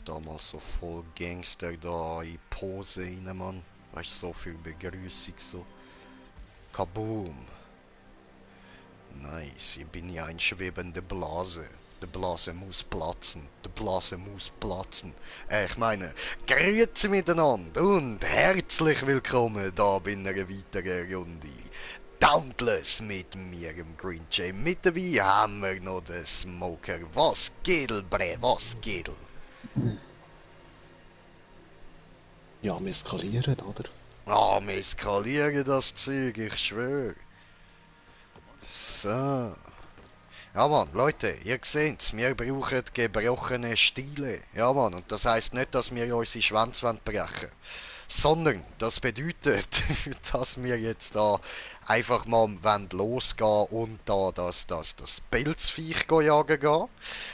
damals so voll Gangster da in Pose rein, Mann. Weißt du, so für Begrüßung so. Kaboom! Nice, ich bin ja eine schwebende Blase. Die Blase muss platzen, die Blase muss platzen. Ich meine, grüezi miteinander und herzlich willkommen da bei einer weiteren Runde. Dauntless mit mir, im Green Jay. Mit dabei haben wir noch den Smoker. Was geht, bre, was geht? Ja, wir skalieren, oder? Ah, wir skalieren das Zeug, ich schwöre. So. Ja Mann, Leute, ihr seht's, wir brauchen gebrochene Stiele. Ja Mann, und das heißt nicht, dass wir unsere Schwänze brechen, sondern das bedeutet, dass wir jetzt da einfach mal losgehen und da das Pilzviech jagen gehen.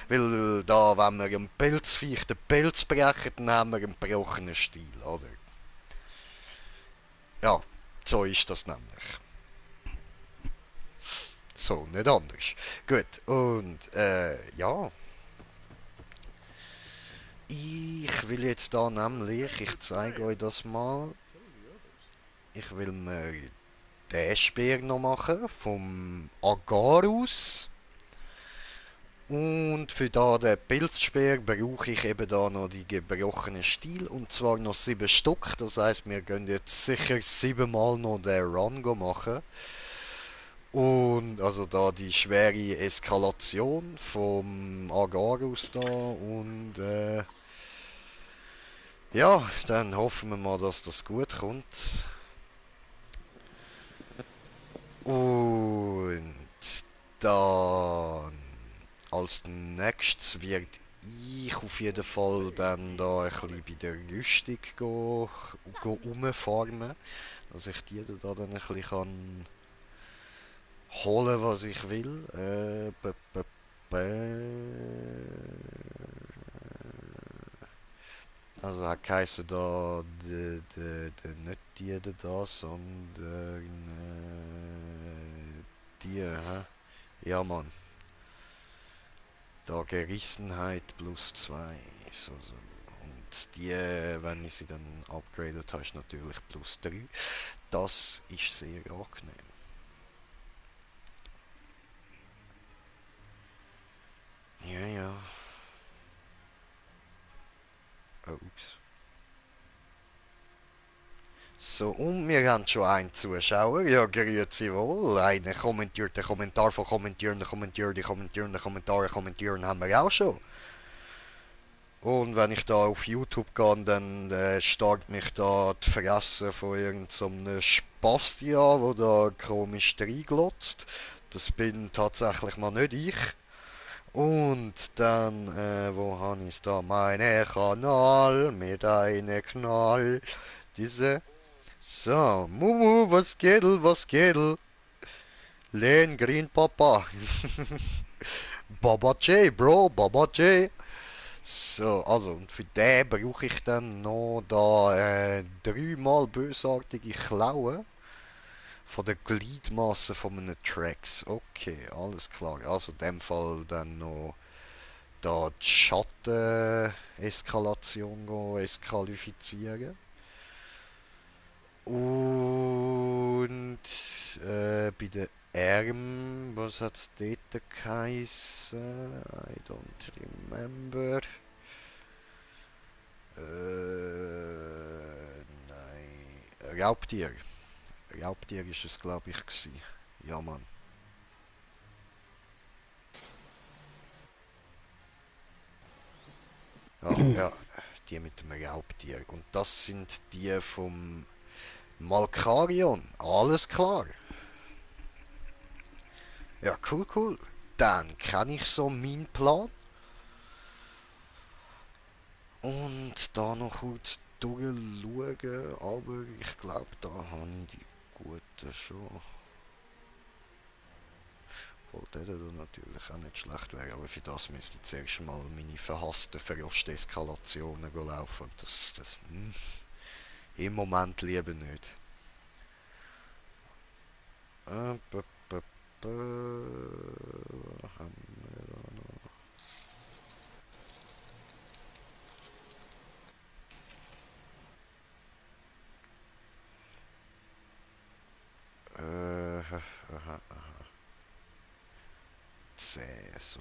Weil da, wenn wir einem Pilzviech den Pilz brechen, dann haben wir einen gebrochenen Stiel, oder? Ja, so ist das nämlich. So, nicht anders. Gut, und ja, ich will jetzt da nämlich, ich zeige euch das mal, ich will mir den Speer noch machen, vom Agarus. Und für da den Pilzspeer brauche ich eben da noch die gebrochenen Stiel, und zwar noch 7 Stück. Das heißt, wir können jetzt sicher 7 Mal noch den Run machen. Und also da die schwere Eskalation vom Agarus da und ja, dann hoffen wir mal, dass das gut kommt. Und dann als nächstes wird ich auf jeden Fall dann da ein bisschen bei der Rüstung umfarmen, dass ich die da dann ein bisschen kann holen, was ich will. Also hat geheißen da nicht die da, sondern die, hä? Ja Mann. Da Gerissenheit +2. So. Und die, wenn ich sie dann upgradet habe, ist natürlich +3. Das ist sehr angenehm. Ja, ja. Oh, ups. So, und wir haben schon einen Zuschauer. Ja, grüezi wohl. Einen kommentierten Kommentar von kommentierenden Kommentare haben wir auch schon. Und wenn ich da auf YouTube gehe, dann starrt mich da die Fresse von irgendeinem so Spasti an, wo da komisch reinglotzt. Das bin tatsächlich mal nicht ich. Und dann, wo habe ich da? Meine Kanal mit einem Knall. Diese. So, Mumu, was geht, was geht? Len Green Papa. Baba J, Bro, Baba J. So, also, und für den brauche ich dann noch da 3-mal bösartige Klauen von der Gliedmasse von einem Tracks. Okay, alles klar. Also in dem Fall dann noch da die Schatten-Eskalation eskalifizieren. Und bei den Armen, was hat es dort geheißen? I don't remember. Nein. Raubtier. Raubtier ist es, glaube ich, gewesen. Ja, Mann. Ja, ja. Die mit dem Raubtier. Und das sind die vom Malkarion. Alles klar. Ja, cool, cool. Dann kann ich so meinen Plan. Und da noch kurz durchschauen. Aber ich glaube, da habe ich die guten schon. Obwohl der da natürlich auch nicht schlecht wäre, aber für das müsste ich zuerst mal meine verhassten Verlust-Eskalationen laufen. Und im Moment lieber nicht. Äh, b, b, b, haben wir da noch? Aha, aha. Zäh, so.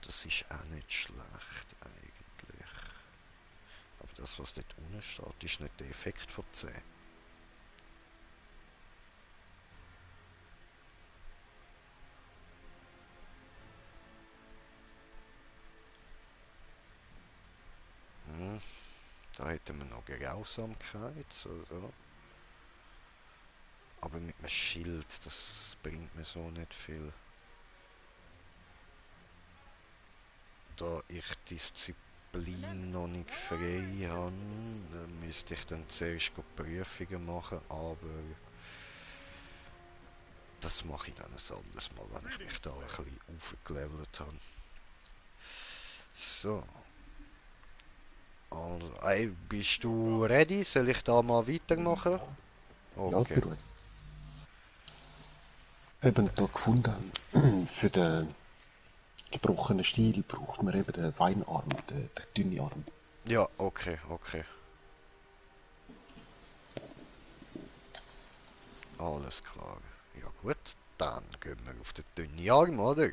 Das ist auch nicht schlecht eigentlich. Aber das, was dort unten steht, ist nicht der Effekt von zäh. Hm, da hätten wir noch Grausamkeit. So. Aber mit einem Schild, das bringt mir so nicht viel. Da ich Disziplin noch nicht frei habe, müsste ich dann zuerst Prüfungen machen, aber das mache ich dann ein anderes Mal, wenn ich mich da ein bisschen aufgelevelt habe. So. Also, ey, bist du ready? Soll ich da mal weitermachen? Ja, ja, Okay. gut. Eben da gefunden, für den gebrochenen Stiel braucht man eben den Weinarm, den dünnen Arm. Ja, okay. Alles klar. Ja gut, dann gehen wir auf den dünnen Arm, oder?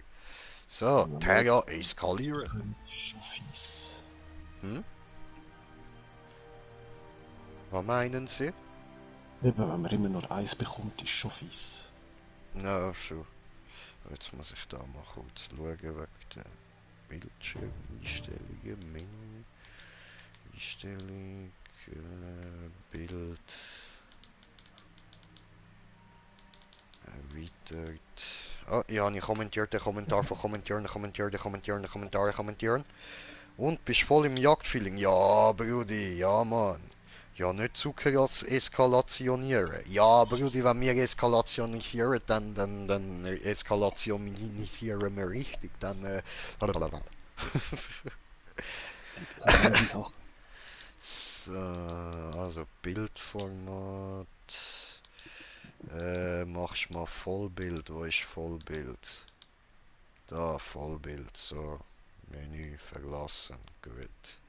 So, Ja, Terra eskalieren. schon fies. Hm? Was meinen Sie? Eben, wenn man immer nur eins bekommt, ist schon fies. Na, schon. Jetzt muss ich da mal kurz schauen wegen der Bildschirmeinstellungen, Menü, Einstellung, Bild, erweitert. Ah, ja, ich kommentiert den Kommentar von kommentieren. Und bist voll im Jagdfeeling? Ja, Brudi, ja, Mann. Ja, nicht Zucker eskalationieren. Ja, Brudi, wenn wir eskalationisieren, dann eskalationisieren wir richtig. Dann, Andere Sache. So, also Bildformat. Machst mal Vollbild. Wo ist Vollbild? Da, Vollbild. So, Menü verlassen. Gut.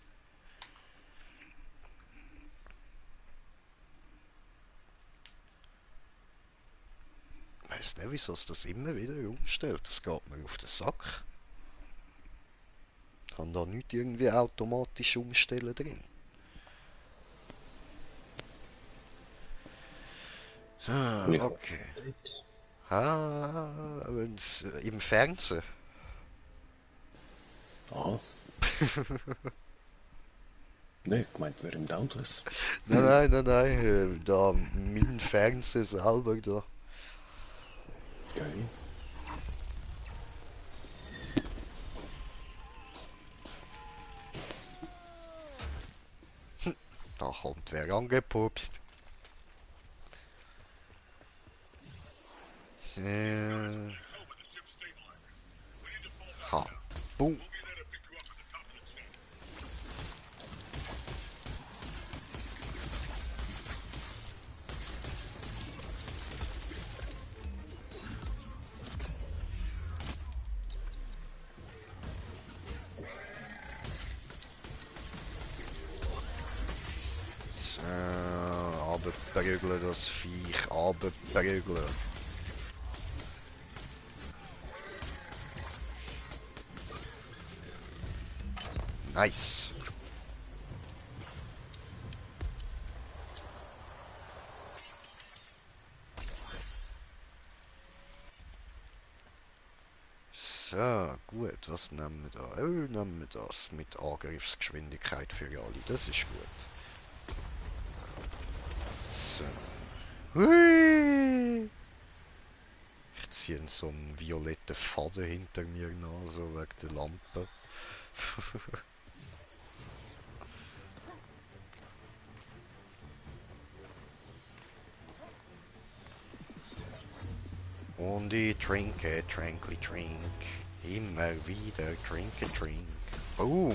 Ich weiß nicht, wieso es das immer wieder umstellt. Das geht mir auf den Sack. Ich kann da nicht irgendwie automatisch umstellen drin. Ah, Ich hoffe okay. nicht. Ah, wenn's, im Fernsehen. Ah, ne, gemeint wäre im Downless. Nein. Da, mein Fernseher selber da. Geil. Da kommt wer angepupst. Ha. Boom. Abprügeln das Viech, abprügeln. Nice. So, gut, was nehmen wir da? Oh, nehmen wir das mit Angriffsgeschwindigkeit für alle, das ist gut. So. Hui! Ich ziehe so einen violetten Faden hinter mir nach, so wegen der Lampe. Und ich trinke, trink. Immer wieder trinke. Boom!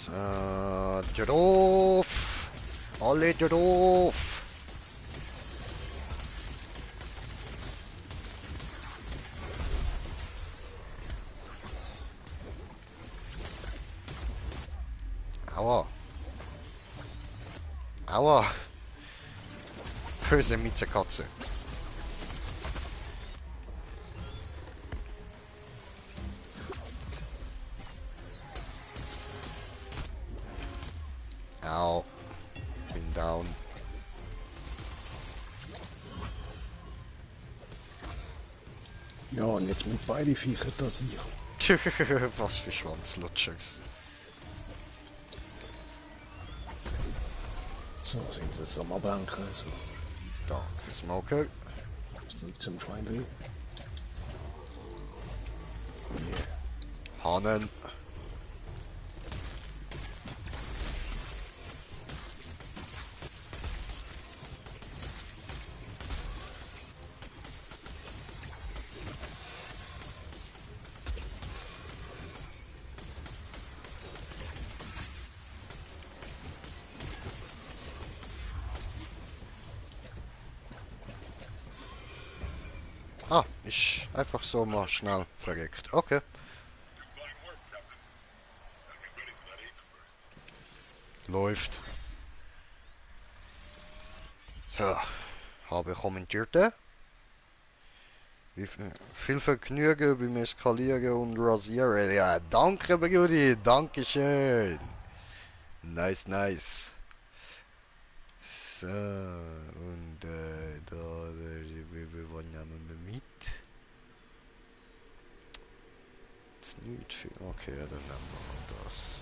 So, drauf! Alle drauf! Aua. Aua. Böse Mietzekatze. Au. Bin down. Ja, und jetzt mit beide Viecher da sicher. Was für Schwanzlutschers. So sind sie jetzt am Ablenken. So. Danke, Smoker. Zurück zum Schweinwild. Hannen. Ah, ist einfach so mal schnell verreckt. Okay. Läuft. Ja, habe kommentierte. Viel Vergnügen beim Eskalieren und Rasieren. Ja, danke, Brudi. Dankeschön. Nice, nice. So, und wir wollen nehmen wir mit. Jetzt nicht viel. Okay, ja, dann nehmen wir mal das.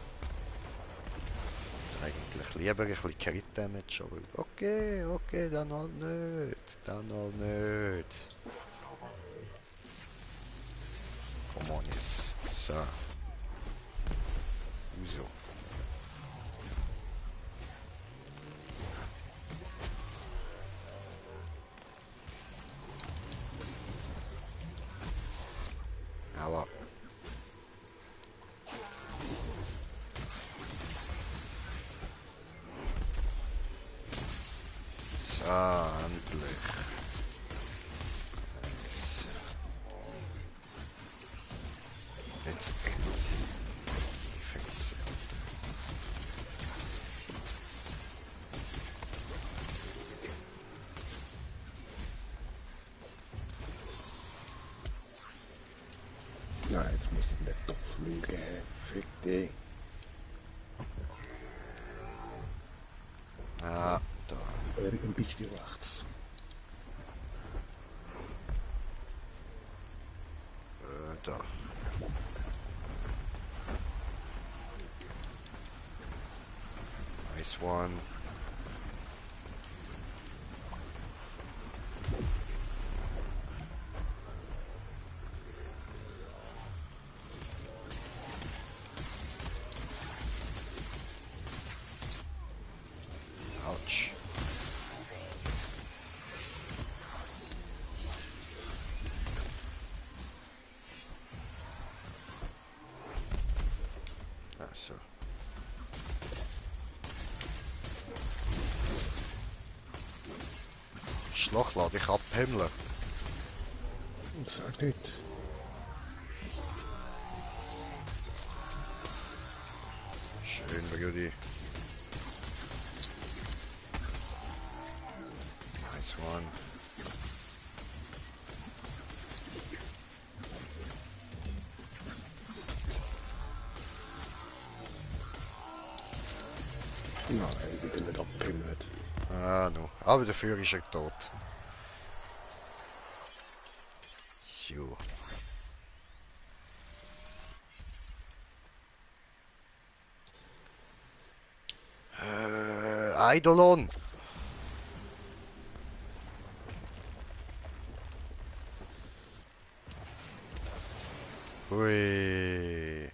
Eigentlich lieber ein bisschen Crit Damage, aber okay, okay, dann halt nicht. Dann halt nicht. Komm on jetzt. So. Wieso? Aber. So, endlich. Nice. Jetzt. Fix. Nein, jetzt muss ich nicht doch fliegen. Fick dich. Ah, da. Ein bisschen rechts. Da. Nice one. Ouch. Ah, so. Schlag, lass dich abhimmeln. Sag nicht. Schön, Brudi. Nice one. Nein, bitte nicht abpimmelt. Ah, no. Aber dafür ist er tot. So. Eidolon. Hui.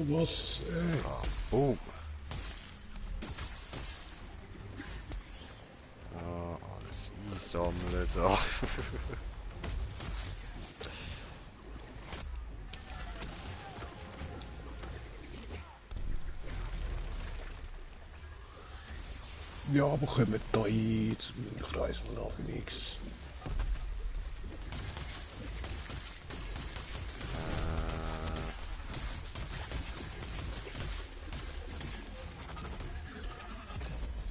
Was? Ah, boom. Ah, alles einsammeln da. Ja, aber kommen da ein zum Kreis von Phoenix.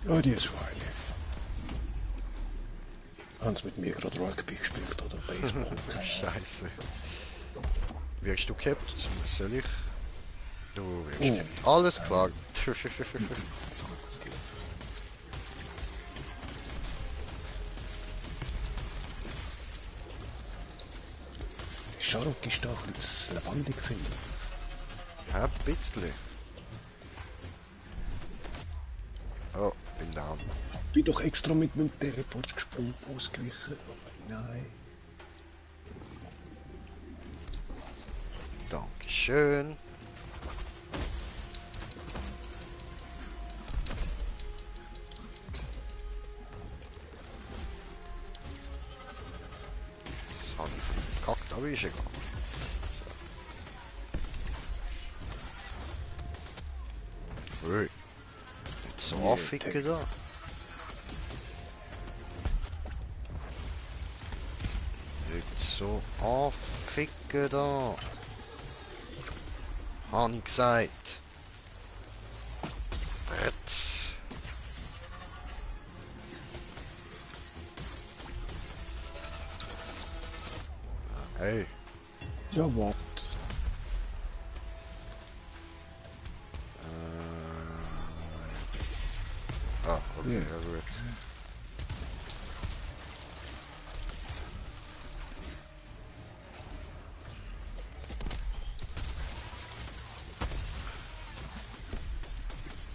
Ja, die ist Schweine. Haben sie mit mir gerade Rugby gespielt oder Baseball? Scheiße. Wirst du gehabt? Soll ich? Du wirst Oh. gehabt. Alles klar. Scharok ist doch jetzt lebendig finden. Ja, ein bisschen. Oh, bin down. Bin doch extra mit meinem Teleport gesprungen ausgewichen. Nein. Dankeschön. Das habe ich verkackt, aber ist egal. Hey, nicht so Nee, anficken da. Nicht so anficken da. Habe ich gesagt. Bretz. Hey. Ja, warte. Ah, okay, Ja. ja gut.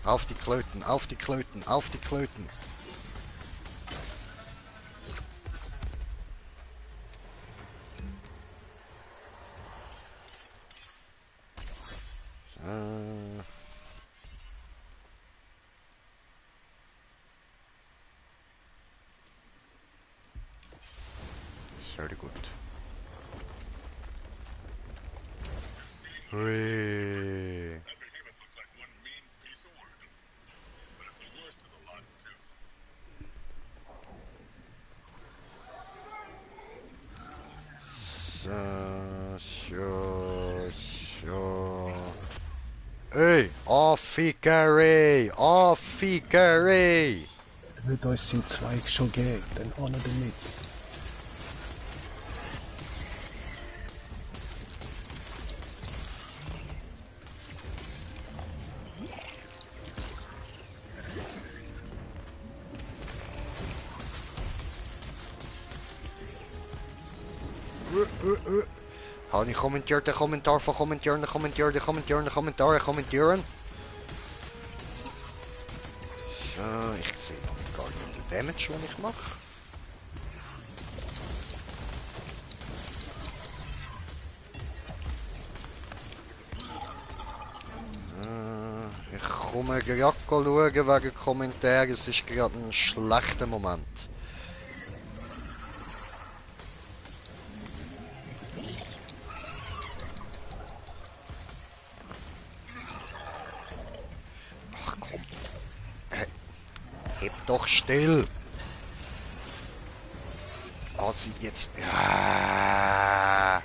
Auf die Klöten, auf die Klöten, auf die Klöten. Sehr gut. Hui. So. Ey, Affikerei, Affikerei. Wird uns sind zwei schon geben, dann ohne damit. Habe ich kommentiert, den Kommentar von kommentieren, kommentieren, kommentieren, Kommentare, kommentieren. So, ich sehe noch gar nicht den Damage, den ich mache. Ich komme gerade schauen wegen Kommentaren, es ist gerade ein schlechter Moment. Ach komm, heb doch still. Also jetzt... Ja.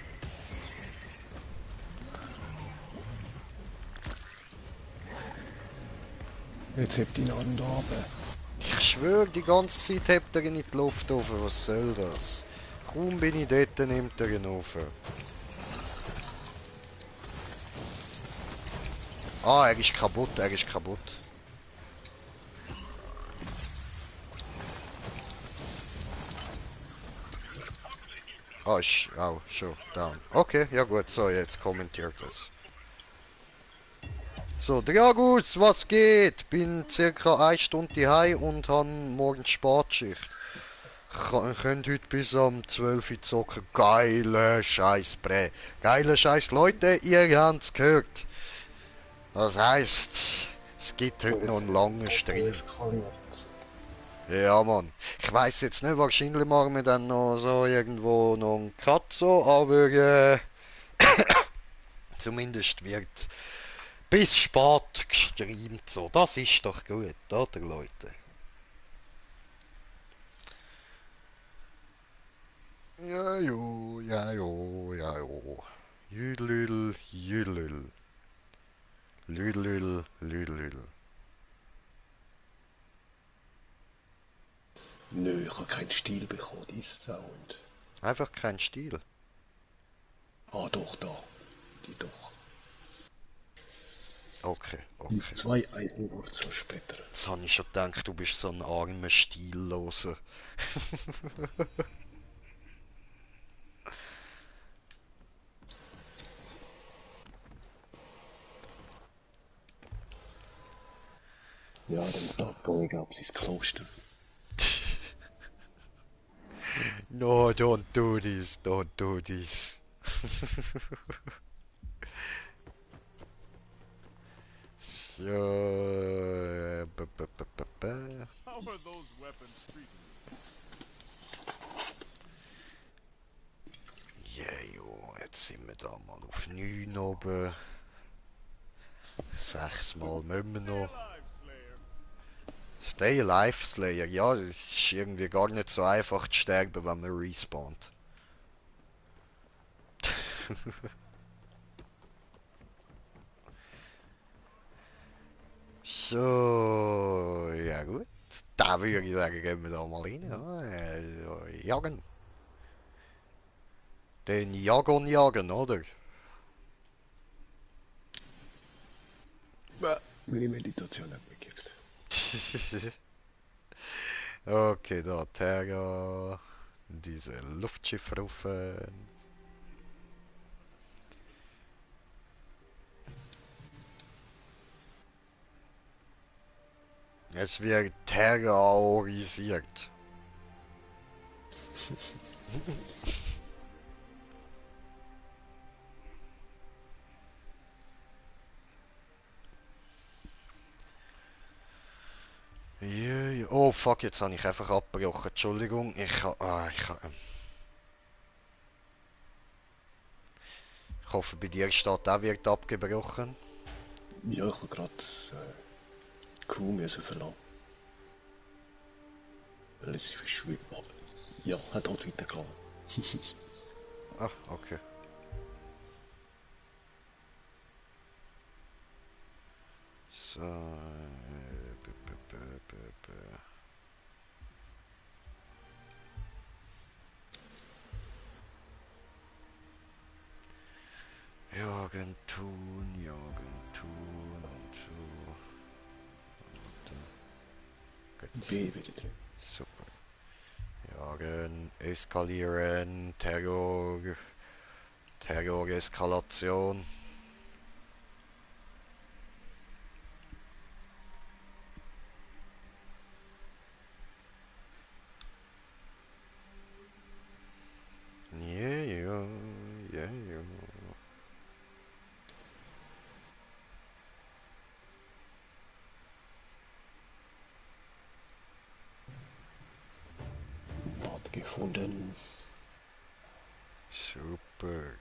Jetzt hebt ihn an da runter. Ich schwöre, die ganze Zeit hebt er ihn in die Luft auf. Was soll das? Kaum bin ich dort, nimmt er ihn auf. Ah, er ist kaputt, er ist kaputt. Ah, ist auch schon down. Okay, ja gut, so, jetzt kommentiert es. So, Dragus, was geht? Bin circa 1 Stunde heim und habe morgen Spätschicht. Könnt heute bis um 12 Uhr zocken. Geile Scheiß, Bre. Geile Scheiß. Leute, ihr habt's gehört. Das heisst, es gibt heute noch einen langen Stream. Ja, Mann. Ich weiß jetzt nicht, wahrscheinlich machen wir dann noch so irgendwo noch einen Cut so, aber zumindest wird bis spät gestreamt so. Das ist doch gut, oder Leute? Nö, ich habe keinen Stil bekommen, dieses Sound. Einfach kein Stil. Ah, doch, da. Die doch. Okay, Die okay. 2-1 Wurzel später. Jetzt habe ich schon gedacht, du bist so ein armer Stilloser. Ja, dann So. abgehen, ab ins Kloster. No, don't do this, don't do this. So. How are those weapons treating Ja, jo, jetzt sind wir da mal auf 9 oben. 6 Mal müssen wir you? Stay noch. alive, Slayer. Stay Alive Slayer, ja, es ist irgendwie gar nicht so einfach zu sterben, wenn man respawnt. So, ja gut. Da würde ich sagen, gehen wir da mal rein. Ja, jagen. Den Jagon jagen, oder? Meine Meditation hat mich gekickt. Okay, da Terra. Diese Luftschiffe rufen. Es wird terrorisiert. Jö, oh fuck, jetzt habe ich einfach abgebrochen. Entschuldigung, ich hoffe, bei dir steht auch wird abgebrochen. Ja, ich habe gerade Crew müssen verlassen. Weil es verschwindet. Ja, hat halt weitergelassen. Ah, okay. So. Jagen tun und so. Gut. B wieder drin. Super. Jagen, eskalieren, Terroreskalation. Ja, ja, ja, ja. Hat gefunden. Super.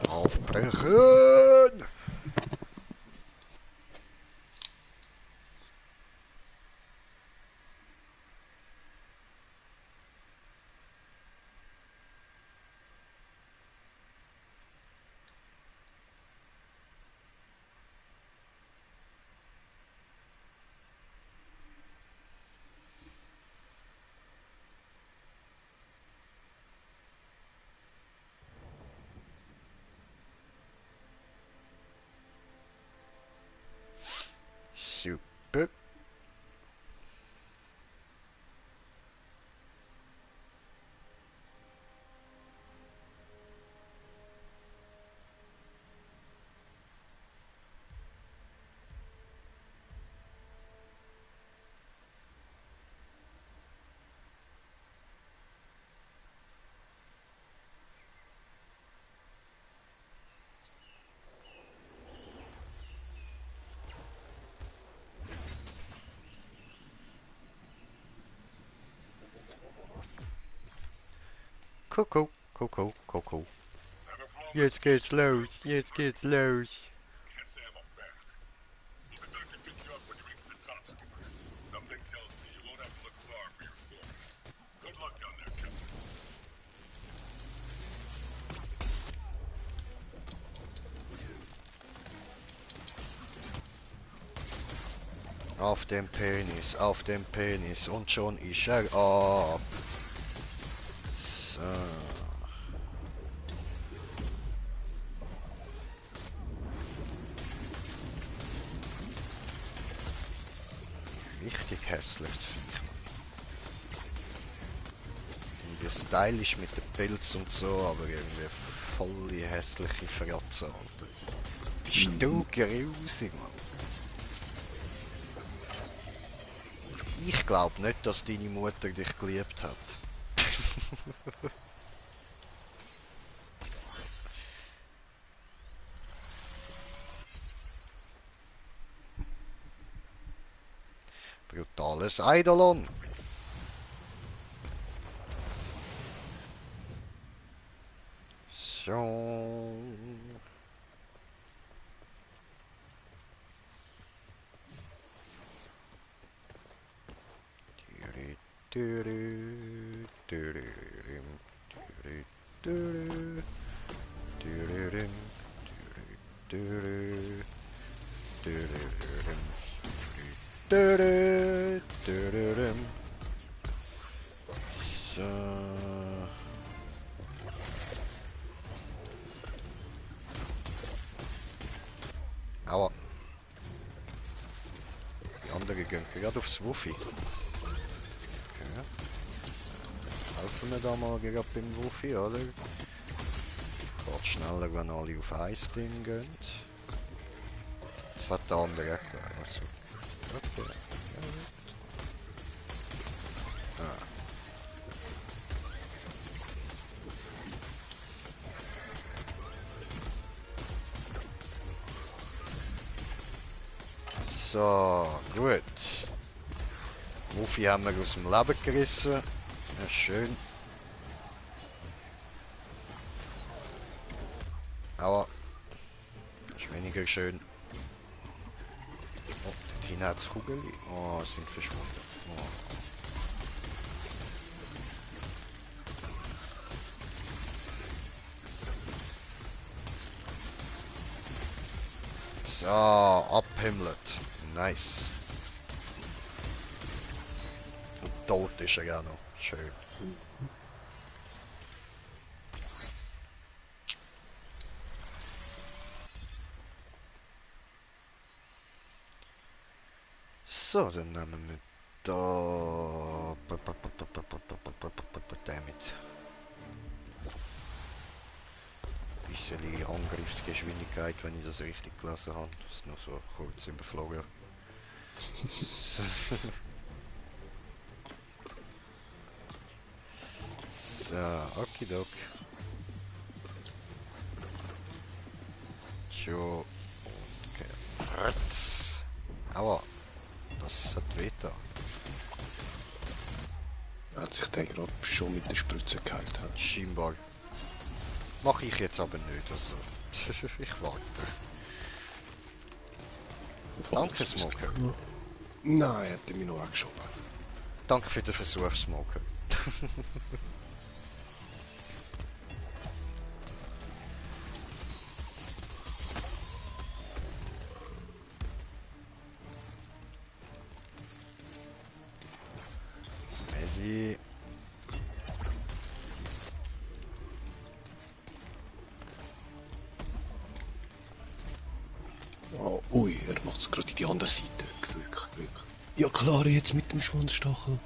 Aufbrechen! Super. Kuckuck, Kuckuck, Kuckuck. Never flown Jetzt geht's los, jetzt geht's los. Can't say I'm a fan. We'll be back to pick you up when you reach the top, skipper. Something tells me you won't have to look far for your floor. Good luck down there, Captain. Auf dem Penis und schon ist er ab. So. Richtig hässliches Viech. Irgendwie stylisch mit dem Pilz und so, aber irgendwie voll hässliche Fratze, Alter. Bist du grusig, Mann. Ich glaube nicht, dass deine Mutter dich geliebt hat. Brutales Eidolon. So. So. Aua. Die anderen gehen gerade aufs Wuffi. Okay. Helfen wir da mal gerade beim Wuffi, oder? Geht schneller, wenn alle auf ein Ding gehen. Das hat der andere auch gleich. Also. Okay. Ja, gut. Ah. So, gut. Wuffi haben wir aus dem Leben gerissen. Ja, schön. Aber das ist weniger schön. Oh, dort hinten hat es Kugeln. Oh, sind verschwunden. Oh. So, abhimmelt. Nice. Und tot ist er auch noch. Schön. So, dann nehmen wir da... Damit. Bisschen Angriffsgeschwindigkeit, wenn ich das richtig gelesen habe. Das ist noch so kurz überflogen. So, okidok. Jo. Und Kratz. Aua. Das hat wehgetan. Hat sich der gerade schon mit der Spritze geheilt. Hat. Scheinbar. Mache ich jetzt aber nicht, also. Ich warte. Danke, Smoker. Nein, er hat mich noch angeschoben. Danke für den Versuch, Smoker. Messi. Oh, ui, er macht es gerade in die andere Seite. Glück, Glück. Ja klar, jetzt mit dem Schwanzstachel.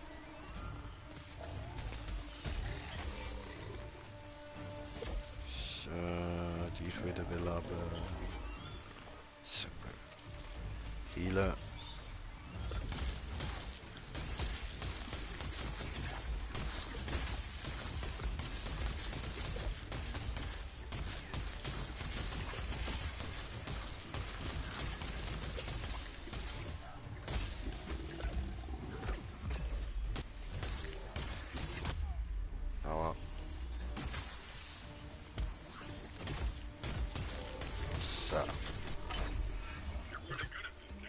So, dich wieder beleben. Super. Healen. Aua. So. You're pretty good at this, Cap.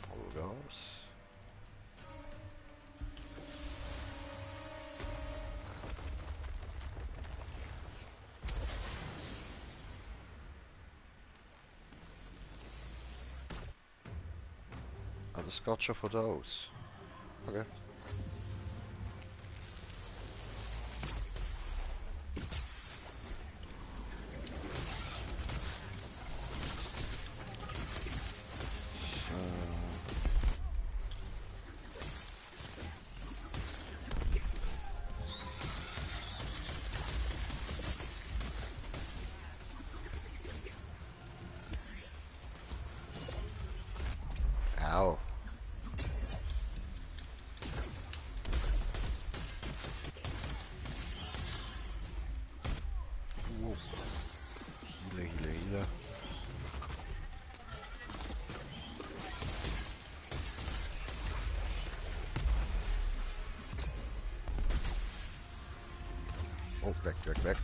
Vollgas. Ah, das geht schon von da aus. Okay. Au. Heale. Oh, weg.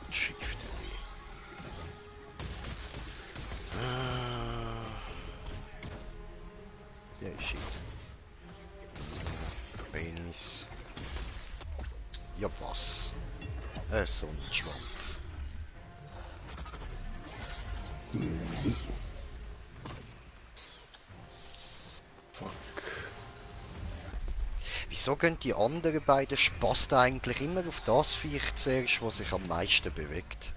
Shift. Ja, shit. Penis. Ja, was? So ein Schwanz. Fuck. Wieso gehen die anderen beiden Spasten eigentlich immer auf das Viech zuerst, was sich am meisten bewegt?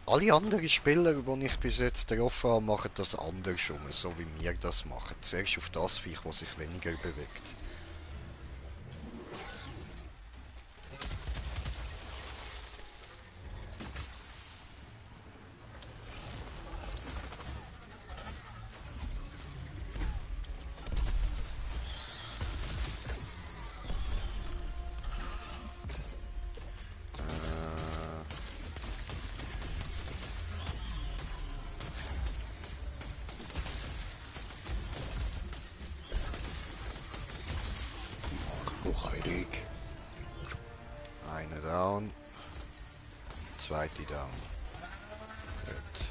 Alle anderen Spieler, die ich bis jetzt getroffen habe, machen das andersrum, so wie wir das machen. Zuerst auf das Viech, das sich weniger bewegt. Hochheilig. Eine down. Zweite down. Gut.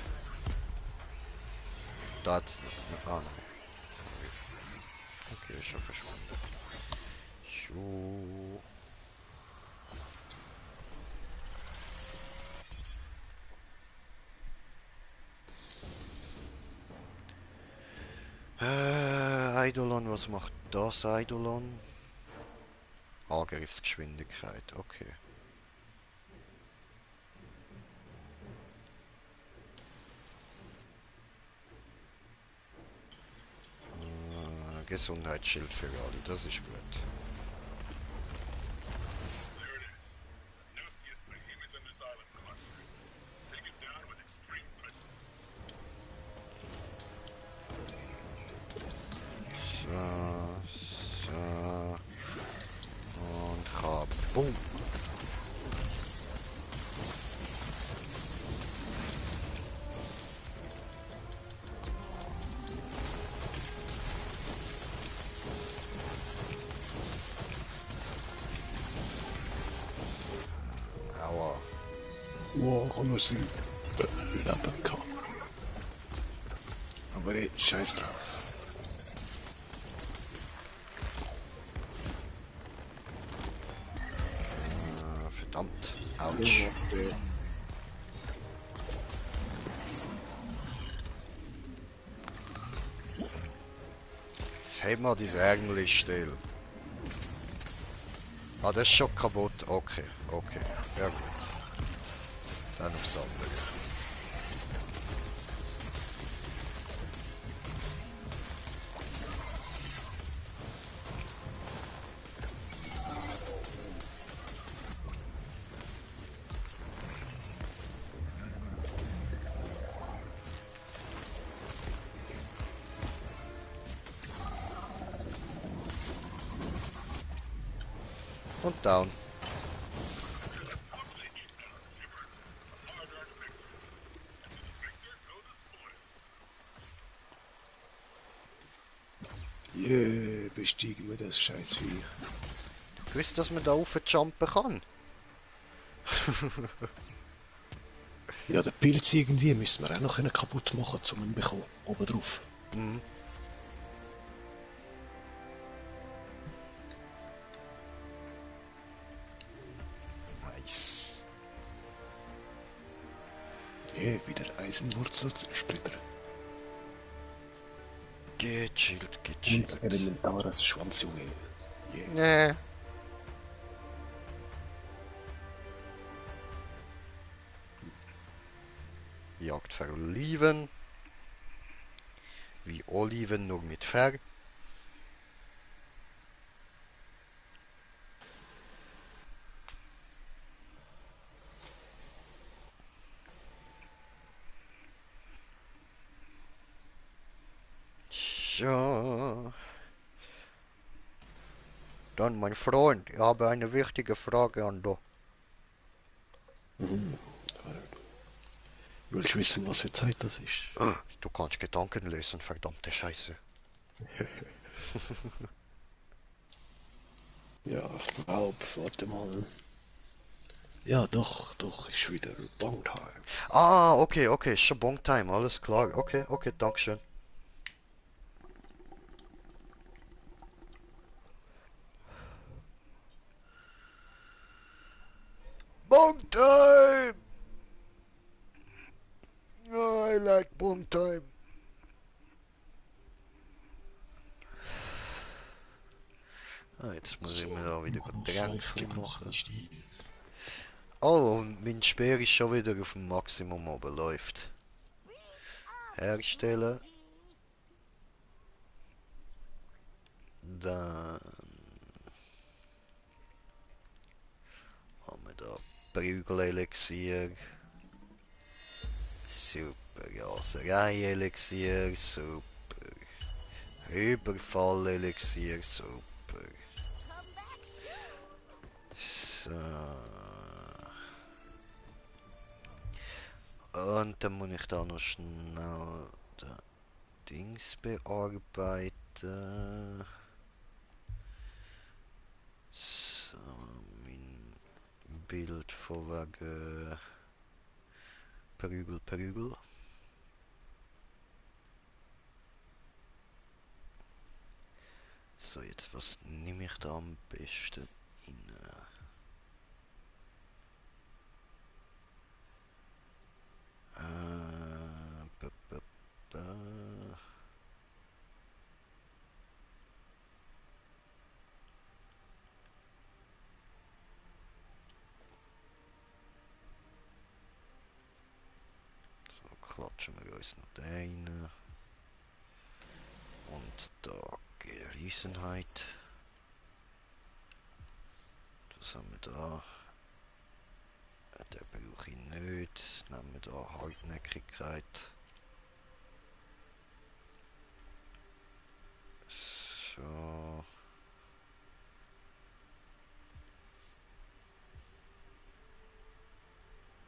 Da hat's noch. Ah, nein. Okay, ist schon verschwunden. Schuh. Eidolon, was macht das Eidolon? Angriffsgeschwindigkeit, okay. Gesundheitsschild für alle, das ist gut. There it is. Nastiest behemoth in this island cluster. Take it down with extreme prejudice. So. Und Boom. Aua. Wow, kann nur sein Leben gehabt. Aber ey, scheiß drauf. Verdammt. Autsch. Jetzt haben wir diese Ärmel still. Ah, das ist schon kaputt. Okay. Ja gut. Dann aufs andere. Und down. besteigen wir das scheiß Viech. Du weißt, dass man da raufjumpen kann? Ja, den Pilz irgendwie müssen wir auch noch kaputt machen, um ihn zu bekommen. Oben drauf. Mhm. Nice. Wieder Eisenwurzel zersplittern. Gechillt, Und gechillt. elementares Schwanzjunge. Nee. Jagd für Oliven. Wie Oliven, nur mit Fer. Ja. Dann, mein Freund, ich habe eine wichtige Frage an dich. Willst du wissen, was für Zeit das ist? Du kannst Gedanken lesen, verdammte Scheiße. Ja, ich glaube, warte mal. Ja, doch, ist wieder Bongtime. Ah, okay, okay, Shabong Time, alles klar. Okay, okay, dankeschön. Bong Time! Oh, I like Bong Time. Ah, jetzt muss ich mir da wieder Getränke machen. Oh, und mein Speer ist schon wieder auf dem Maximum oben, läuft. Herstellen. Dann haben wir da Prügelelixier. Super, Raserei-Elixier, super. Überfall-Elixier, super. So. Und dann muss ich da noch schnell den Dings bearbeiten. So, mein Bild von wegen Prügel. So, jetzt was nehme ich da am besten rein? Ba, ba, ba. So, klatschen wir uns noch den rein. Und da Geriesenheit. Was haben wir da? Den brauche ich nicht. Nehmen wir da Hartnäckigkeit. So.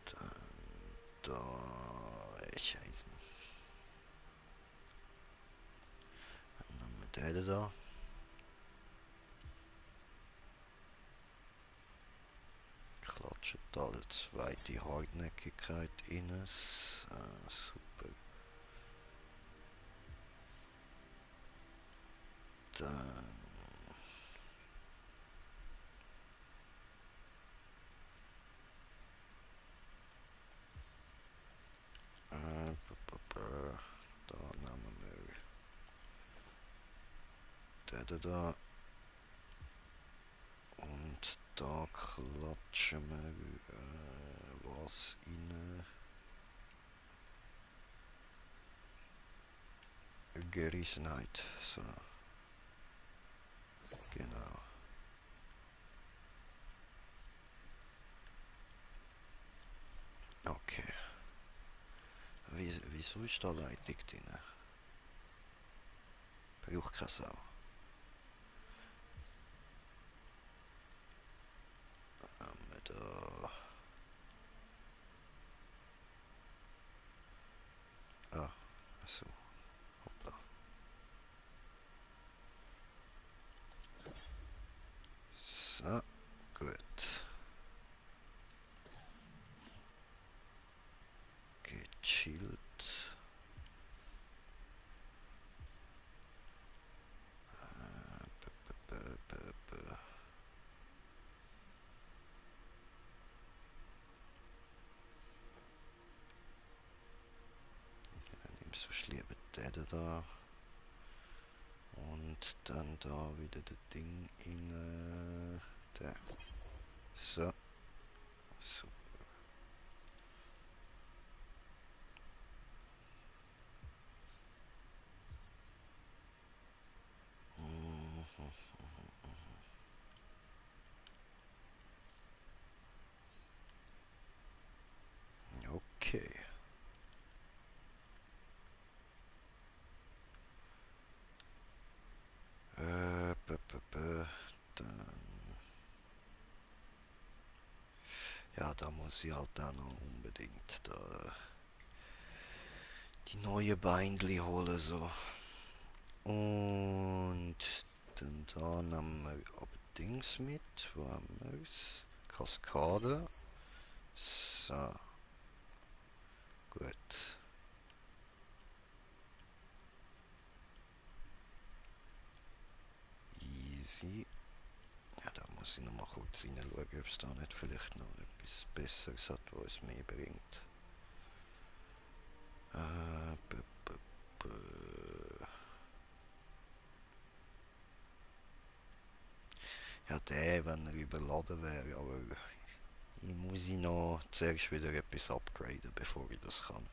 Dann da Eisen. Dann nehmen wir den da. Klatschen da die zweite Hartnäckigkeit rein. Super. Dann da nehmen wir den da. Und da klatschen wir was rein. Gerissenheit. So. Genau. Okay. Wieso ist da Leitung drin? Braucht keine Sau. Haben wir da... Ah, so. Hoppla. So, gut. Gechillt. Nimmst du lieber den da. Und dann da wieder das Ding in der. So. Super. Okay. Dann. Ja, da muss ich halt auch noch unbedingt da die neue Beindli holen so. Und dann da nehmen wir aber Dings mit. Wo haben wir es? Kaskade. So. Gut. Easy. Ja, da muss ich noch mal kurz reinschauen, ob es da nicht vielleicht noch etwas Besseres hat, was es mehr bringt. B -b -b Ja, der, wenn er überladen wäre, aber ich muss ihn noch zuerst wieder etwas upgraden, bevor ich das kann.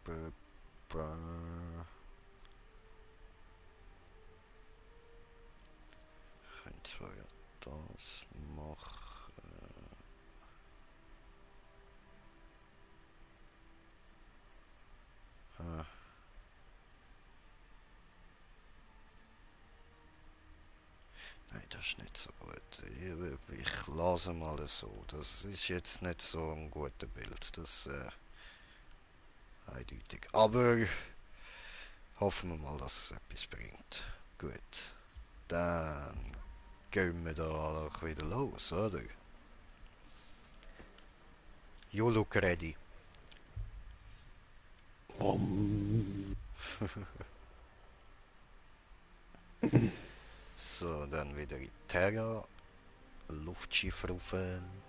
B -b Ich könnte zwar ja das machen. Ah. Nein, das ist nicht so gut. Ich lasse mal so. Das ist jetzt nicht so ein gutes Bild. Das eindeutig. Aber hoffen wir mal, dass es etwas bringt. Gut. Dann gehen wir da auch wieder los, oder? You look ready. So, dann wieder in Terra. Luftschiff rufen.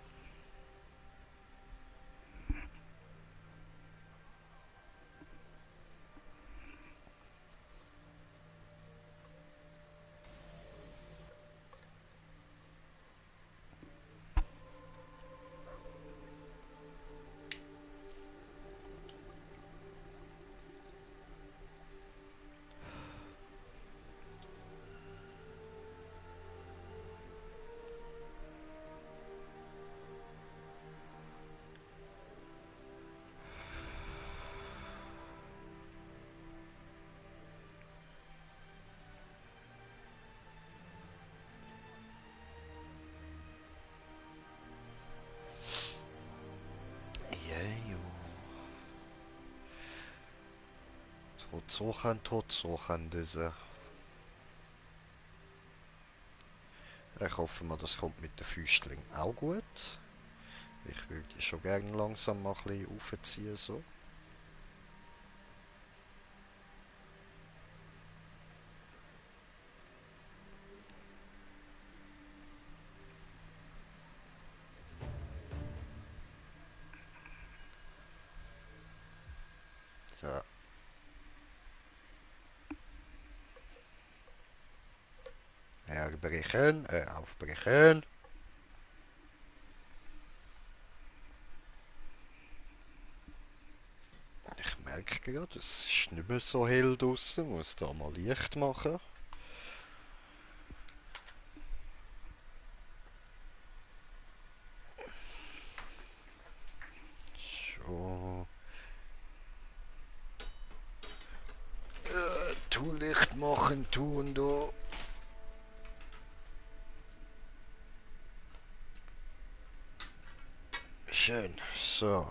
Yeah, tot suchen diese. Ich hoffe mal, das kommt mit den Füßling auch gut. Ich würde schon gerne langsam mal ein bisschen aufziehen, so. So. Herbrechen, aufbrechen. Ich merke gerade, es ist nicht mehr so hell draussen. Muss da mal Licht machen. So. Tu Licht machen, tun da. Schön. So,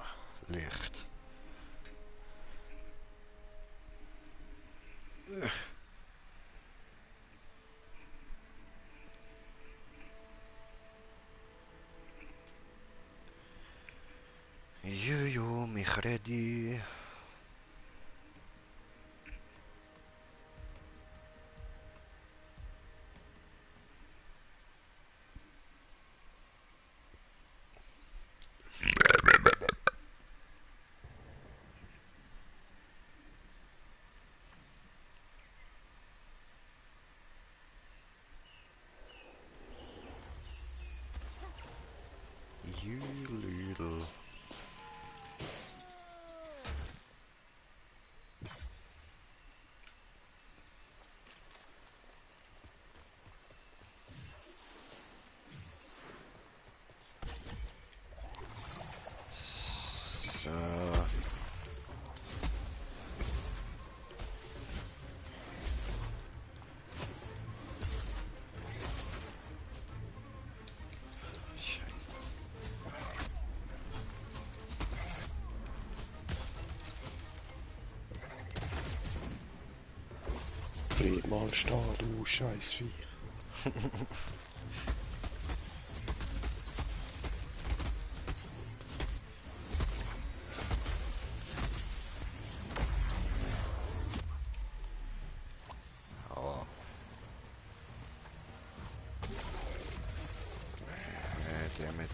Licht. Jojo, mich ready. You little. So. Bleib mal stehen, du Scheißviech. Aber. Der mit.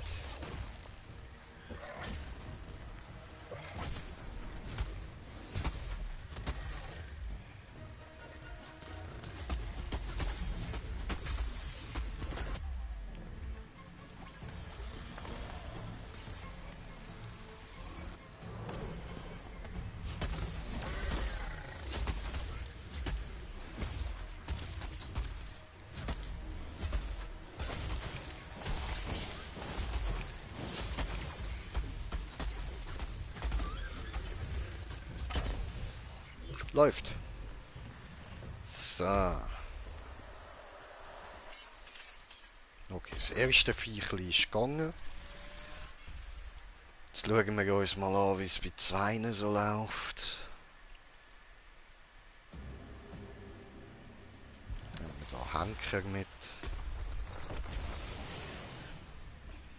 Läuft. So. Okay, das erste Viechli ist gegangen. Jetzt schauen wir uns mal an, wie es bei zweien so läuft. Dann haben wir da Henker mit.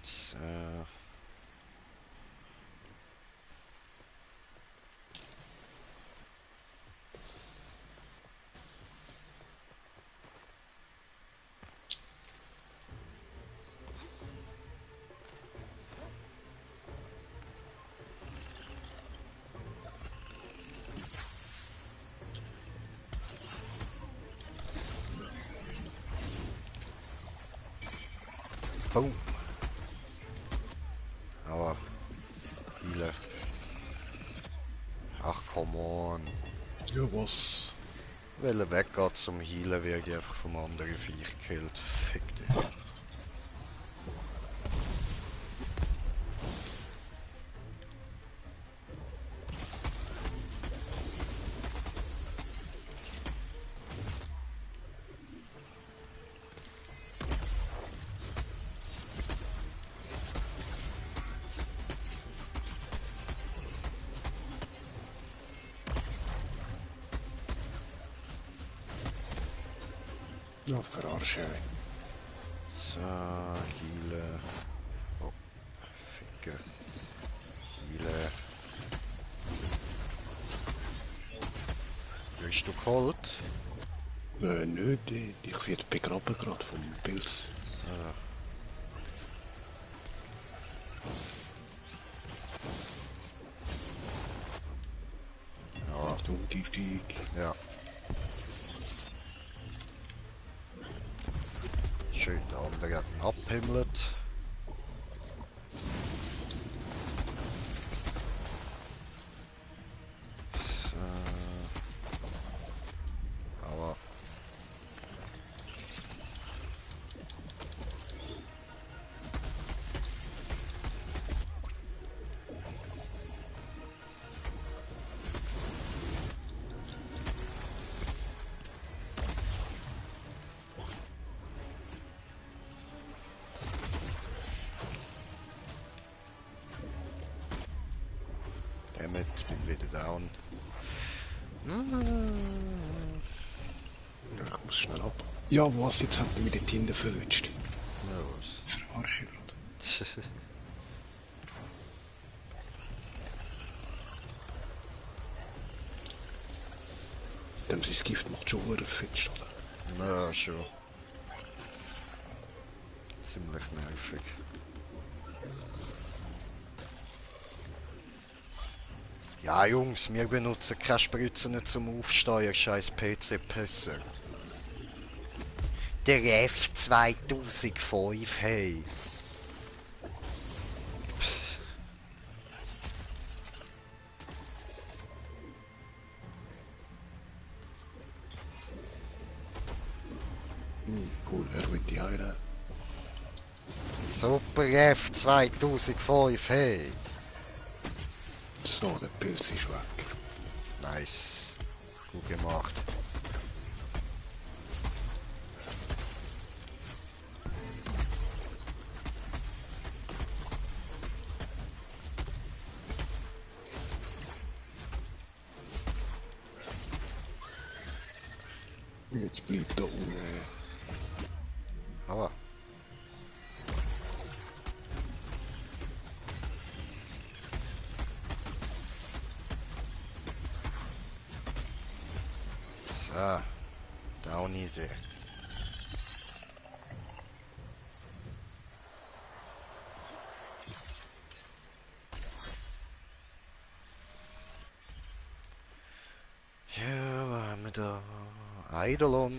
So. Boom. Aber viele. Ach, come on. Ja, was? Weil er weggeht zum Healen, werde ich einfach vom anderen Viech gekillt. Fick dich. Ja, verarsche mich. So, Healen. Oh, Ficke. Healen. Bist du kalt? Nicht, ich werde begraben gerade vom Pilz. Ah. Ja, Achtung, giftig. ja. Schön, der andere hat ihn abhimmelt. So. Aber Damit, bin wieder down. Ja, ich muss schnell ab. Ja, was? Jetzt hat er mich dort hinten verwünscht. Los. Verarsche gerade. Dem sein Gift macht schon verdammt fetsch, oder? Na, schon. Ziemlich nervig. Ja, Jungs, wir benutzen keine Spritzen zum Aufsteuern, scheiß PC-Pisser. Der F2005, hey. Cool, er will die heiraten. Super F2005, hey. So, der Pilz ist weg. Nice. Gut gemacht. Jetzt bleibt da unten. Aber. So. Down easy. Ja, was haben wir da? Eidolon.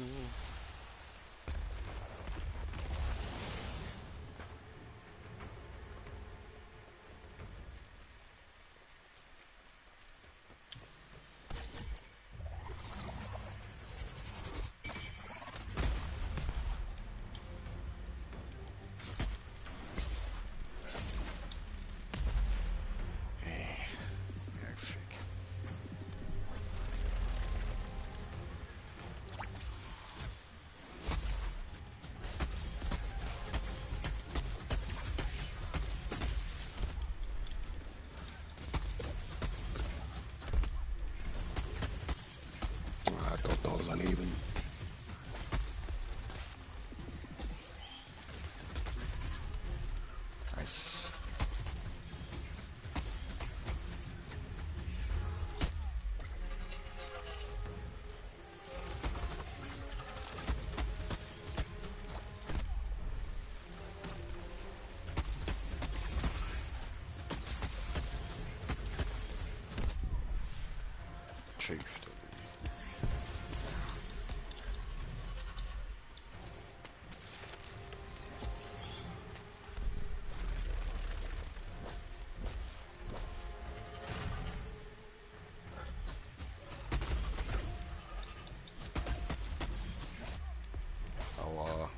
Nervig. Ah, total daneben. Nice. Chief. Aua.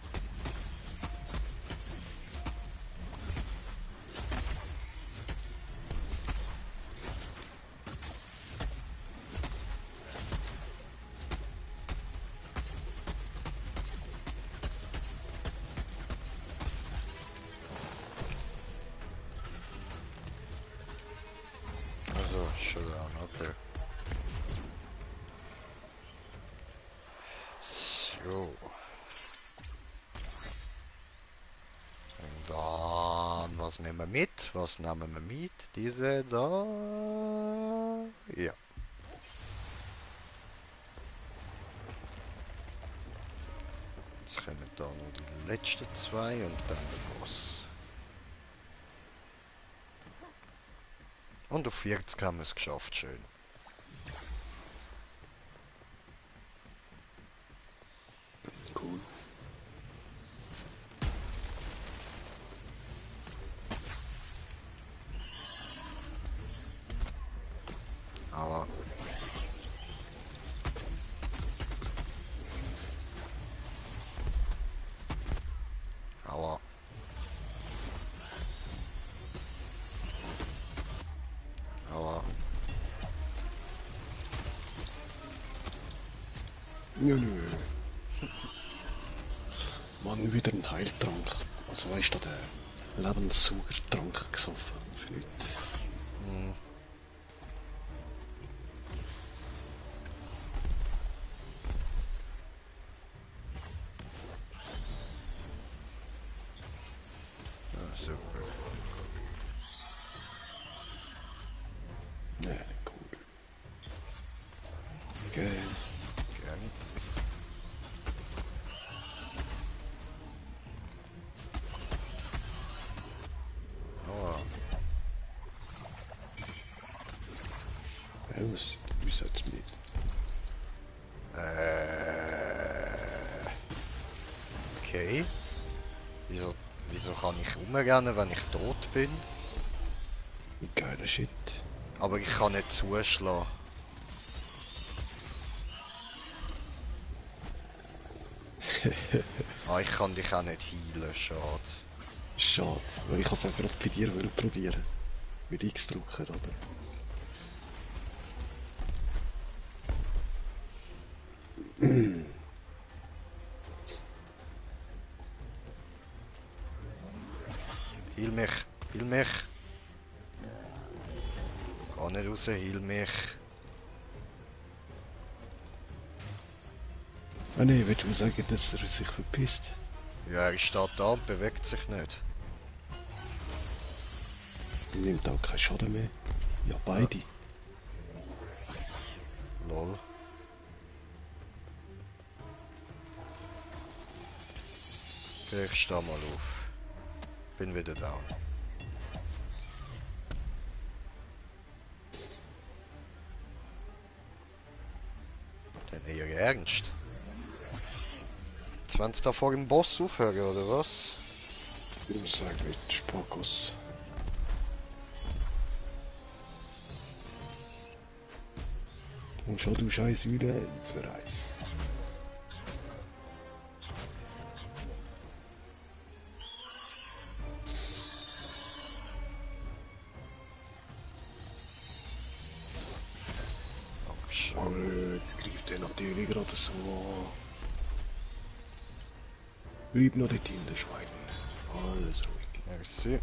Also, showdown, okay. So. Und dann, was nehmen wir mit? Was nehmen wir mit? Diese da. Ja. Jetzt kommen da noch die letzten zwei und dann der Boss. Und auf 40 haben wir es geschafft, schön. Cool. Aber aua. Aua. Nö, nö. Mann, wieder ein Heiltrank. Also weißt du, der Lebenssaugertrank gesoffen. Für nichts. Nee, cool. Okay. Gerne. Oh, Ja, wie soll's mit? okay. Wieso kann ich rumrennen, wenn ich tot bin? Geiler Shit. Aber ich kann nicht zuschlagen. Ah, ich kann dich auch nicht heilen, schade. Schade, weil ich es auch gerade bei dir probieren. Mit X drücken, oder? Heil mich, heil mich. Geh nicht raus, heil mich. Ah ne, willst du sagen, dass er sich verpisst? Ja, er steht da und bewegt sich nicht. Nimmt auch keinen Schaden mehr. Ja, beide. Lol. Okay, ich steh mal auf. Bin wieder down. Denn ihr Ernst? Jetzt wollen sie da vor dem Boss aufhören, oder was? Ich muss sagen, mit Sparkos. Und schau du scheiß wieder für Eis. Dankeschön. Jetzt greift er natürlich gerade so an. Bleib noch dort in der Schwein. Alles ruhig. Merci.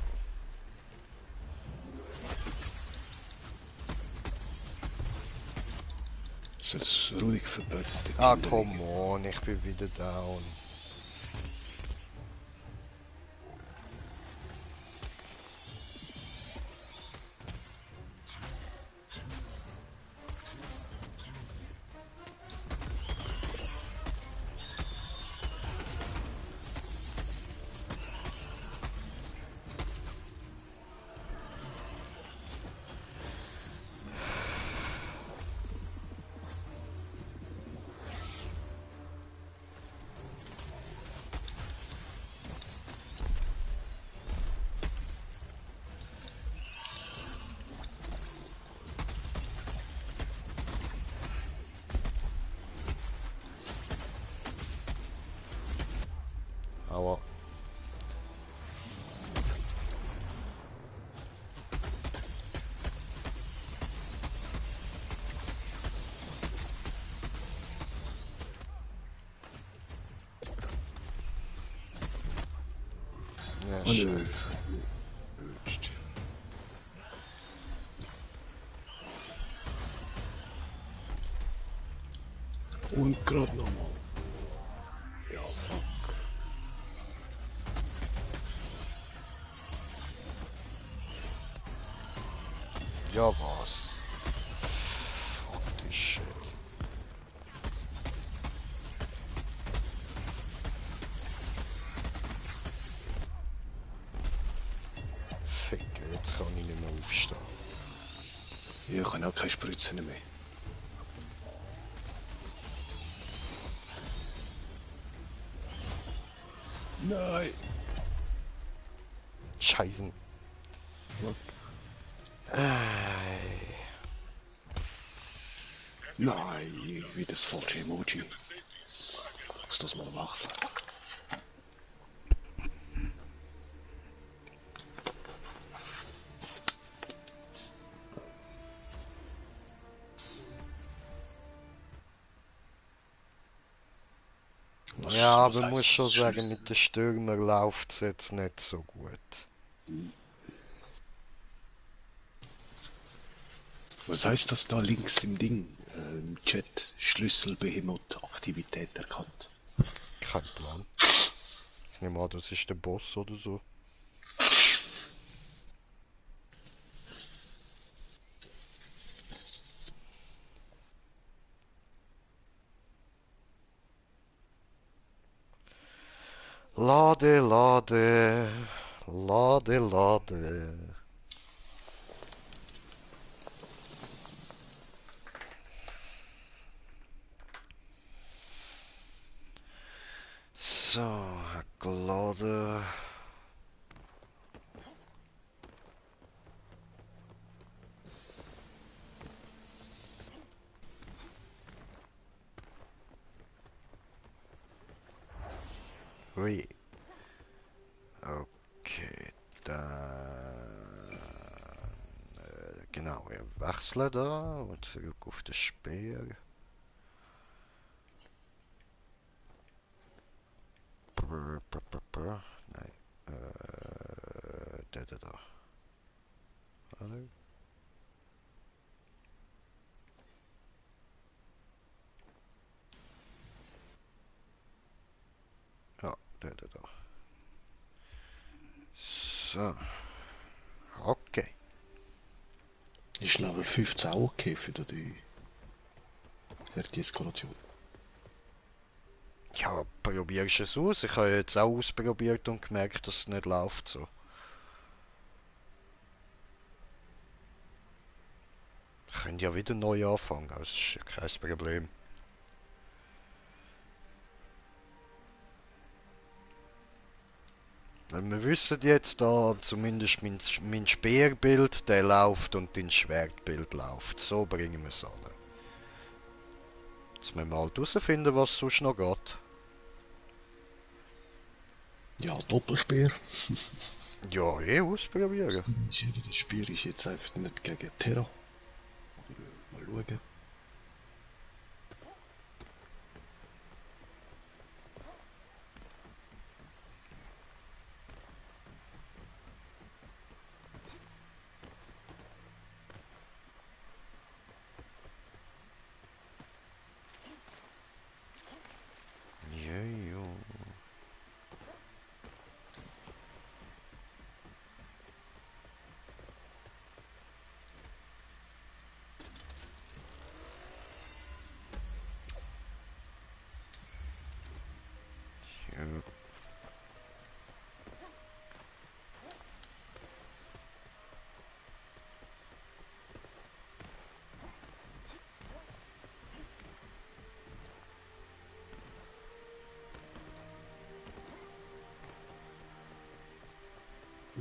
Soll's ruhig verbeugt. Ah, come on, ich bin wieder down. Aua. Ja, Alles. scheiße. Und gerade nochmal. Ja, fuck. Ja, was? Fuck this shit. Ficker, jetzt kann ich nicht mehr aufstehen. Ja, ich kann auch keine Spritzen mehr. Nein. Scheißen. Fuck. Äh, Nein, wie das falsche Emoji. Muss das mal wachsen. ja, aber was man heißt muss schon das sagen, Schlüssel? mit den Stürmer läuft es jetzt nicht so gut. Was heißt das da links im Ding? Im Chat Schlüsselbehemoth Aktivität erkannt. Kein Plan. Ich nehme an, das ist der Boss oder so. Lade, lade, lade, lade. So, geladen. Ui. Okay, dann... genau, wir wechseln da und zurück auf den Speer. Nein, der da. Hallo? Ja, der da. So, okay. Ist Level 15 auch okay für die Eskalation? Ja, probierst es aus. Ich habe jetzt auch ausprobiert und gemerkt, dass es nicht läuft so. Ich könnte ja wieder neu anfangen, also das ist ja kein Problem. Wir wissen jetzt da, zumindest mein Speerbild, der läuft und dein Schwertbild läuft. So bringen wir es an. Jetzt müssen wir halt herausfinden, was sonst noch geht. Ja, Doppelspeer. Ja, ausprobieren. Der Speer ist jetzt einfach nicht gegen Terra. Mal schauen. Ja, ja. Ja.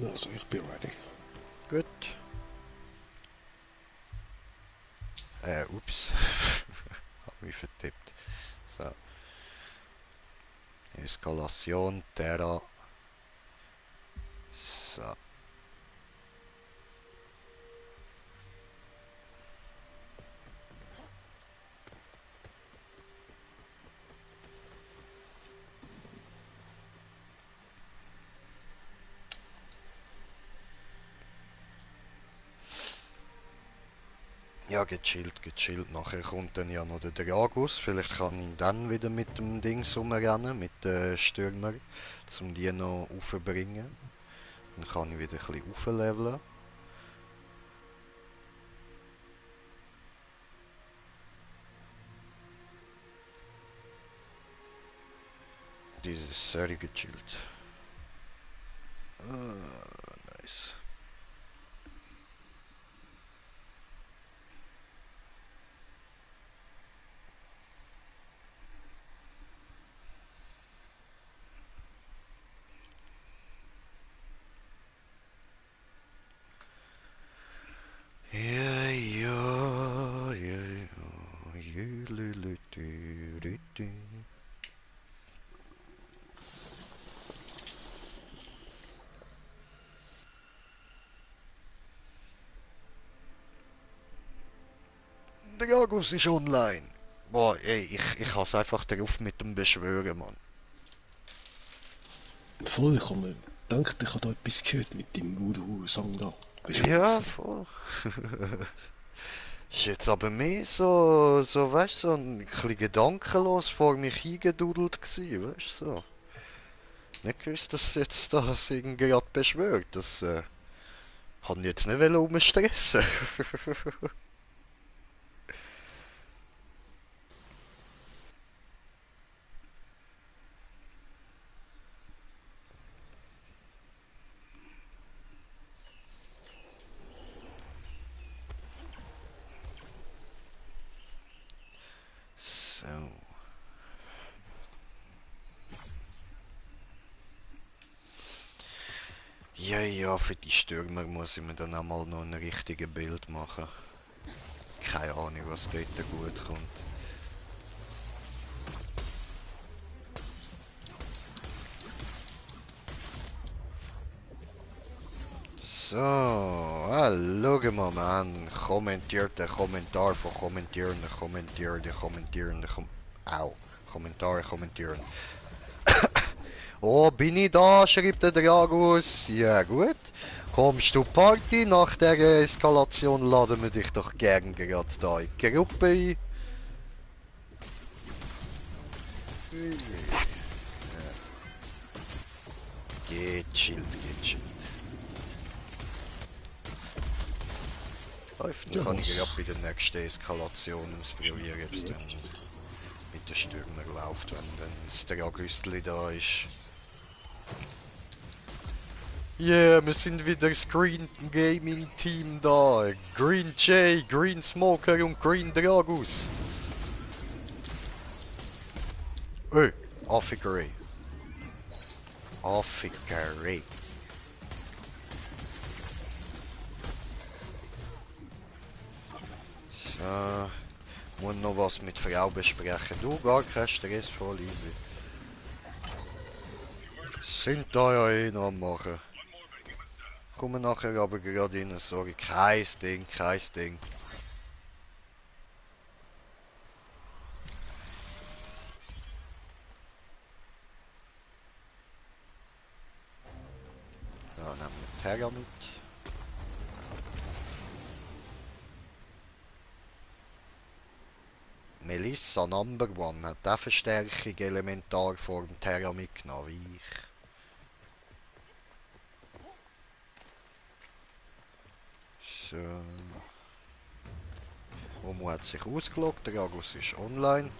Also, ich bin ready. Gut. Ups. Hab mich vertippt. So. Eskalation, Terra. So. Ja, gechillt, gechillt. Nachher kommt dann ja noch der Dragus. Vielleicht kann ich dann wieder mit dem Dings rumrennen, mit den Stürmer, um die noch aufzubringen. Dann kann ich wieder ein bisschen aufleveln. Dieses sehr gechillt. Nice. Ja, ja, ja, ja, lü, dü, dü, dü. Dragus ist online. Boah, ey, ich hasse einfach darauf mit dem Beschwören, Mann. Voll, ich habe mir gedacht, ich habe da etwas gehört mit dem Voodoo-Song da. Ja, voll. Ist jetzt aber mehr so, weißt du, so ein bisschen gedankenlos vor mich hingedudelt gsi, weißt du, so. Nicht gewusst, dass jetzt das irgendwie gerade beschwört, das, kann ich jetzt nicht umstressen. Ja, für die Stürmer muss ich mir dann auch mal noch ein richtiges Bild machen. Keine Ahnung, was dort gut kommt. So, schauen wir mal an. Kommentiert den Kommentar von Kommentierenden, Au, Kommentare kommentieren. Oh, bin ich da? Schreibt der Dragus. Ja, gut. Kommst du Party? Nach der Eskalation laden wir dich doch gern gerade da in die Gruppe ein. Gechillt. Läuft, dann kann ich gerade bei der nächsten Eskalation ausprobieren, ob es dann mit den Stürmer läuft, wenn dann das Dragüstli da ist. Yeah, wir sind wieder das Green Gaming Team da. Green Jay, Green Smoker und Green Dragus. Hey, Affigerei. So, muss noch was mit Frau besprechen. Du, gar kein Stress, voll easy. Sind da ja eh noch am machen. Kommen nachher aber gerade rein, sorry. Kein Ding. Da nehmen wir Terra mit. Melissa Number One hat auch Verstärkung elementar vor dem Terra mitgenommen, wie ich. So. Momo hat sich ausgeloggt, der Agus ist online.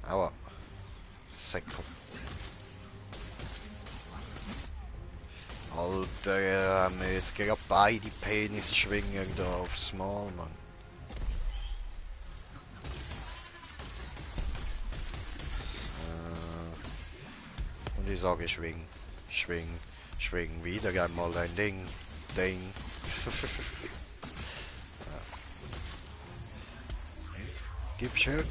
Aua. Säckel. Alter, haben wir jetzt gerade beide Penisschwinger da aufs Mal, Mann. Und ich sage schwing. Wieder einmal dein Ding. Gib schön.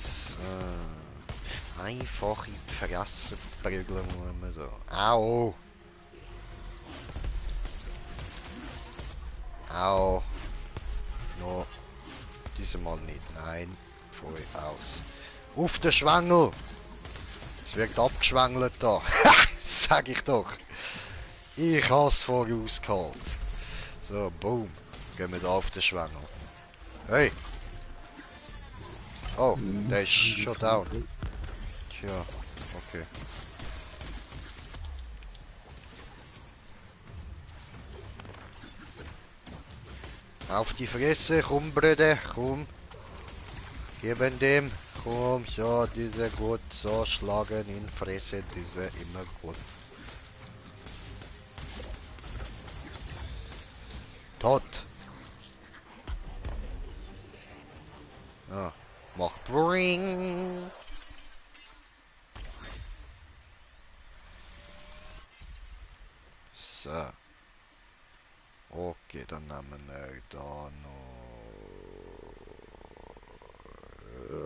So. Einfach in die Fresse prügeln muss man da. Au! Au! No. Diesmal nicht. Nein. Voll aus. Auf den Schwengel! Es wird abgeschwängelt da. Sag ich doch. Ich has vorausgeholt. So, boom. Gehen wir da auf den Schwengel. Hey! Oh, der ist schon down. Tja, okay. Auf die Fresse, komm Brüder, komm. Geben dem, komm, ja, diese gut, so schlagen in Fresse, diese immer gut. Tot. Ja, mach Bring. So. Okay, dann nehmen wir da noch...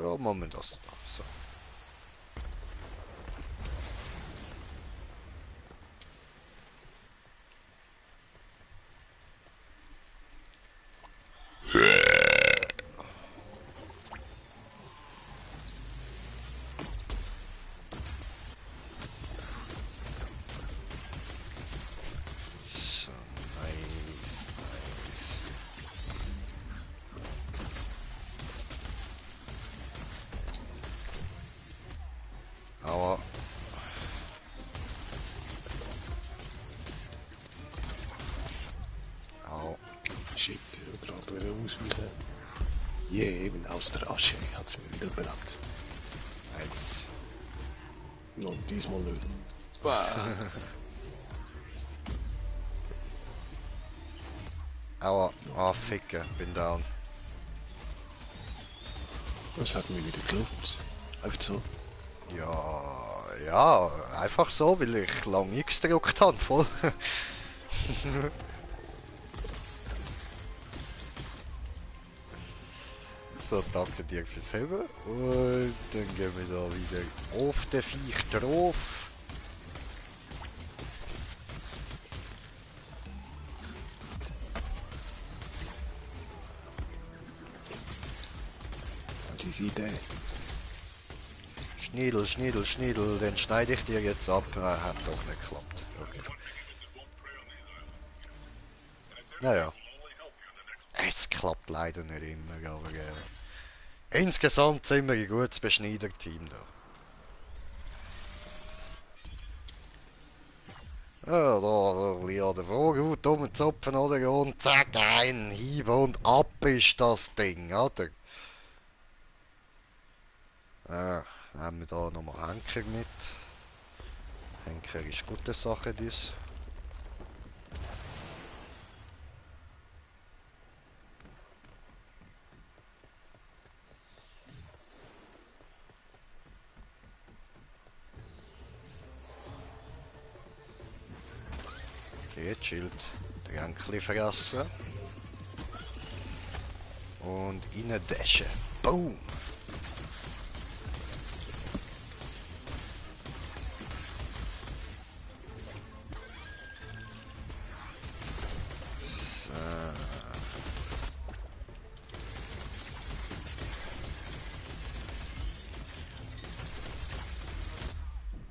Ja, Moment, das da. So. So, nice. Aber... Au. Shit, gerade wieder auswählen. Yeah, eben aus der Asche hat es mir wieder belebt. Eins. Und diesmal nicht. Aua. Ah, ficken. Bin down. Das hat mir wieder geklappt. Einfach so. Ja, ja, einfach so, weil ich lang X gedrückt habe, voll. So, danke dir fürs Helfen. Und dann gehen wir da wieder auf den Viech drauf. Diese Idee. Schniedel, Schniedel, Schniedel, den schneide ich dir jetzt ab. Hat doch nicht geklappt. Okay. Naja. Es klappt leider nicht immer, aber insgesamt sind wir ein gutes Beschneider-Team da. Ja, da ein bisschen an der Vorhaut rumzupfen, oder? Und zack, ein Hieb und ab ist das Ding, oder? Haben wir da nochmal Henker mit. Henker ist gute Sache, das. Okay, chillt. Den Henker vergessen. Und rein dashen. Boom!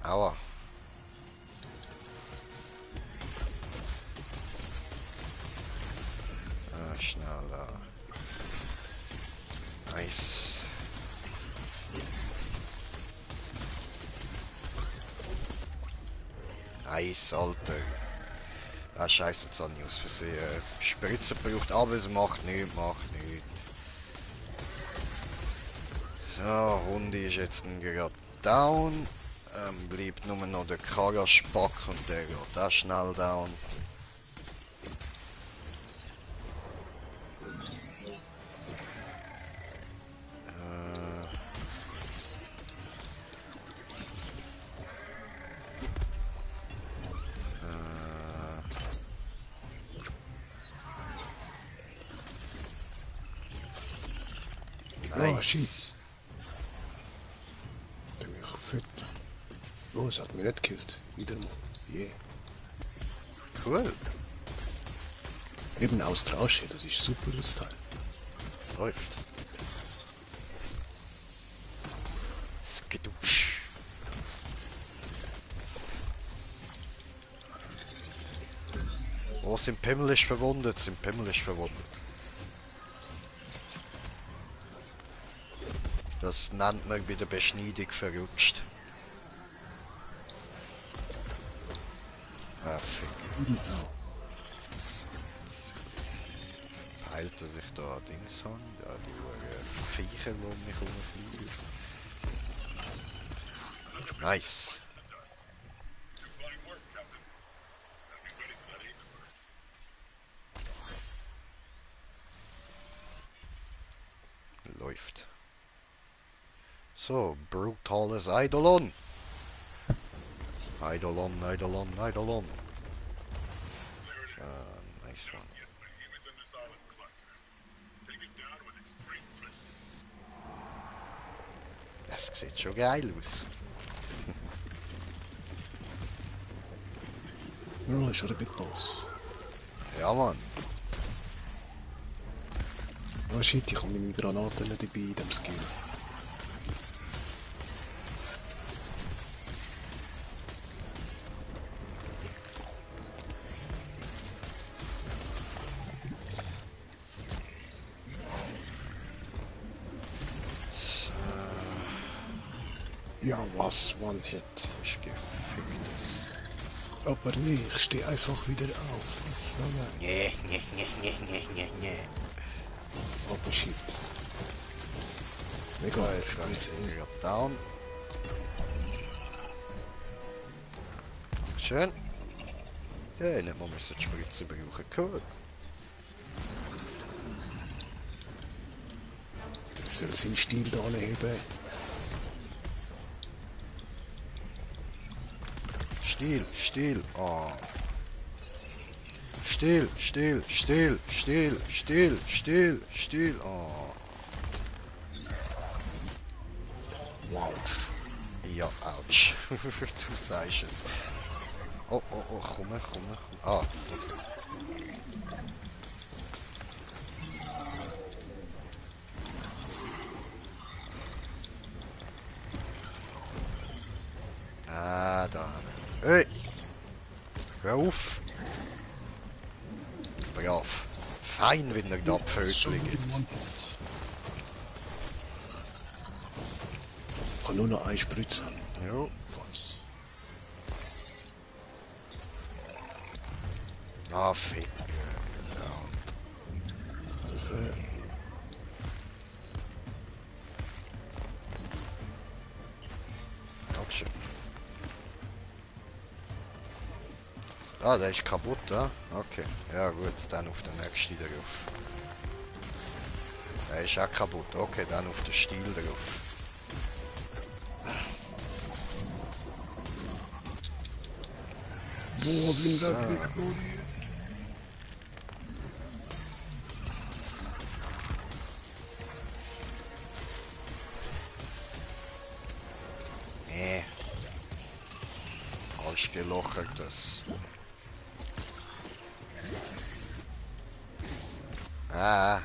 Aua. Schnell da. Nice. Nice, Alter. Ah, scheiße, jetzt habe ich aus Versehen Spritze gebraucht, aber es macht nichts, macht nichts. So, Hundi ist jetzt gerade down. Bleibt nur noch der Karaspack und der geht auch schnell down. Oh, shit. Bin ich fett. Oh, es hat mich nicht gekillt. Wieder mal. Yeah. Cool. Eben Austrasche, das ist super, das Teil. Läuft. Skedusch. Oh, sind Pimmel verwundet, sind Pimmel verwundet. Das nennt man bei der Beschneidung verrutscht. Ah, fick. Wieso? Heilt er sich da Dings an? Ja, die Viecher, die um mich rumfliegen. Nice. Fine work, Captain. I'll be ready for that Aether burst. Läuft. So, brutales Eidolon. Eidolon, Eidolon, Eidolon. Nice one. Yes, my aim is in this island cluster. Take it down with extreme prejudice. Das sieht schon geil aus. Oh, schon ein Big Boss. Ja, Mann. Oh shit, ich habe meine Granaten nicht dabei in dem Skill. Ja, was? One Hit. Ist gefickt. Aber nee, ich stehe einfach wieder auf. Was soll er? Nee, nee, nee, nee, nee, nee, nee. Aber shit. Ja, Egal, jetzt ich kann bin ich wieder down. Schön. Ja, nicht mal müssen die Spritze brauchen. Cool. soll seinen Stil da anheben. Still, still. Oh. Still, still, still, still, still, still, still. Oh. Wow. Ja, ouch. Du sagst es. Oh, oh, oh, komm, komm, komm. Ah, ah, da. Hey, hör auf. Brav. Fein, wenn er da Pfötchen gibt. Ich kann nur noch eine Spritze haben. Jo. Was? Ah, fick. Hilfe. Dankeschön. Ah, der ist kaputt, ja? Okay. Ja gut, dann auf den nächsten drauf. Der ist auch kaputt. Okay, dann auf den Stiel drauf. Boah, bin ich So. weggeflogen. Nee. Falsch gelochert das. Ah.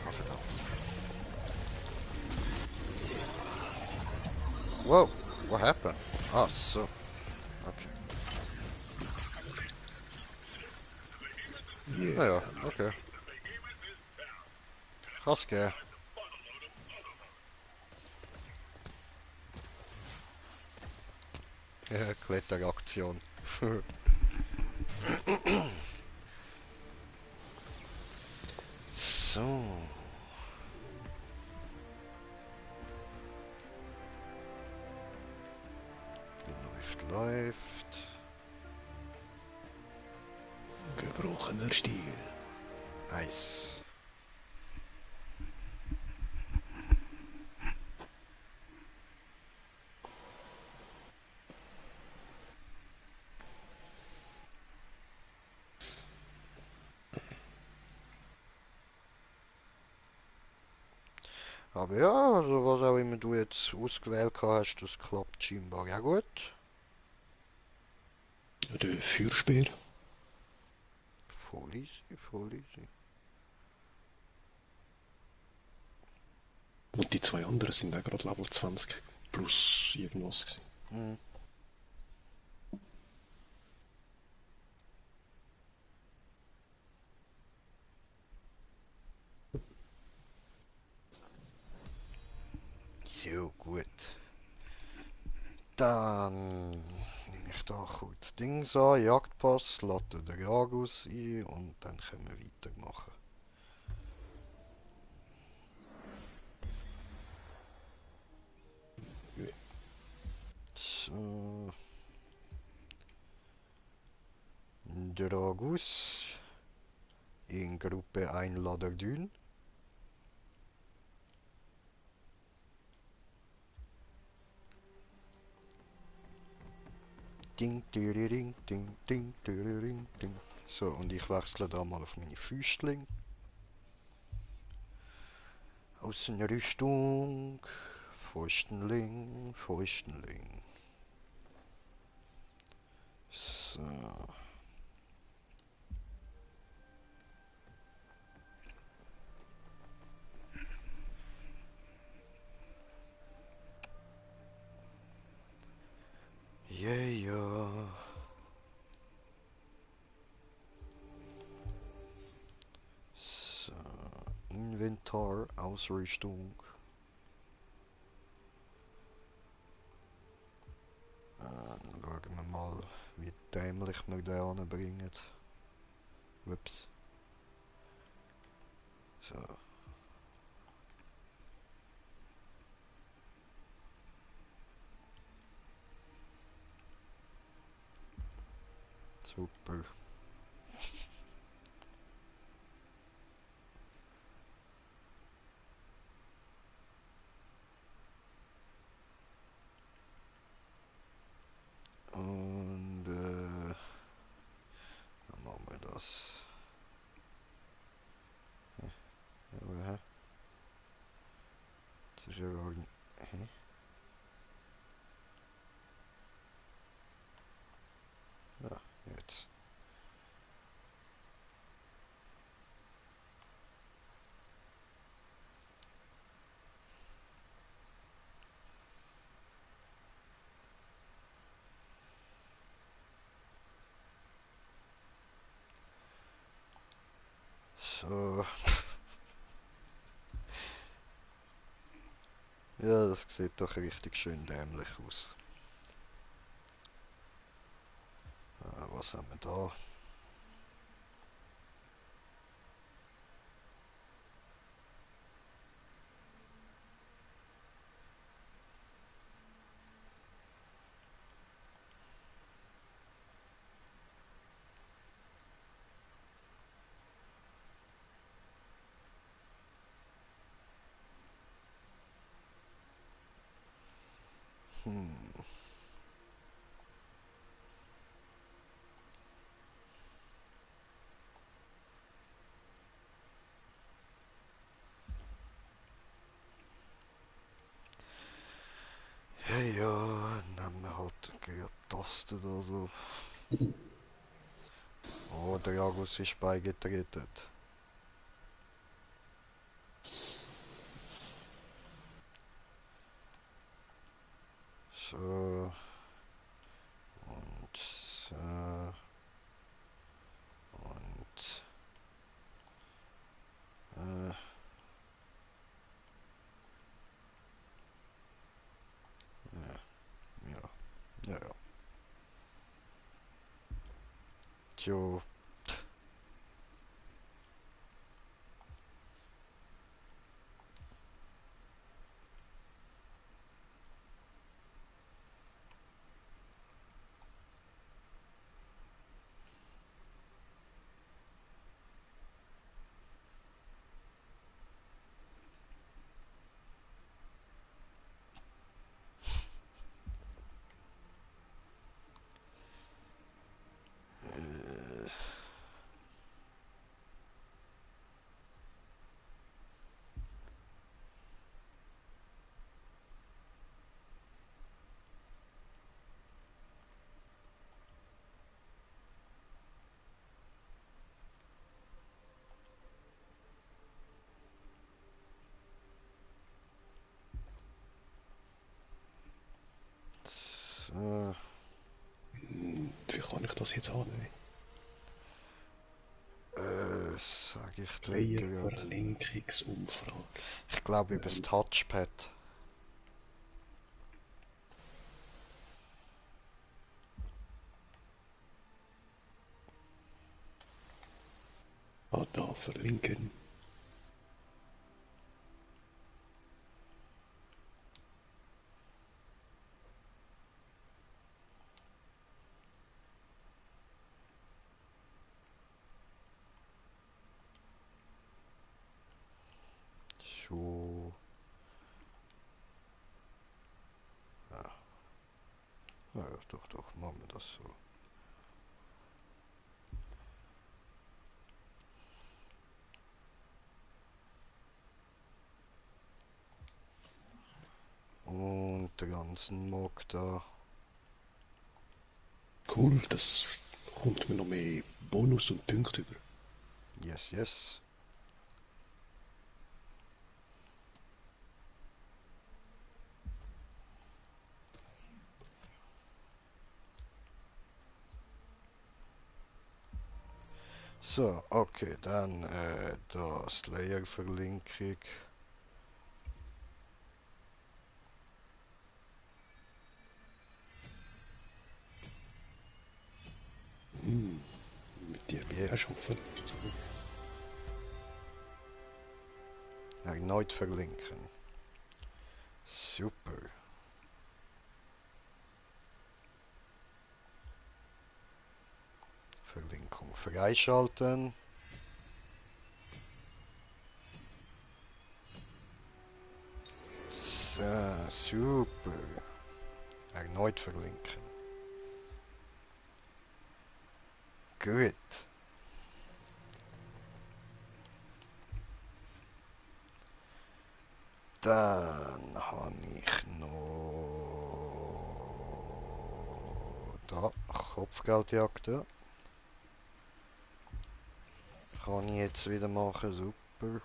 Oh, verdammt. Whoa, what happened? Ah, so. Okay. Yeah. Naja, okay. Krass, gell? Ja, Kletteraktion. So. Läuft, läuft. Gebrochener Stiel. Eis. Aber ja, also was auch immer du jetzt ausgewählt hast, das klappt scheinbar ja gut. Der Feuerspeer. Voll easy, voll easy. Und die zwei anderen sind auch gerade Level 20 plus irgendwas gewesen. Hm. So, gut. Dann nehme ich da kurz Dings an, Jagdpass, lade den Jagus ein und dann können wir weitermachen. So. Dragus in Gruppe Einladerdün. Ding, ding, ding, ding, ding, ding. So, und ich wechsle da mal auf meine Füßling. Außenrüstung. Fäustenling, Fäustenling. So. Yeah, ja. So. Inventar, Ausrüstung. Dann schauen wir mal, wie dämlich wir den anbringen. Ups. So. Super. das? Ja, das ist ja gar nicht... Hä? Ja, jetzt. So. Ja, das sieht doch richtig schön dämlich aus. Was haben wir da? Ja, ja, nehmen wir halt Taste oder so. Oh, der Jagus ist beigetreten. So, und so, und äh, ja, ja, ja. Tjo, so, Wie kann ich das jetzt annehmen? sag ich dir gerade. Player-Verlinkungsumfrage. Ich glaube über das Touchpad. Ah, da, verlinken. So, ja, doch, doch, machen wir das so. Und der ganzen Mock da. Cool, das kommt mir noch mehr Bonus und Punkte über. Yes, yes. So, okay, dann das Layer-Verlinkung. Mit dir bin Je ich auch schon verlinkt. erneut verlinken. Super. Verlinkung freischalten. So, super. Erneut verlinken. Gut. Dann habe ich noch da Kopfgeldjagd. Kann ich jetzt wieder machen, super.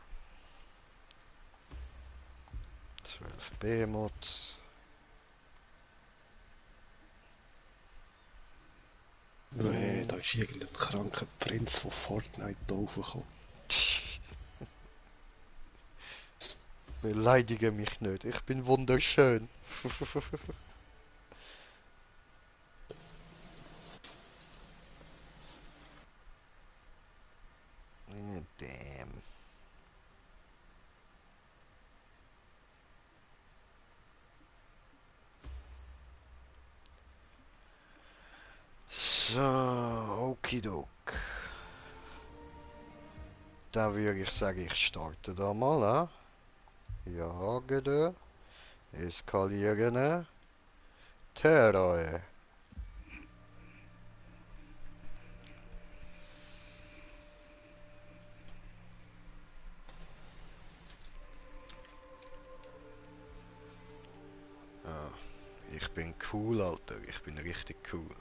12 B-Mods. Da ist irgendein kranker Prinz von Fortnite da raufgekommen. Beleidige mich nicht, ich bin wunderschön. Damn. So, okidok. Dann würde ich sagen, ich starte da mal. Jagen, eskalieren, Terror. Ah, ich bin cool, Alter. Ich bin richtig cool.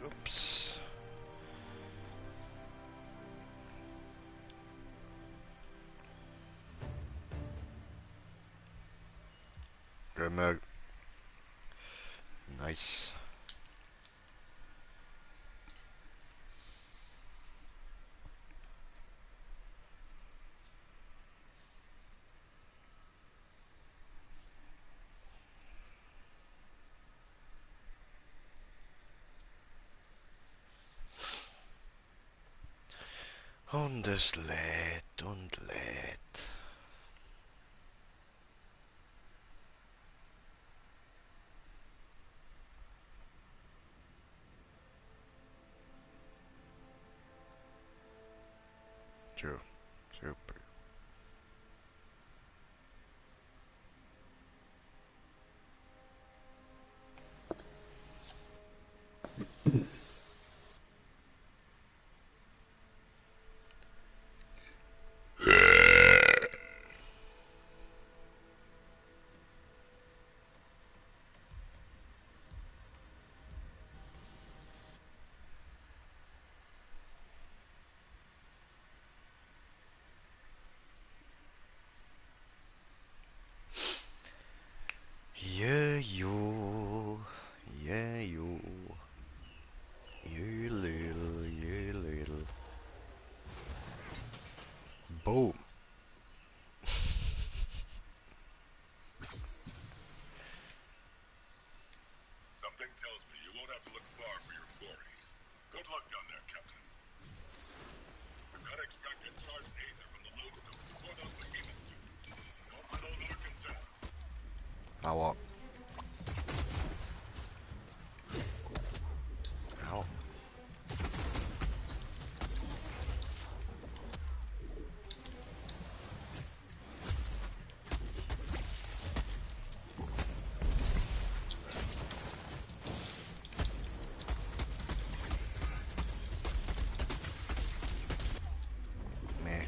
Ups. Gömmer. Nice. Und es lädt und lädt. Tja, super. Yeah, you. Yeah, you. You little, you little. Boom. Something tells me you won't have to look far for your quarry. Good luck down there, Captain. We've got to extract that charged aether from the lodestone before those behemoths do. Don't let old Arkham down. Hau ab. Hau. Meh.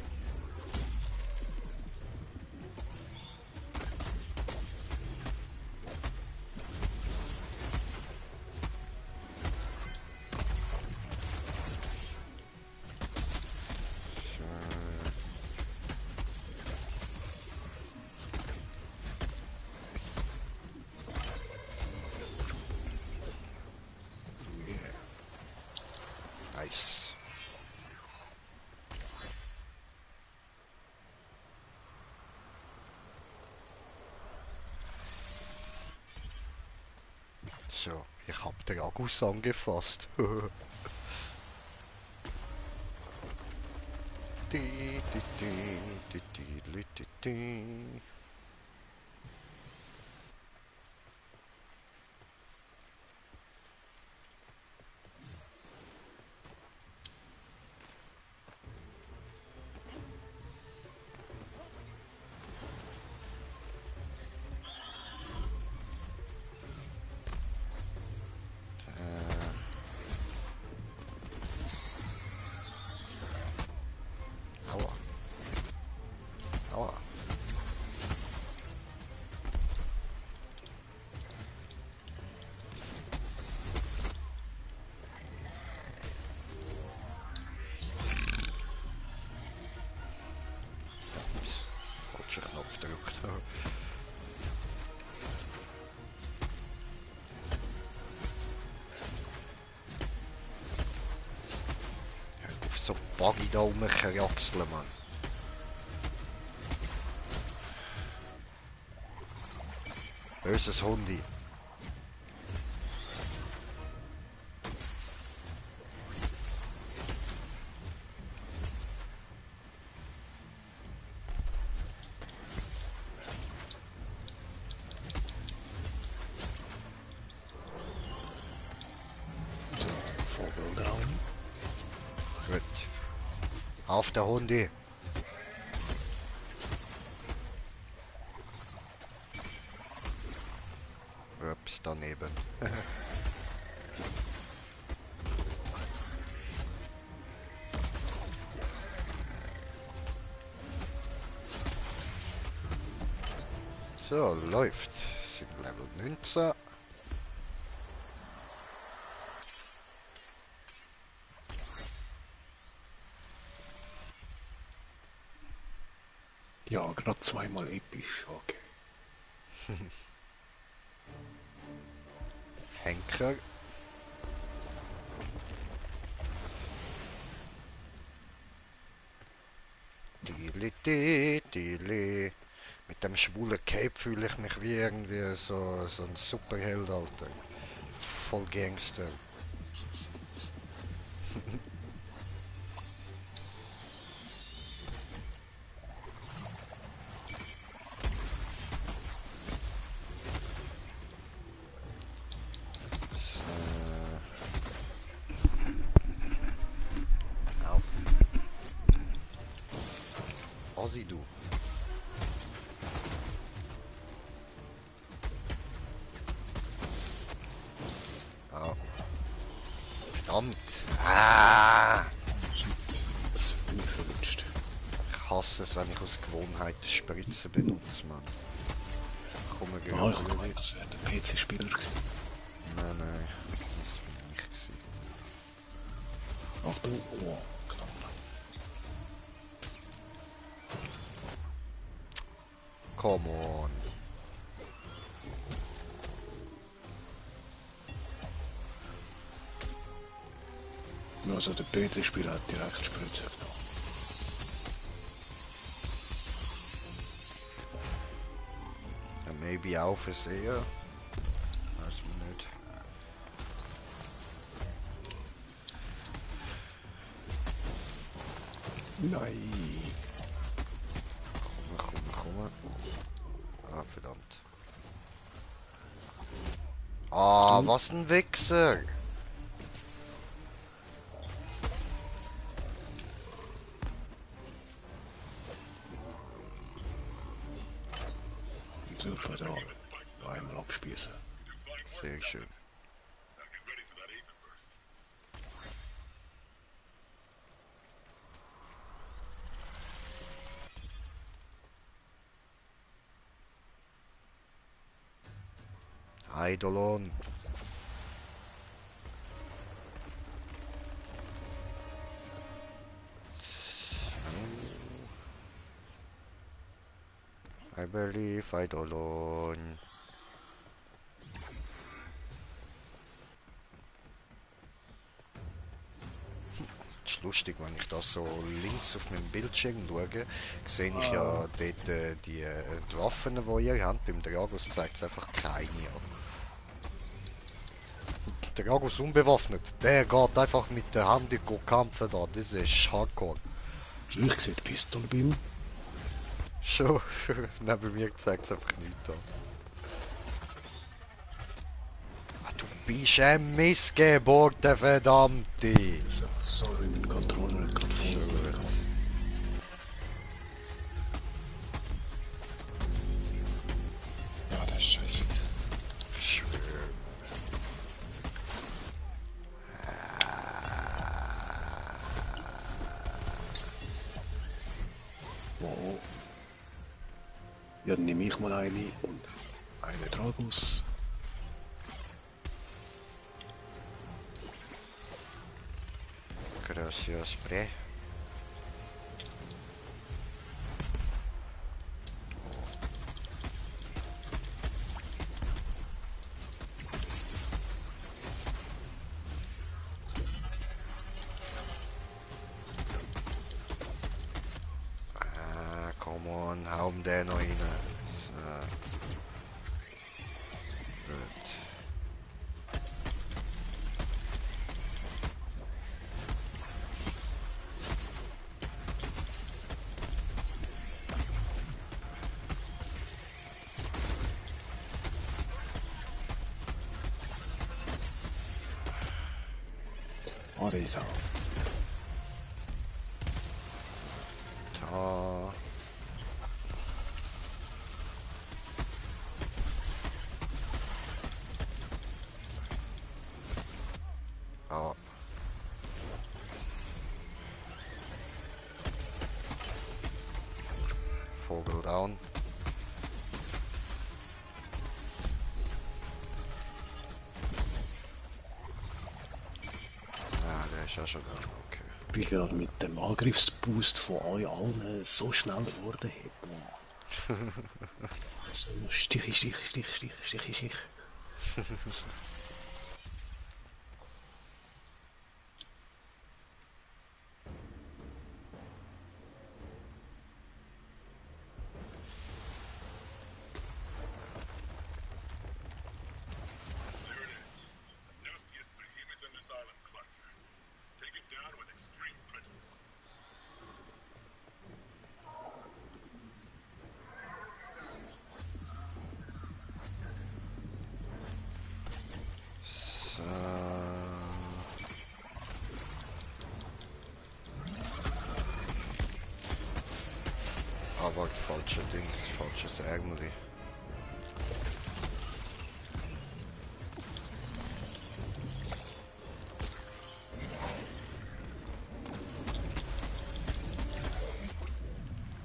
Nice. So, ich hab den Akkus angefasst. Di, di, di, di, di, di, di, di. Hör auf so Buggy da rumkraxeln, Mann. Böses Hundi. Vogel down. Gut. Auf der Hundi. Ups, daneben. So, läuft. Sind Level 19. Ja, gerade zweimal episch, okay. Henker. Dili. Mit dem schwulen Cape fühle ich mich wie irgendwie so ein Superheld, Alter. Voll Gangster. Au. Ozzy, du. Au. Verdammt. Ah. Das bin ich verwünscht. Ich hasse es, wenn ich aus Gewohnheit Spritzen benutze, Mann. Komm, wir gehen Ah, ich rüber. glaube, das wäre der PC-Spieler gewesen. Nein, das bin ich gewesen. Achtung, oh, knapp. Come on. Also der PC-Spieler hat direkt Spritze genommen. Ja, maybe auch versehen. Weiß man nicht. Nein. Komm. Ah, verdammt. Ah, was ein Wichser. Ich dürfen da einmal abspießen. Sehr schön. Now get ready for that Aether burst. Eidolon. I believe Eidolon. Es ist lustig, wenn ich da so links auf meinem Bildschirm schaue, sehe ich ja dort die Waffen, die ihr habt. Beim Dragos zeigt es einfach keine an. Der Dragos unbewaffnet, der geht einfach mit der Hand kämpfen da, das ist Hardcore. Ich sehe die Pistole bei ihm. Schon, neben mir zeigt es einfach nichts an. Ah, du bist ein Missgeburt, der Verdammte! So, sorry, mein Controller hat gerade voll gegangen. Ja, das ist scheiße. Schwör. Wow. Ja, dann nehme ich mal eine und eine Dragos. Gracias, bre. um den noch rein. So. Gut. Ah, der ist auch. Da. Ah. Vogel down. Ah, der ist ja schon down, okay. Ich bin gerade mit dem Angriffsboost von euch allen so schnell geworden. Boah. So, Stich, Stich, Stich, Stich, Stich, Stich. There it is. The nastiest behemoth in this island cluster. Take it down with extreme prejudice. So. Aber falsche Dings, falsches Ärmeli.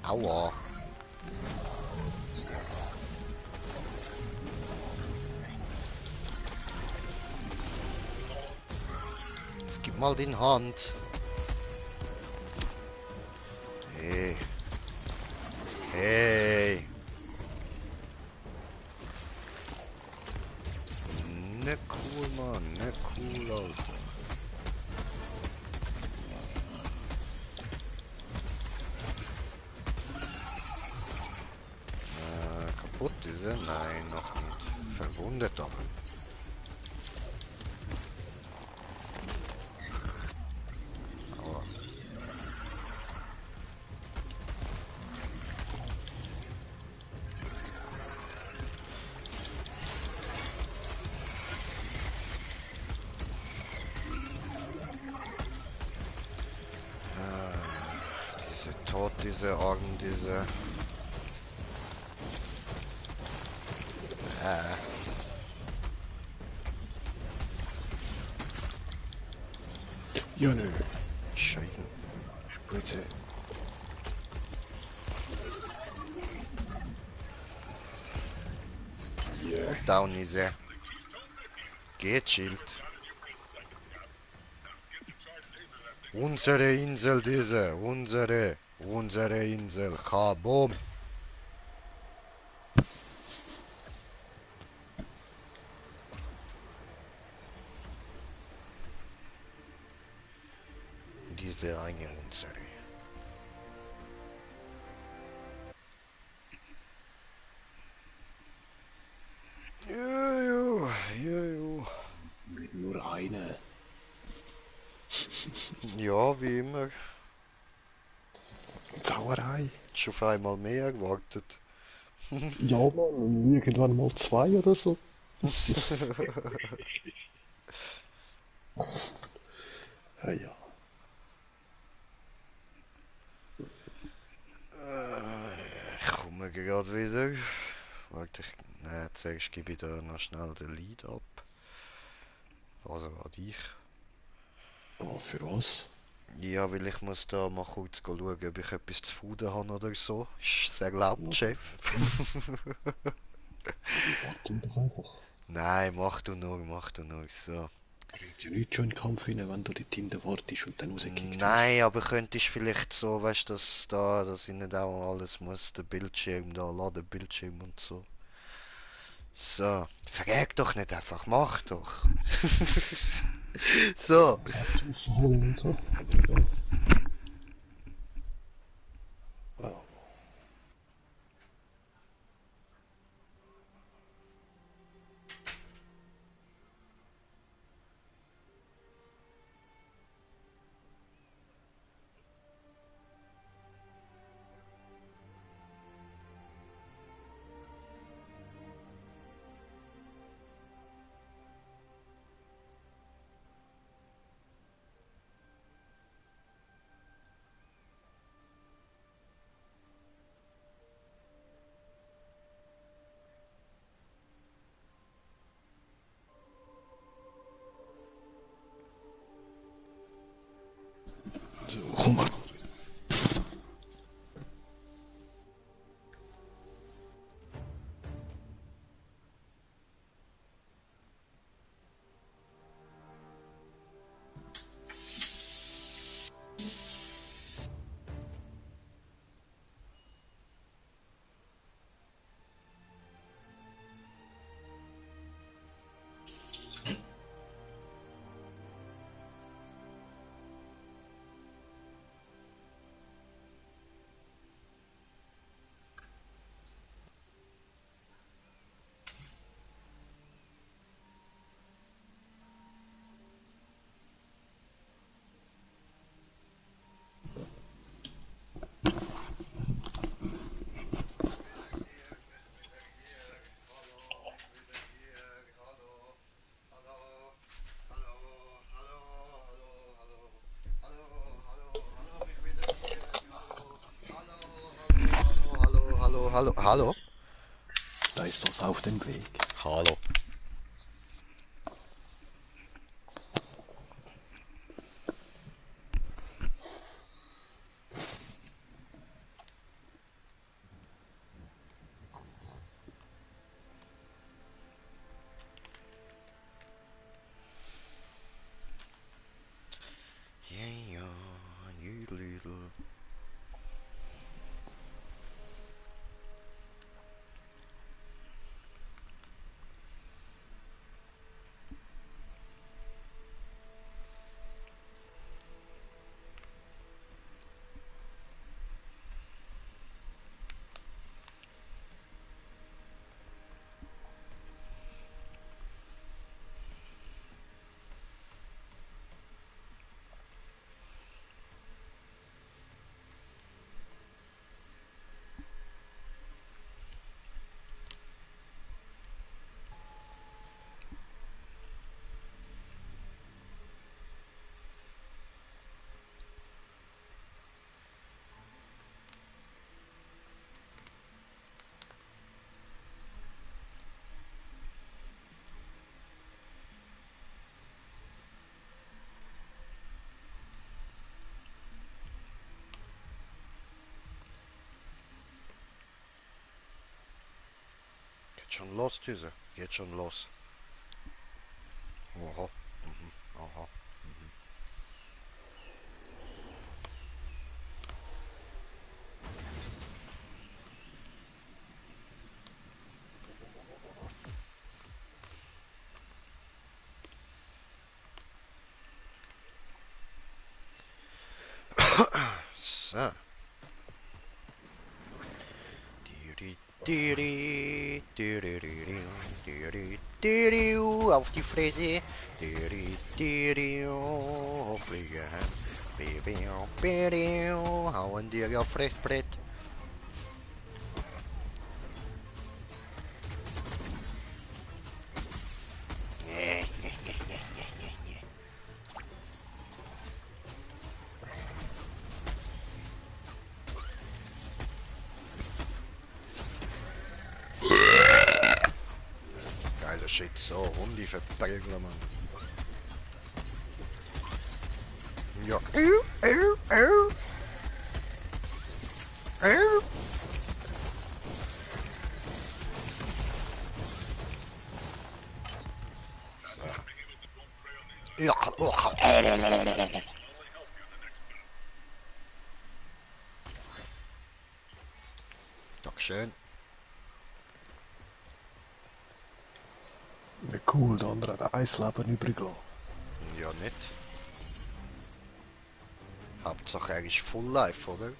Aua. Jetzt gib mal den Hand. Hey. Hey. Ne cool, Mann. Ne cool, Alter. Kaputt ist er? Nein, noch nicht. Verwundet aber. Aua. Diese Tod, diese Augen, diese... Ja, nö. Scheiße. Spritze. Yeah. Down ist er. Geht, Schild. Unsere Insel diese. Unsere Insel. Kabum. Diese eine unsere. Jojo, jojo. Mit nur eine. Ja, wie immer. Sauerei. Schon auf einmal mehr gewartet. Ja, Mann, irgendwann mal 2 oder so. Ja, ja. Ich komme gerade wieder. Warte, nein, zuerst gebe ich da noch schnell den Lead ab. Also an dich. Oh, für was? Ja, weil ich muss da mal kurz schauen, ob ich etwas zu fuden habe oder so. Ist sehr erlaubt, Chef. Warte doch einfach. Nein, mach du nur, so. Bringt ja nichts schon in den Kampf rein, wenn du die Tinte wartest und dann rauskickt. Nein, aber könntest vielleicht so, weißt du, dass ich nicht auch alles muss, den Bildschirm da laden, Bildschirm und so. So, frag doch nicht einfach, mach doch. So. Aufholen und so. Ja. Wow. hallo, hallo, Da ist was auf dem Weg. hallo. Ja, ja, jüdelüdel. Geht schon los, Düse. Geht schon los. Oha. Mhm. Aha. So. Auf die Fresse. Fliege. Hauen dir ja Fressbrett. Geiler Shit, so, Hundi verprügeln, Mann. Ja. Ja. Dankeschön. Wie cool, der andere hat ein Leben übrig gelassen. Ja, nicht. Hauptsache er ist Full Life, oder?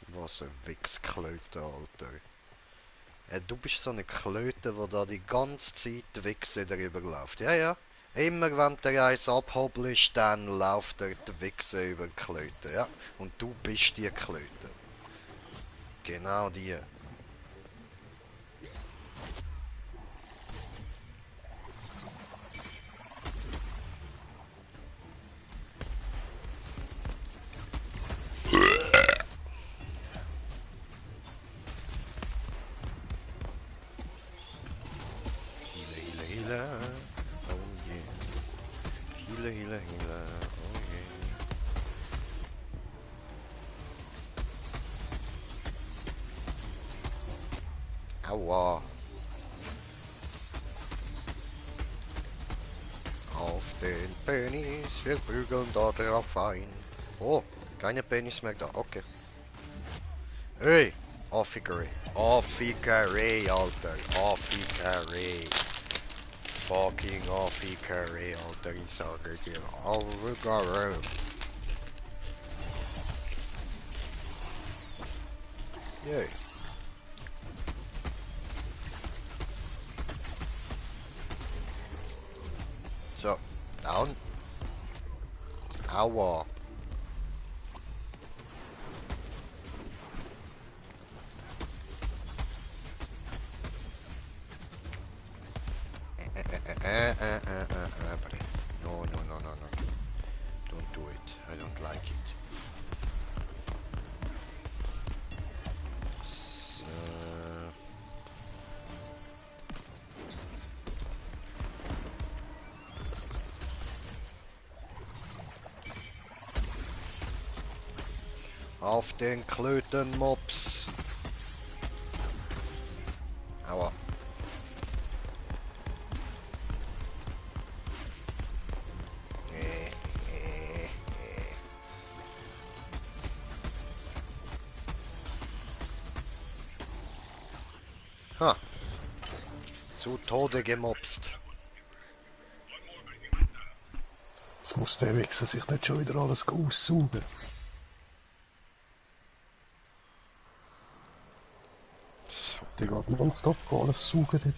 Was ein Wichsklöte, Alter. Du bist so eine Klöte, wo da die ganze Zeit Wichse drüber läuft. Ja, ja. Immer wenn der eins abhobelst, dann läuft der die Wichse über die Klöte, ja. Und du bist die Klöte. Genau die. Hile, hile, hile. Oh yeah. Hile, hile, hile. Oh yeah. Aua. Auf den Penis, wir prügeln da drauf ein. Oh, keine Penis mehr da, okay. Hey, Affikere. Affikere, Alter. Affikere. Fucking Affikere, Alter. Ich sage dir. Affikere. Yay. So, down. Aua. Buddy. No, no, no, no, no. Don't do it. I don't like it. So. Auf den Klötenmops. Aua. Ha. Zu Tode gemopst. Das muss der Wichser sich nicht schon wieder alles aussaugen. So. Der geht nonstop alles saugen dort.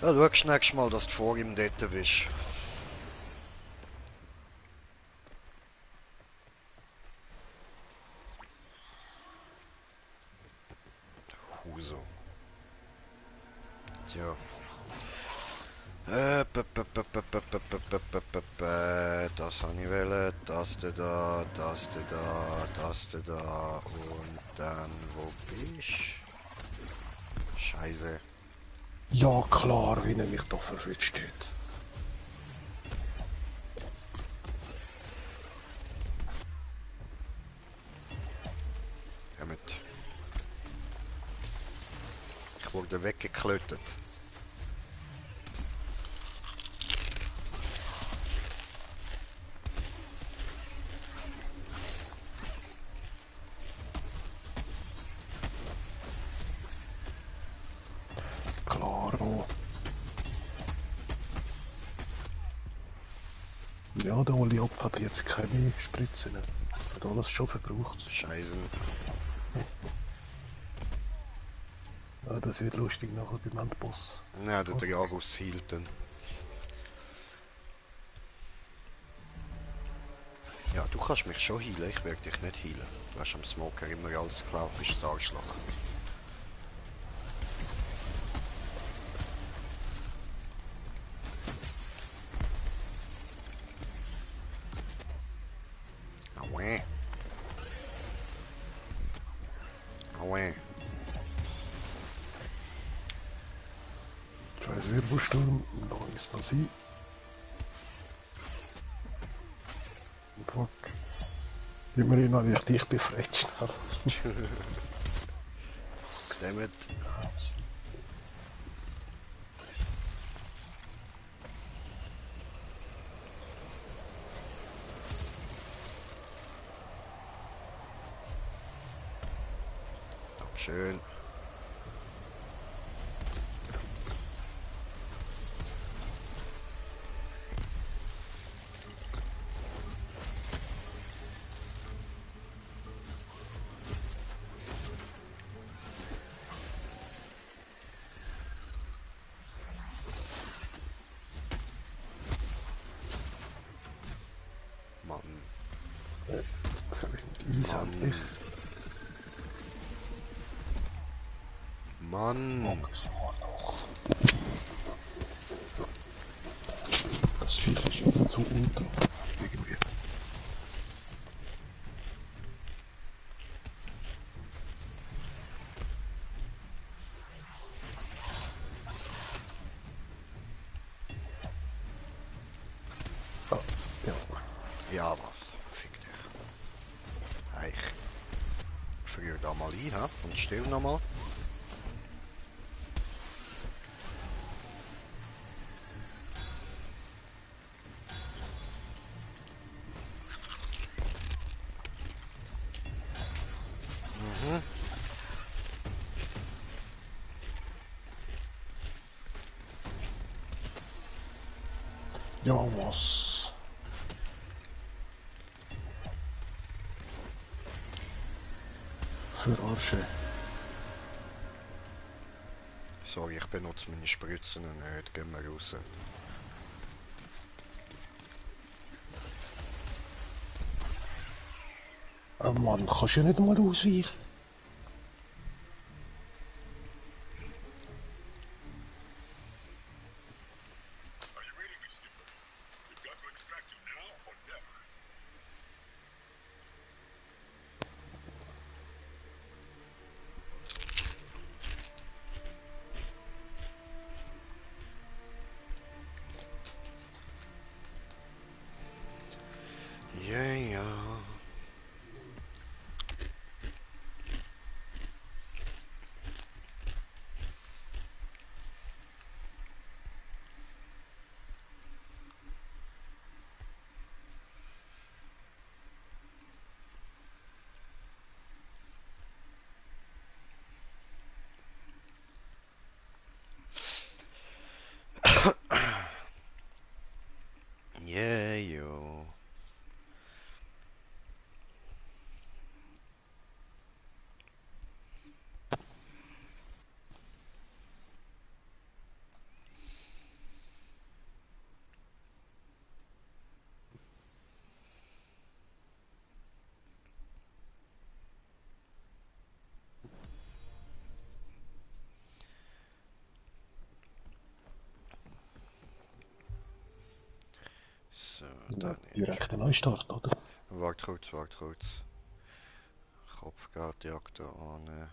Ja, schau nächstes Mal, dass du vor ihm dort bist. Huso. Tja. Das habe ich wollen, das da, das da, das da und dann, wo bist du? Scheiße. Ja klar, wie er mich da verwünscht hat. Mit. Ich wurde weggeklötet. Klaro. Ja, der Oliop hat jetzt keine Spritzen. Hat alles schon verbraucht. Scheiße. Ja, das wird lustig nachher beim Endboss. Ja, der Dragus hielt dann. Ja, du kannst mich schon healen, ich werde dich nicht healen. Du hast am Smoker immer alles geklaut, bist ein Arschloch. Aue. Aue. Scheiß Wirbelsturm, da ist noch sie. Fuck. Immerhin habe ich dich befreit schnell. Damit. Schön. Mann. Eis endlich. Mann. Das Viech ist jetzt zu unter. Irgendwie. Ah, ja. Ja, was? Fick dich. Eich. Frier da mal ein, ha? Und still nochmal. Ja, was? Für Arsche. Sorry, ich benutze meine Spritzen nicht. Gehen wir raus. Mann, kannst du ja nicht mal ausweichen. Are you reading me, Skipper? We've got to extract you now or never. Ja, ja. Ja, jo. So, Ja, dann ist... direkt ein Neustart, oder? Wart kurz, wart kurz. Kopfgeldjagd da an.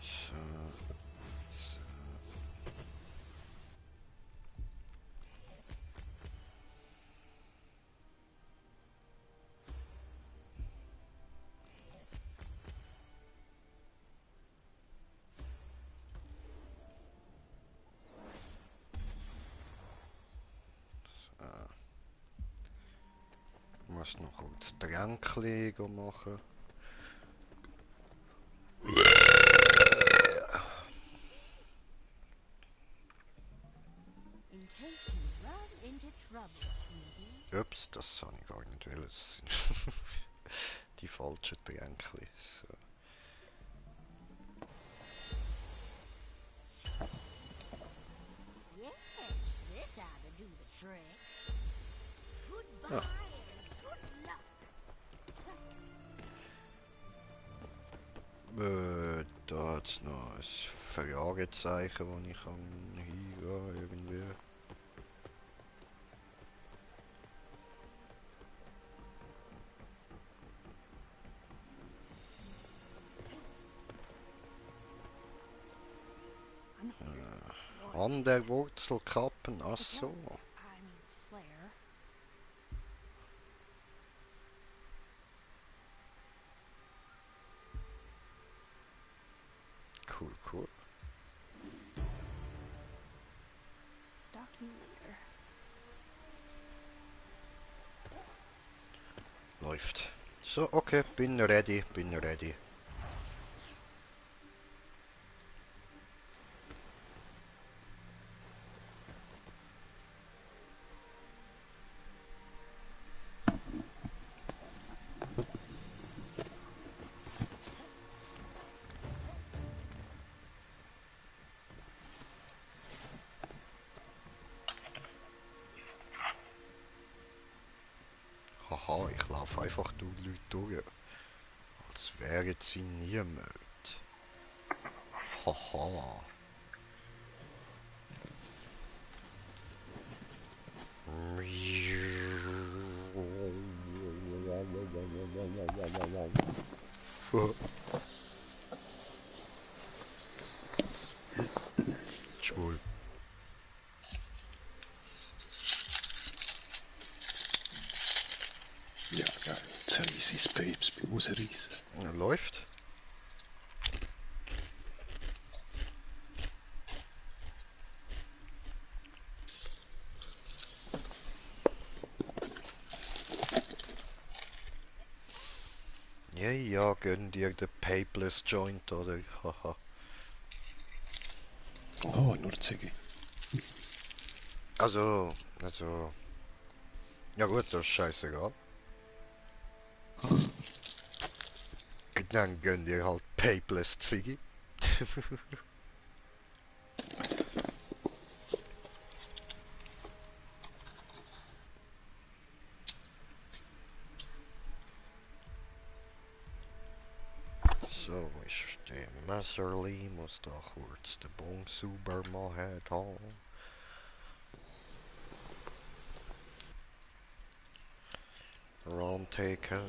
So, so. Ich muss noch kurz Tränkchen machen. In case you run into trouble, sweetie. Ups, das habe ich gar nicht wollen. Das sind die falschen Tränkchen. So. Yes, this ought to do the trick. Goodbye Ja. and good luck. Da hat es noch ein Fragezeichen, wo ich hingehen kann, irgendwie. An der Wurzel kappen, ach so. I mean Slayer. Cool, cool. Stalk you later. Läuft. So, okay, bin ready, bin ready. Haha, ich laufe einfach durch die Leute durch. Als wären sie niemand. Haha. Schwul. Ja, geil. Zerreiss Babes beim Rausreissen. Ja, läuft. Ja, ja, gönn dir den Papeless Joint, oder? Haha. Oh, nur Ziggy. Also. Ja gut, das ist scheißegal. Dann gönn dir halt Papeless Ziggy. Messerli muss da kurz den Bon sauber machen. Da. Run taken.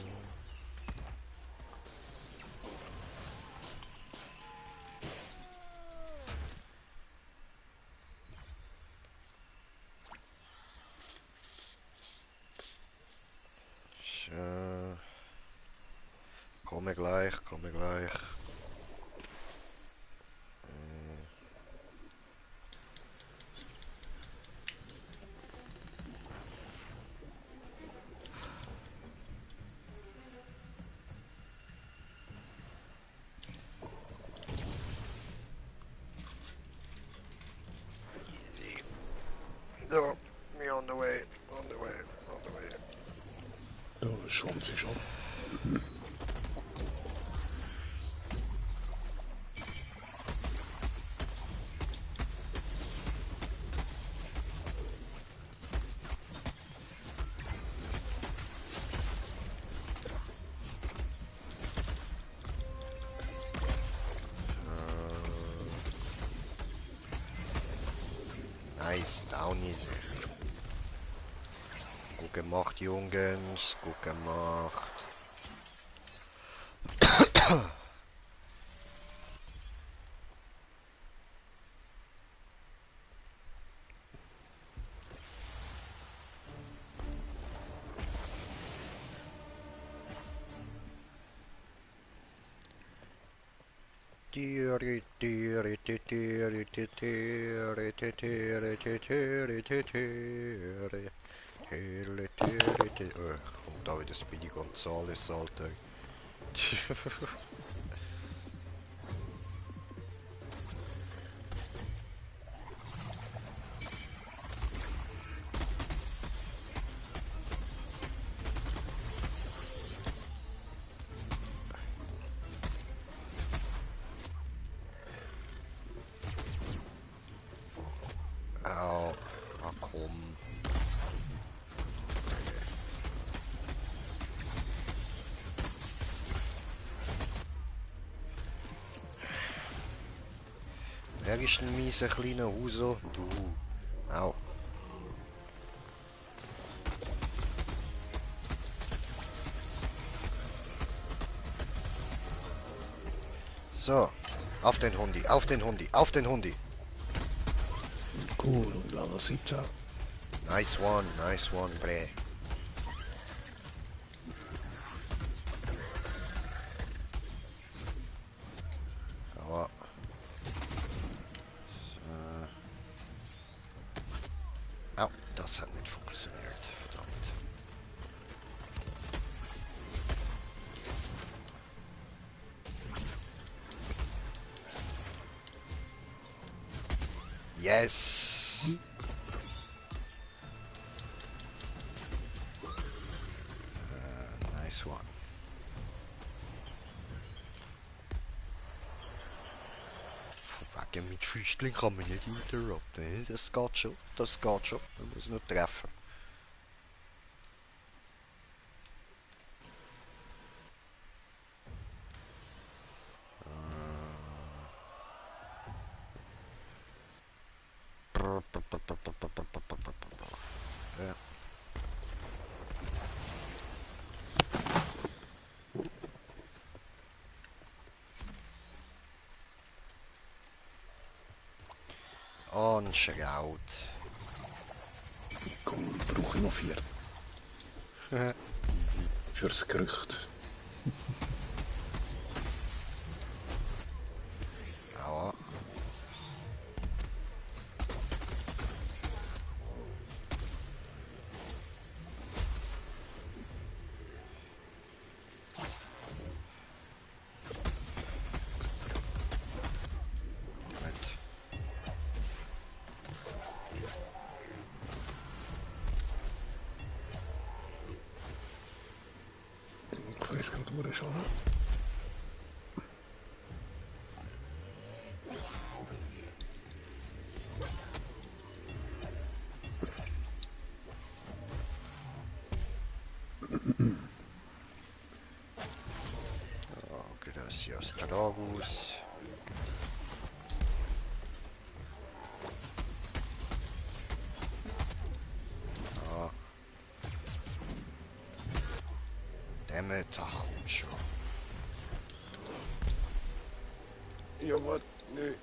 So. Komme gleich, komme gleich. Easy. So, me on the way, on the way, on the way. Da schwammt sie schon. Nice, down easy. Gut gemacht, Jungs, gut gemacht. Kommt da wieder Speedy Gonzales, Alter. Au, ah komm. Wer ist ein mieser kleiner Huso? Du. Au. So. Auf den Hundi, auf den Hundi, auf den Hundi. Cool, und Level 17. Nice one, bre. Aber. So. Au, das hat nicht funktioniert. Verdammt. Yes! Nice one. Wegen mit Füßchen kann man nicht interrupten. Das geht schon, das geht schon. Man muss nur treffen. Ja. Anschraut. Cool, brauche ich noch 4. Easy. Fürs Gerücht. Aua. Moment. Ich weiß gerade, wo er schon hat. Oh, gracias, Dragus. kommen. Ach komm schon. Ja, was? Nö.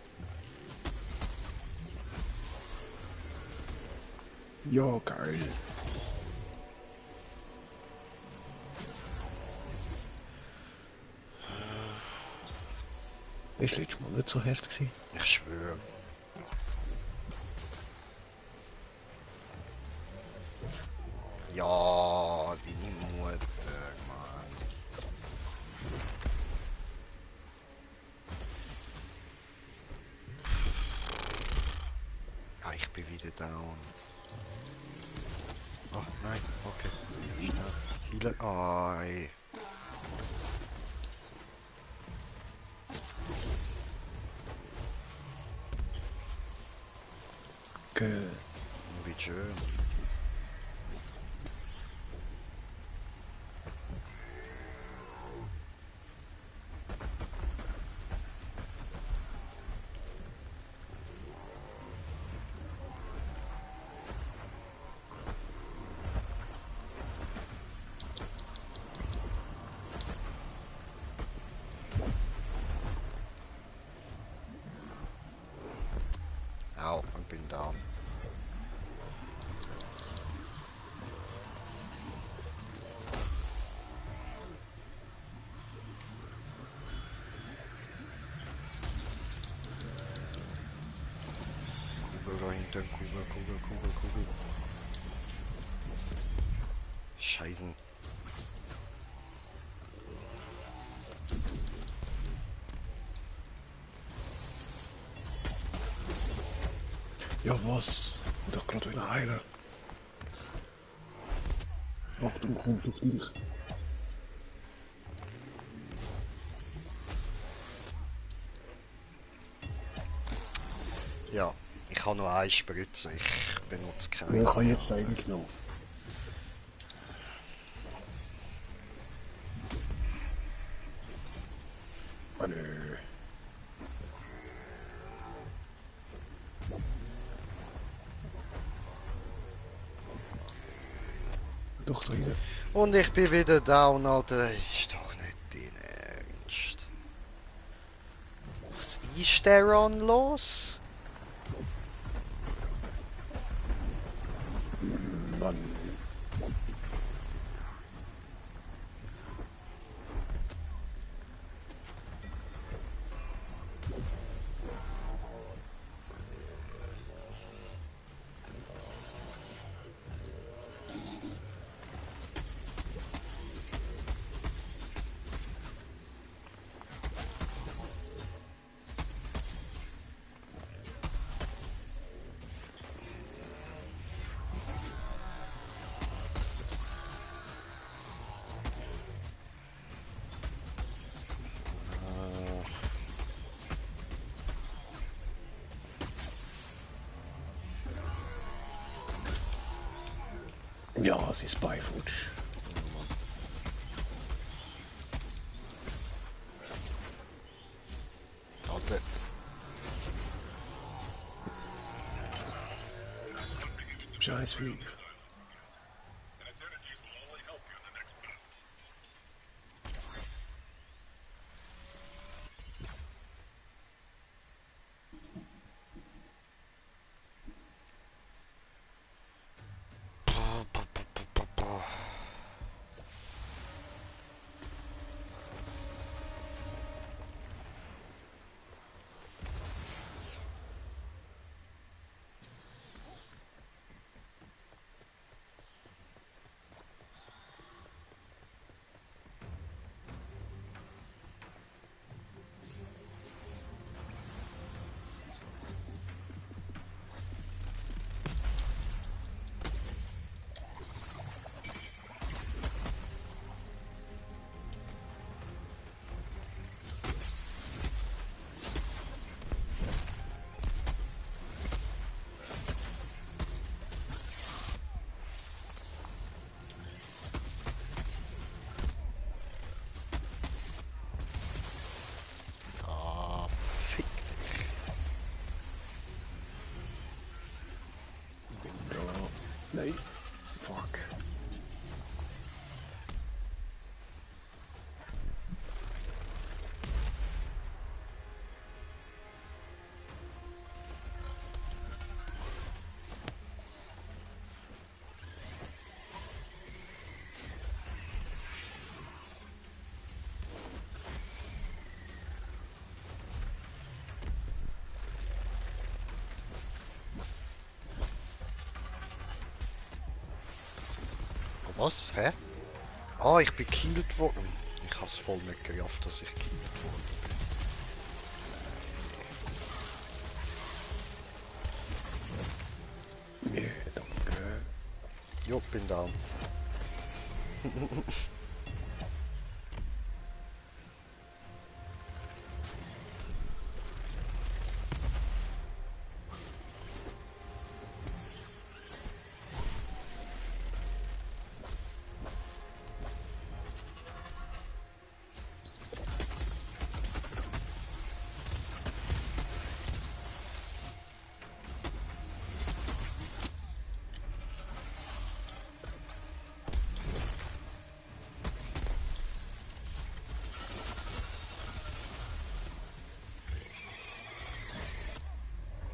Ja, geil. Ist letztes Mal nicht so hart gewesen. Ich schwöre. Ja, deine Mutter, Mann. Ja, ich bin wieder down. Oh, nein, okay. Schnell. Healen. Ah, ey. Good. Wie schön. Au, ich bin down. Kugel da hinten, Kugel. Scheißen. Ja, was? Doch gerade wieder heilen. Achtung, kommt auf dich. Ja, ich habe nur eine Spritze, ich benutze keine. Wer kann jetzt eigentlich noch? Ah, nö. Doch drin. Und ich bin wieder down, Alter. Das ist doch nicht dein Ernst. Was ist daran los? Mann. Ja, es ist Beifutsch. Alter. Scheiß Vieh. And its energies will only help you in the next battle. Ah, fick dich. Nein. Fuck. Was? Hä? Ah, ich bin gekillt worden. Ich hab's voll nicht gerafft, dass ich gekillt wurde. Nee, danke. Jo, bin down.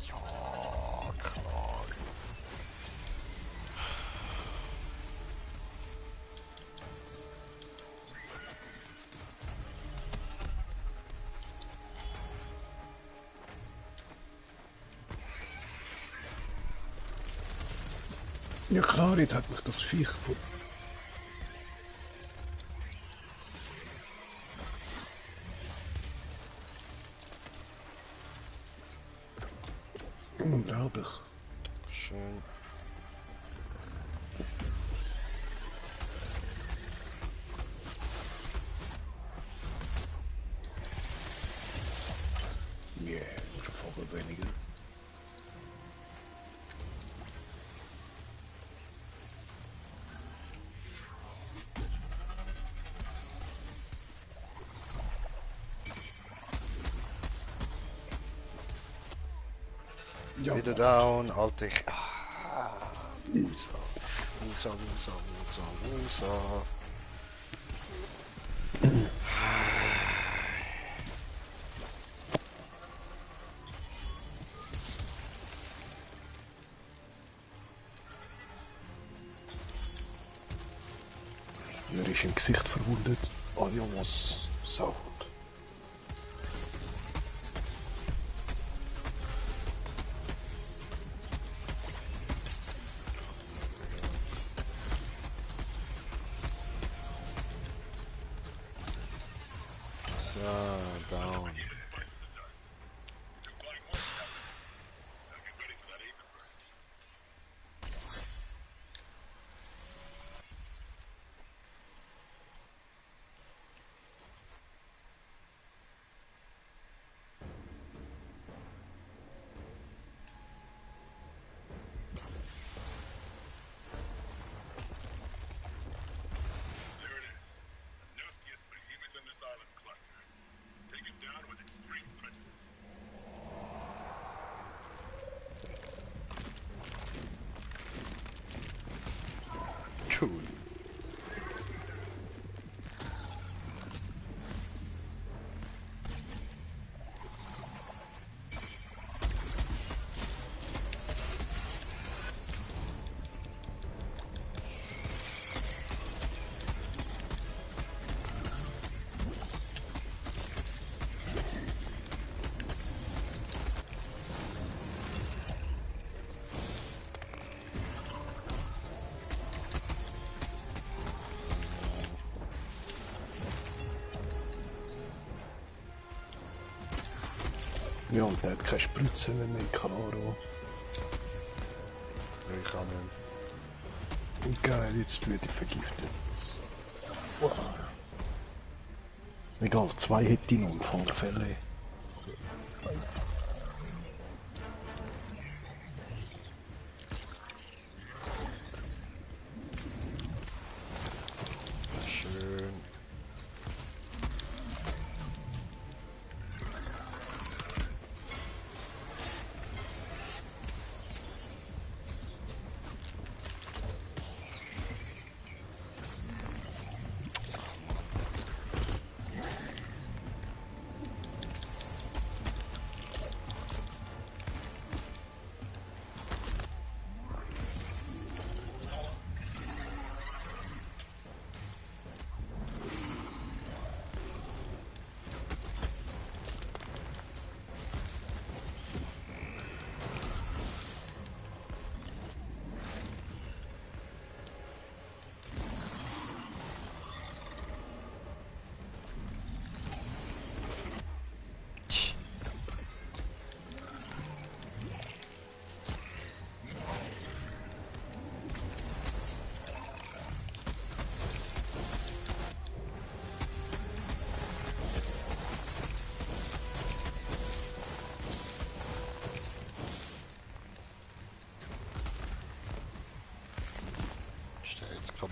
Ja, klar. Ja klar, jetzt hat mich das Viech von... Unglaublich. Schön. Yeah, Vogel weniger. Ja, Wieder down, Alter. Musa. Musa, Musa, Musa, Musa. er ist im Gesicht verwundet. Adios, saugut. So, down. Bites the dust. You're flying one, Captain. Now get ready for that Aether burst. There it is. The nastiest behemoth in this island cluster. Take it down with extreme prejudice. Cool. Ja, und der hat keine Spritze mehr, Claro. Ich kann nicht. Und geil, jetzt wird ich vergiftet. Wow. Egal, 2 hätte ich noch im Fall der Fälle. Schön.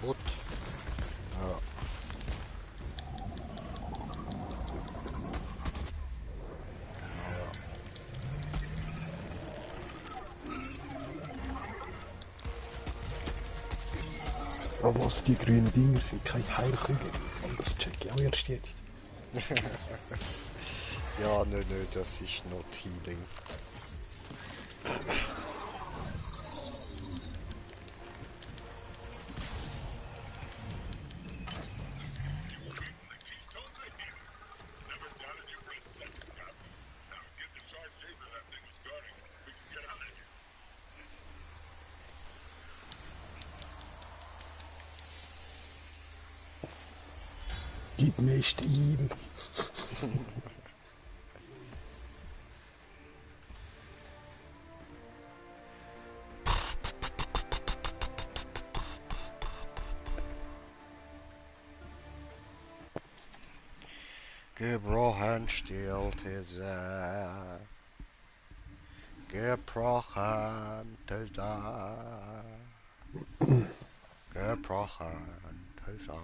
kaputt. Ja. Aber was, die grünen Dinger sind keine Heilkrüge. Und das check ich auch erst jetzt. Ja, nö, das ist not healing. Never doubted you for a second, Captain. Now get the charged laser that thing was guarding. We can get out of here. Gib mir Stil. Gebrochen stillte sie. Gebrochen Tesa. Gebrochen Tesa.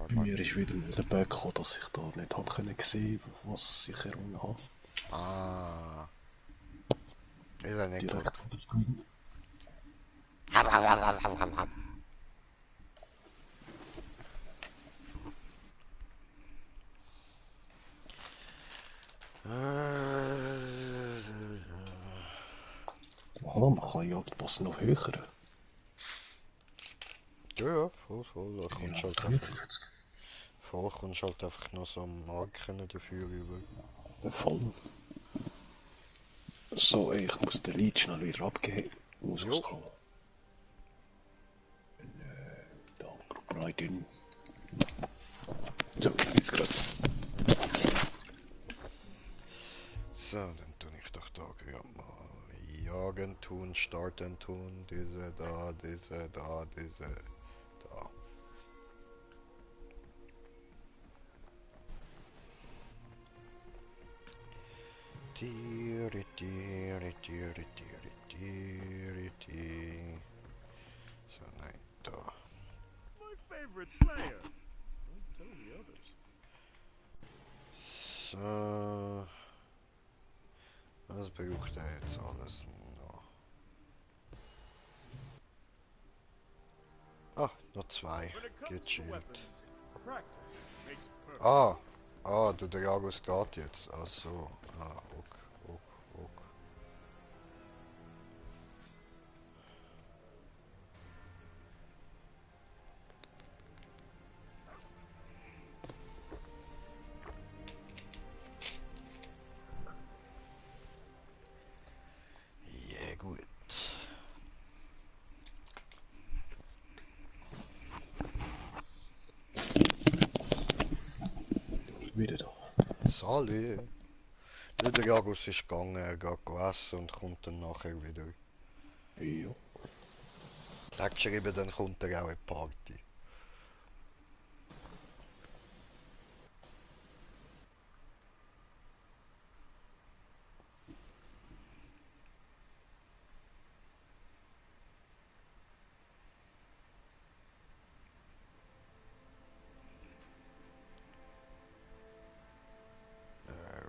Bei mir ist wieder mal der Bug gekommen, dass ich da nicht habe können sehen, was ich errungen habe. Ah. Ist ja nicht Direkt gut. von der Screen. Hab. Aha, man kann Jagdpass noch höher. Ja, voll. Da kommst halt einfach, 53. kommst halt einfach noch so Marken dafür über. Voll. So, ey, ich muss den Lead schnell wieder abgeben. Muss Jo. aufs Klo. Da, bereit in. So, jetzt gerade. So, dann tue ich doch da gerade mal jagen tun, starten tun, diese da, diese da, diese da. So, nein, da. My favorite Slayer. Don't tell the others. So. Was braucht er jetzt alles noch? Ah, noch zwei. When it comes Geht to Shield. weapons, practice makes perfect. Der Dragus geht jetzt. Ach so. Ok. Ja, gut. Wieder da. Sali. Der Dragus ist gegangen, er geht essen und kommt dann nachher wieder. Ja. Er hat geschrieben, dann kommt er auch in die Party.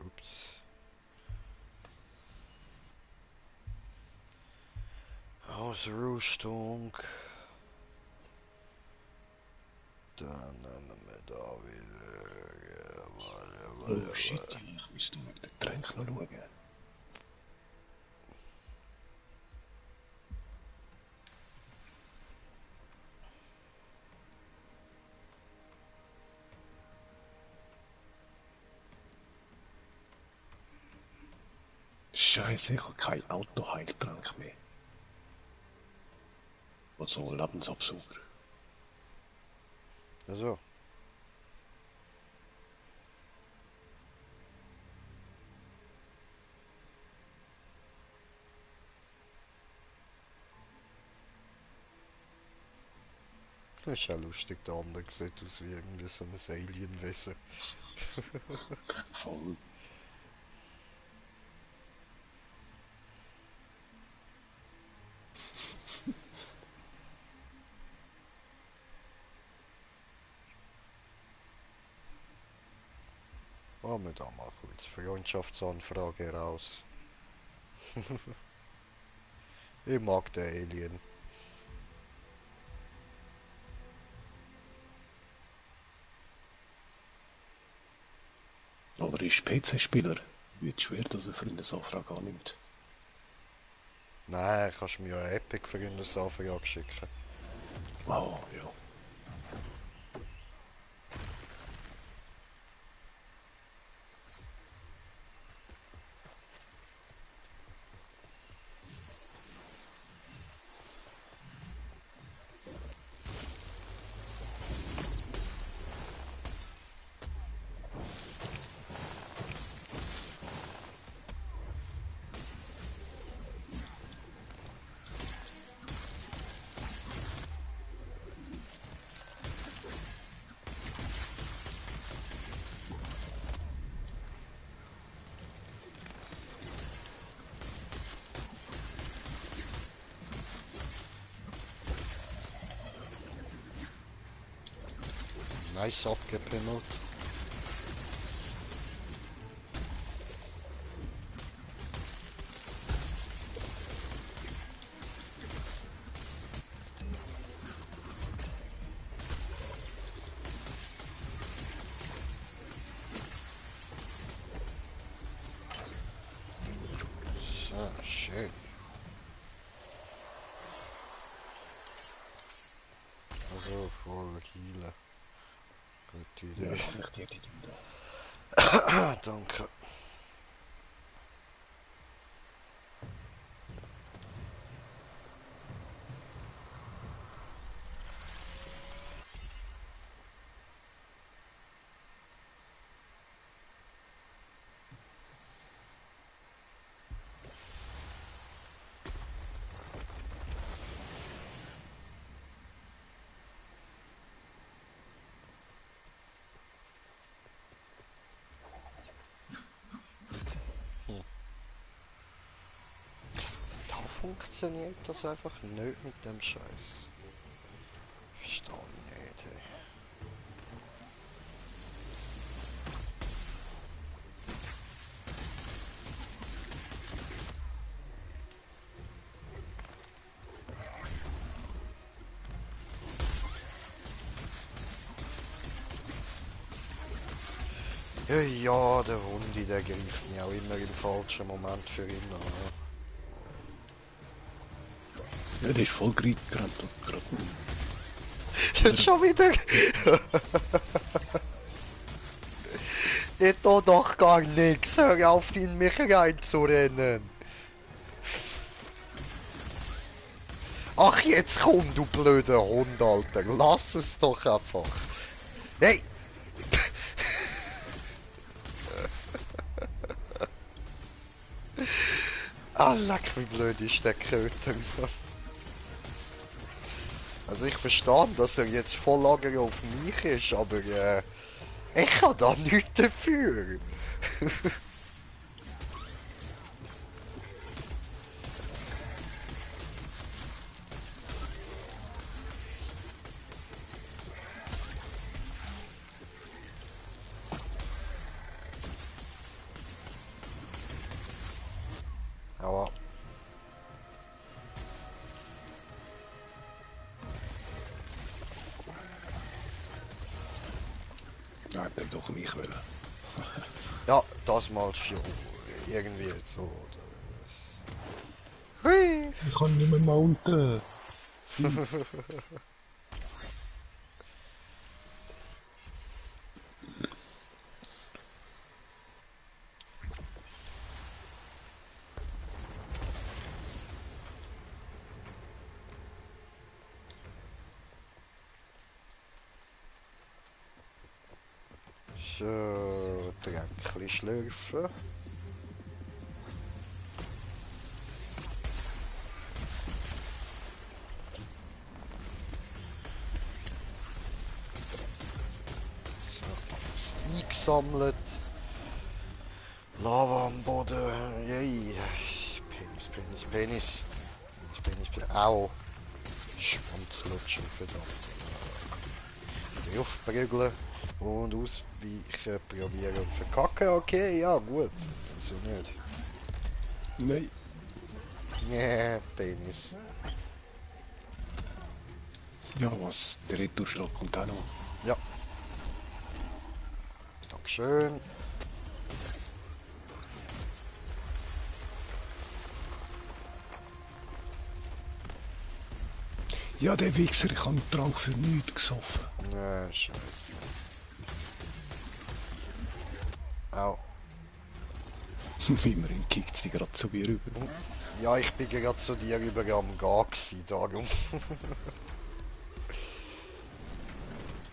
Ups. Ausrüstung. Dann nehmen wir da wieder. Oh shit, ja, ich müsste mal den Tränk noch schauen. Scheiße, ich habe kein Autoheiltrank mehr. Und so ein Lebensabsauger. Also. Das ist ja lustig, der andere sieht aus wie irgendwie so ein Alienwesen. Voll. Machen wir da mal kurz Freundschaftsanfrage raus. Ich mag den Alien. Aber ist PC-Spieler. Wird schwer, dass er Freundesanfrage annimmt. Nein, kannst mir ja eine Epic Freundesanfrage schicken. Oh, ja. Nice abgepimmelt. So, schön. Also voll healen. Gute Ja, Idee. kann ich dir die da. Ah, danke. Da funktioniert das einfach nicht mit dem Scheiß. Verstehe ich nicht. Hey. Ja, ja, der Hundi, der greift mich auch immer im falschen Moment für ihn an. Ja, der ist voll gerannt und gerade. Jetzt schon wieder. Ich tu doch gar nix. Hör auf, in mich reinzurennen. Ach, jetzt komm, du blöder Hund, Alter. Lass es doch einfach. Hey! Ah, leck, wie blöd ist der Köter. Also ich verstehe, dass er jetzt voll Lager auf mich ist, aber ich kann da nichts dafür. Aber Nein, der doch mich wollen. ja, das mal schon irgendwie so. Hui. Ich kann nicht mehr mounten. So, Tränkchen schlürfen. So, eingesammelt. Lava am Boden. Yay. Penis, Penis, Penis. Penis, Penis, Penis. Au. Schwanzlutschen, verdammt. Die aufprügeln. Und ausweichen, probieren und verkacken. Okay, ja, gut. Wieso nicht? Nein. Nee, Penis. Ja, was? Der Retourschlag kommt auch noch. Ja. Dankeschön. Ja, der Wichser, ich habe einen Trank für nichts gesoffen. Scheiße. Au. Immerhin kickt sie gerade zu mir rüber. Ja, ich bin gerade zu dir über am Gehen gewesen, darum.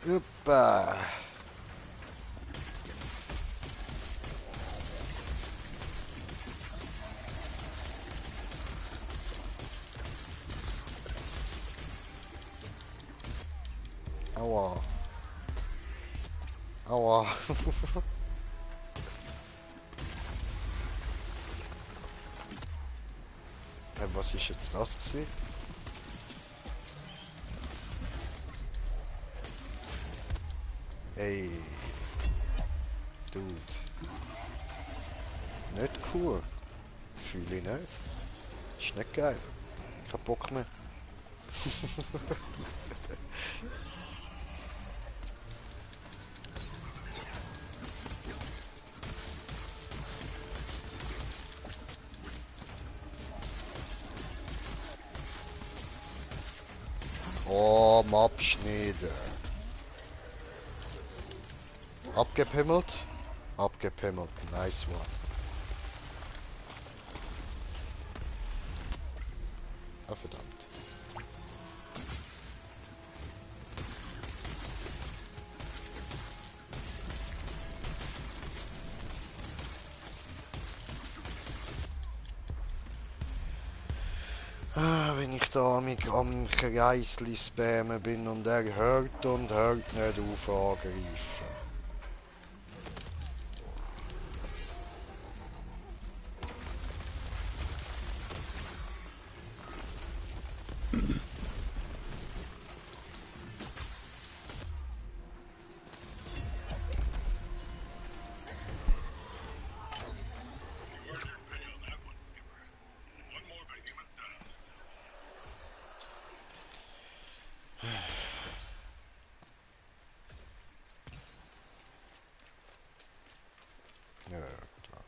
Uppa. Aua. Aua. Was ist jetzt das gewesen? Ey. Dude. Nicht cool. Fühle ich nicht. Ist nicht geil. Kein Bock mehr. Oh, abschneiden. Abgepimmelt? Abgepimmelt. Nice one. Ah, verdammt. Wenn ich da am Kreisli spammen bin und er hört und hört nicht auf angreifen. You earned your pay on that one, Skipper. One more behemoth down. Ja, klar.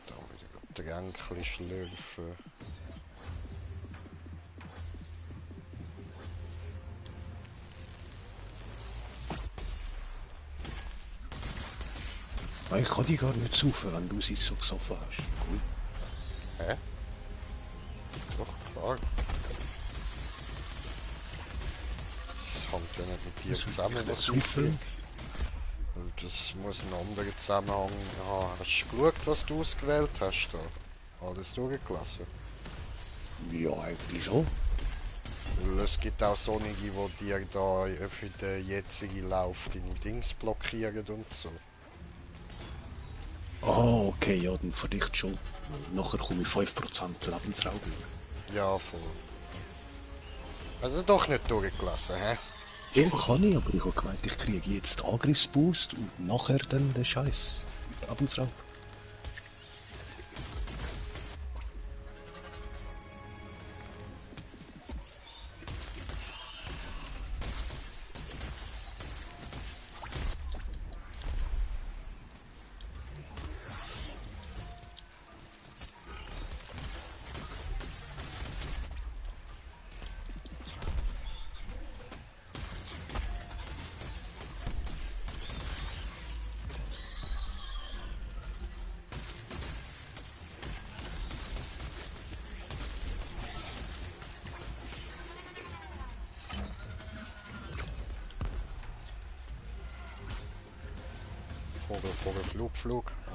Da wieder Tränkchen schlürfen. Ich kann die gar nicht saufen, wenn du sie so gesoffen hast. Cool. Hä? Doch, klar. Das hängt ja nicht mit dir zusammen, was ich saufen? Und das muss einen anderen Zusammenhang haben. Hast du geschaut, was du ausgewählt hast da? Alles durchgelassen? Ja, eigentlich schon. Weil es gibt auch solche, die dir da für den jetzigen Lauf deine Dings blockieren und so. Ah, okay, ja, dann verdickt schon. Nachher komme ich 5% Lebensraum über. Ja, voll. Also doch nicht durchgelassen, hä? Doch, kann ich, aber ich habe gemeint, ich kriege jetzt Angriffsboost und nachher dann den Scheiß Lebensraum. Vogel, Flug. Ja.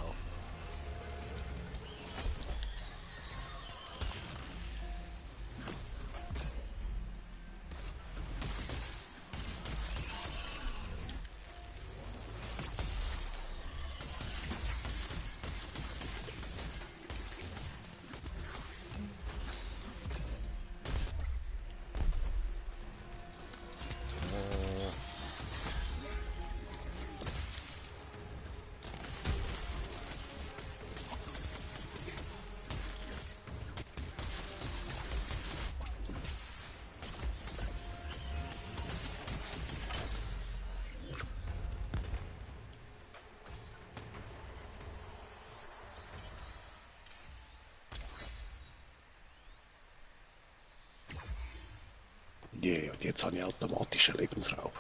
Yeah, und jetzt habe ich automatischen Lebensraub.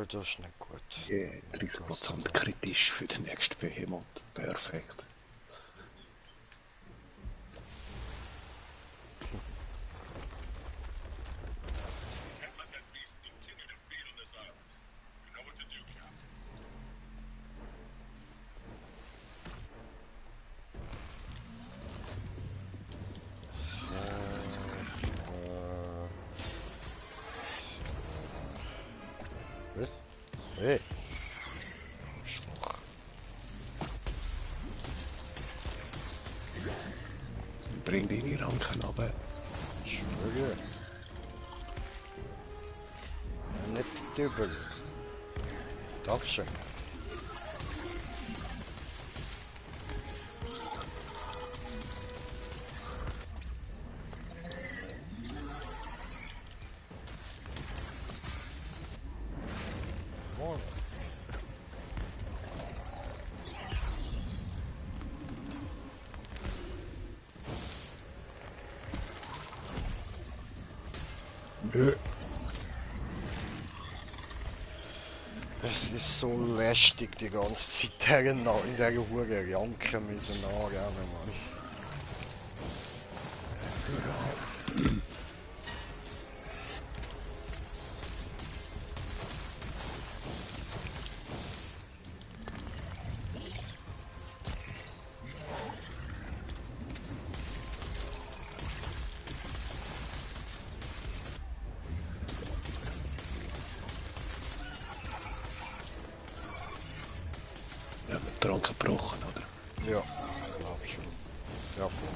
Das ist nicht gut. Yeah, 30% kritisch für den nächsten Behemoth. Perfekt. Can't let that beast continue to feed on this island. You know what to do, Cap. Was? Hey. Schluch. Bring deine Ranken runter. Schwöre. Nicht übel. Dankeschön. Moin. Nö. Es ist so lästig die ganze Zeit in der Hure Ranke müssen anrennen, Mann. Ja, mit Ranken gebrochen, oder? Ja, glaub schon. Ja, voll.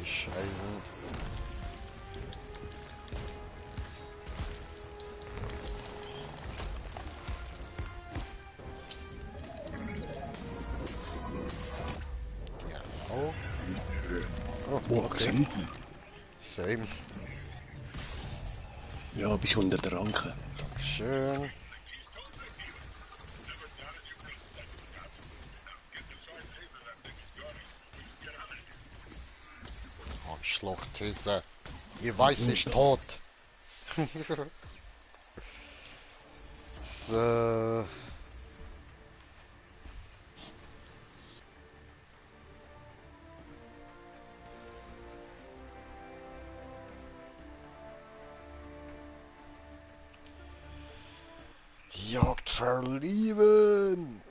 Scheiße. Genau. Oh, Boah, okay. gesehen. Same. Ja, bist unter der Ranke. Schön. Never doubted you for a second, Cap. Now get the charge laser that thing is guarding. Please get out of here. Arschlochtisse. Ihr weiß ist tot. So. Jagd verlieben.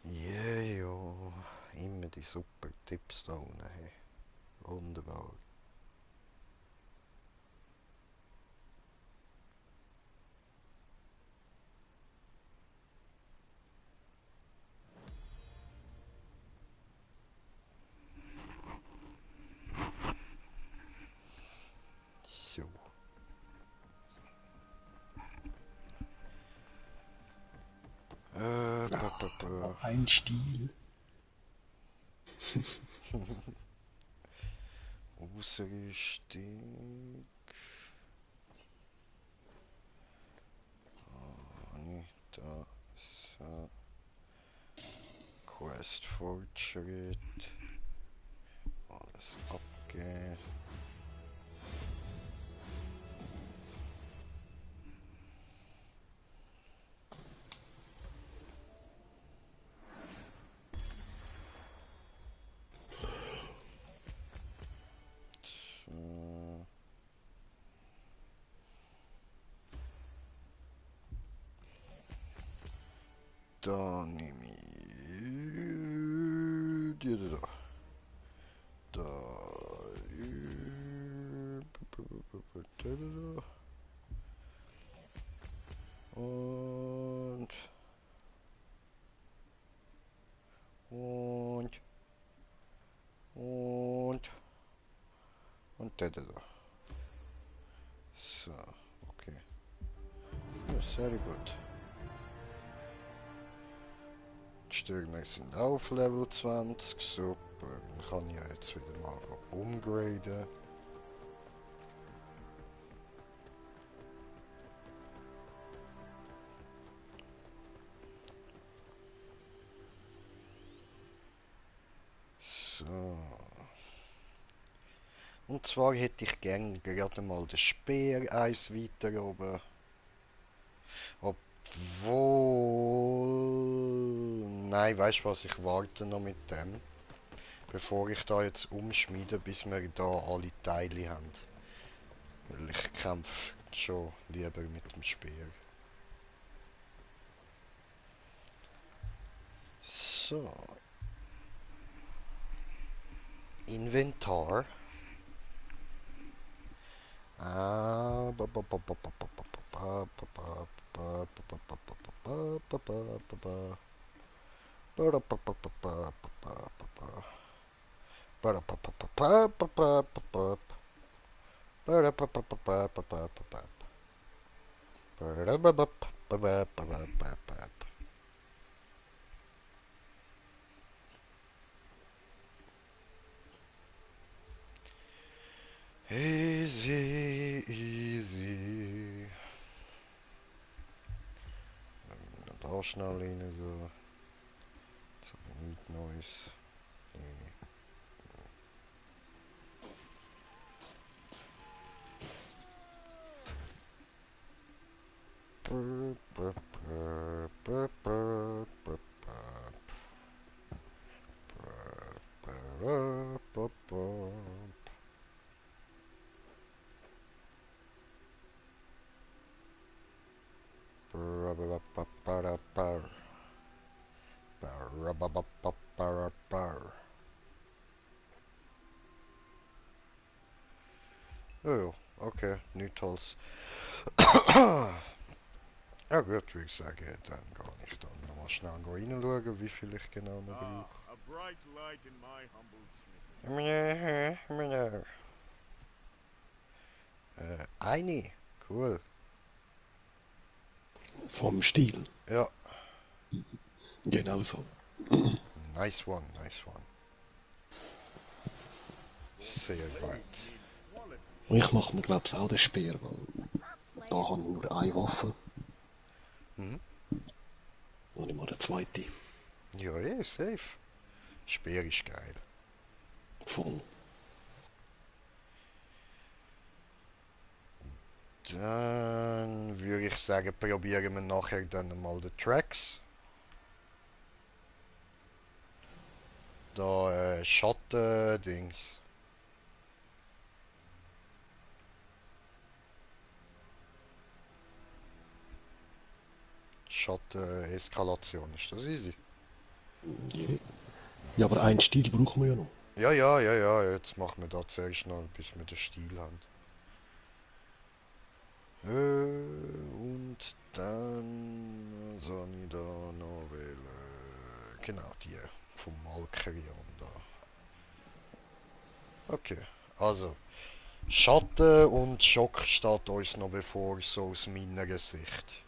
Jejo, immer die super Tipps da unten. Hey. Wunderbar. So. Ein Stiel. Ausrüstung. Nicht da. So. Quest Fortschritt. Alles abgeben. So. Da nehme ich die da. Da. Und. Und. Und. Und der da. So, okay. Ja, sehr gut. Die Stürmer sind auf Level 20, super. Dann kann ich ja jetzt wieder mal umgraden. So. Und zwar hätte ich gerne gerade mal den Speer eins weiter oben. Obwohl... Nein, weißt du was, ich warte noch mit dem. Bevor ich da jetzt umschmiede, bis wir da alle Teile haben. Weil ich kämpfe schon lieber mit dem Speer. So. Inventar. Easy, easy. Da schnell rein, so. Jetzt habe ich nichts Neues. Nee. Oh, okay, nichts Tolles. Ja gut, würde ich sagen, dann gehe ich dann nochmal schnell reinschauen, wie viel ich genau noch brauche. A bright light in my humble smithing. Eine, cool. Vom Stiel. Ja, Genau so. nice one, nice one. Sehr gut. Need quality. Und ich mache mir, glaube ich, auch den Speer, weil da habe ich nur eine Waffe. Mhm. Und ich mal eine zweite. Ja, safe. Speer ist geil. Voll. Dann würde ich sagen, probieren wir nachher dann mal die Tracks. Da Schatten-Dings. Schatten-Eskalation, ist das easy? Ja, aber einen Stiel brauchen wir ja noch. Ja, jetzt machen wir da zuerst noch, bis wir den Stil haben. Und dann soll ich da noch wählen. Genau, die vom Malkerion da. Okay, also Schatten und Schock steht uns noch bevor, so aus meiner Sicht.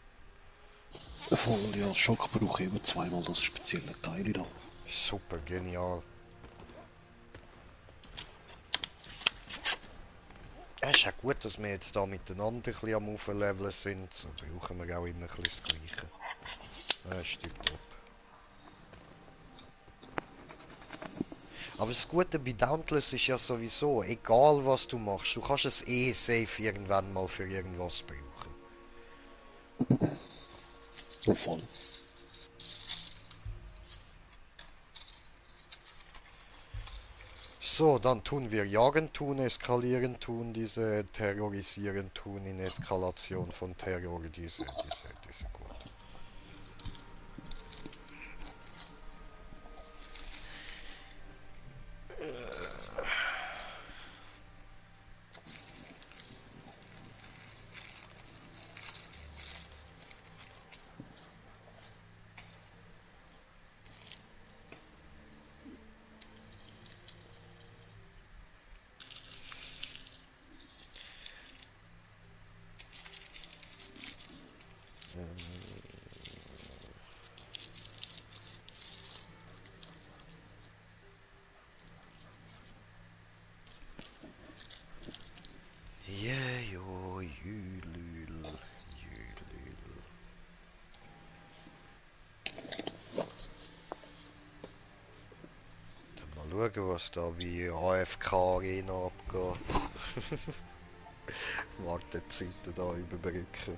Voll, ja, als Schock brauche ich immer zweimal das spezielle Teil da. Super genial. Es ist ja gut, dass wir jetzt da miteinander ein bisschen am Aufleveln sind. So brauchen wir auch immer ein bisschen das Gleiche. Das ist tipptopp. Aber das Gute bei Dauntless ist ja sowieso, egal was du machst, du kannst es eh safe irgendwann mal für irgendwas brauchen. Ja, voll. So, dann tun wir Jagen tun, Eskalieren tun, diese Terrorisieren tun in Eskalation von Terror, diese gut. Yeah, jo, jülül, jülül. Dann mal schauen, was da bei AFK Arena abgeht. Wartezeiten da überbrücken.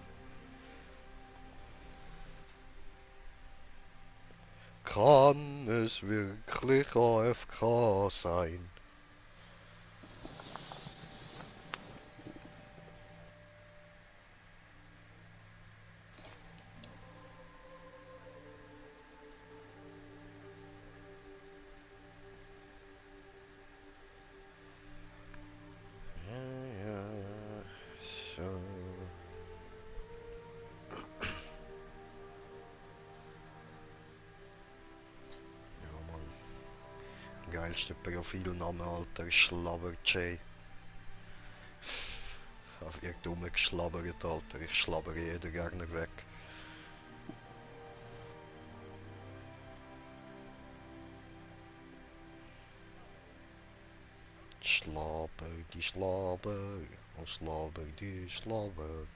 Kann es wirklich AFK sein? Ja, ja, so. Ja, Mann. Geilste Profilname, Alter, Schlabber J. Auf ihr dumme geschlabbert, Alter. Ich schlabbere jeden Gegner weg. Schlabber, die Schlabber. Oh, Schlabber, die Schlabber.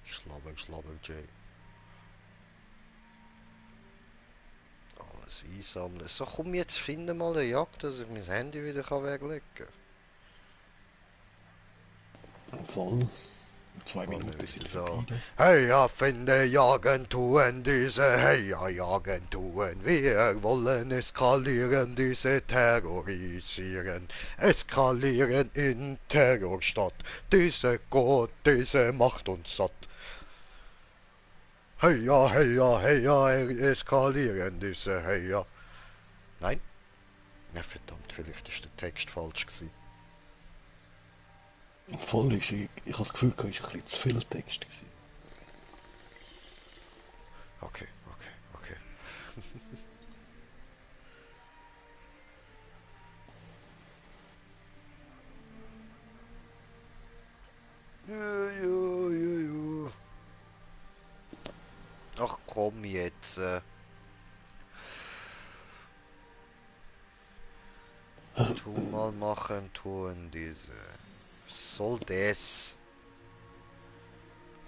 Schlabber, Schlabber J. Alles einsammeln. So, komm, jetzt finden mal eine Jagd, dass ich mein Handy wieder weglegen kann. Voll. 2 Minuten Wieder sind da. vorbei da. Hey, ja, finde, jagen tun diese, hey, ja, jagen tun. Wir wollen eskalieren, diese terrorisieren. Eskalieren in Terrorstadt. Diese Gott, diese macht uns satt. Hey, ja, hey, ja, hey, ja, eskalieren diese, hey, ja. Nein? Ja, verdammt, vielleicht ist der Text falsch gewesen. Voll ist, ich habe das Gefühl, es war ein bisschen zu viel Text gewesen. Okay, okay, okay. Ja, ja, ja, ja. Ach komm jetzt. Tu mal machen, tun diese. Was soll das?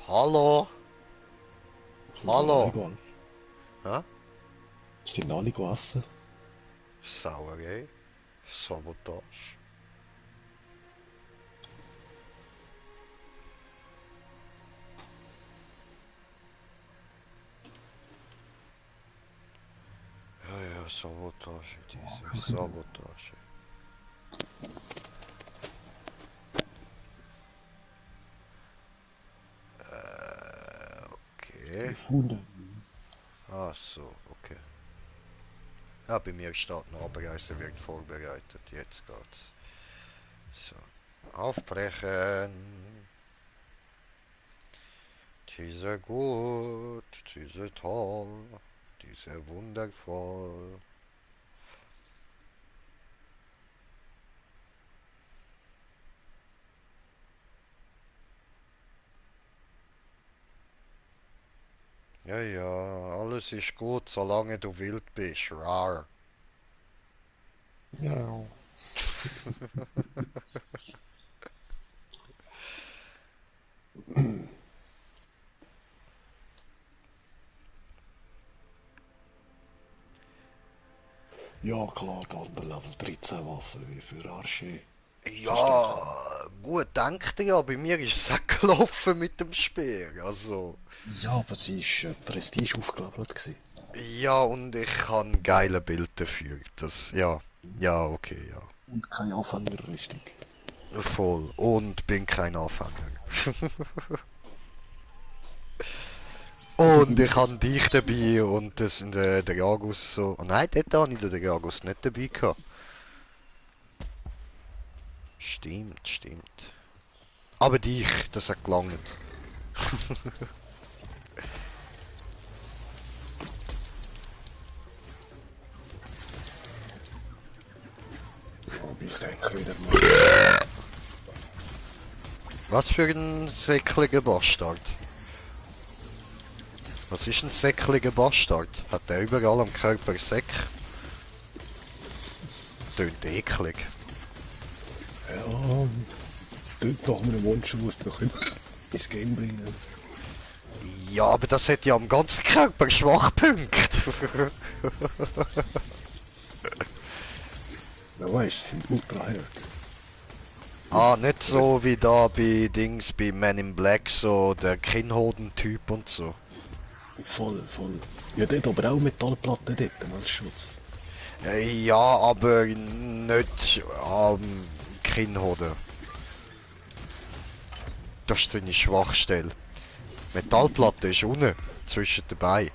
Hallo? Sind da alle Hallo? gegessen? Hä? Sind alle gegessen? Sauerei? Sabotage? Ja, ja, Sabotage, diese Sabotage. Okay. Gefunden. Ach so, okay. Ja, bei mir steht eine Abreise wird vorbereitet. Jetzt geht's. So. Aufbrechen. Diese gut, diese toll, diese wundervoll. Ja, Ja, ja, alles ist gut, solange du wild bist. Rar. Ja. Ja, klar, die alten Level 13 Waffen wie für Archie. Ja, Verstanden. gut, denkt ihr ja, bei mir ist es auch gelaufen mit dem Speer. Also, Ja, aber sie ist Prestige aufgelevelt gewesen. ja, und ich habe ein geiles Bild dafür. Das, ja, ja, okay, ja. Und keine Anfängerrüstung. Voll. Und bin kein Anfänger. Also Und du ich musst habe das dich dabei und das in der Jagus so. Oh nein, dort habe ich den Jagus nicht dabei gehabt. Stimmt, stimmt. Aber dich, das hat gelangt. bis denke wieder mal. Was für ein säckliger Bastard. Was ist ein säckliger Bastard? Hat der überall am Körper Säck? Tönt eklig. Ja, dort nach einem Monster muss doch ins Game bringen. Ja, aber das hat ja am ganzen Körper Schwachpunkte. Ja, weißt du, sind ultra hart. Ah, nicht so wie da bei Dings, bei Men in Black, so der Kinnhoden-Typ und so. Voll, voll. Ja, dort aber auch Metallplatten dort als Schutz. Ja, aber nicht am Kinnhoden. Das ist seine Schwachstelle. Metallplatte ist unten, zwischen den Beinen.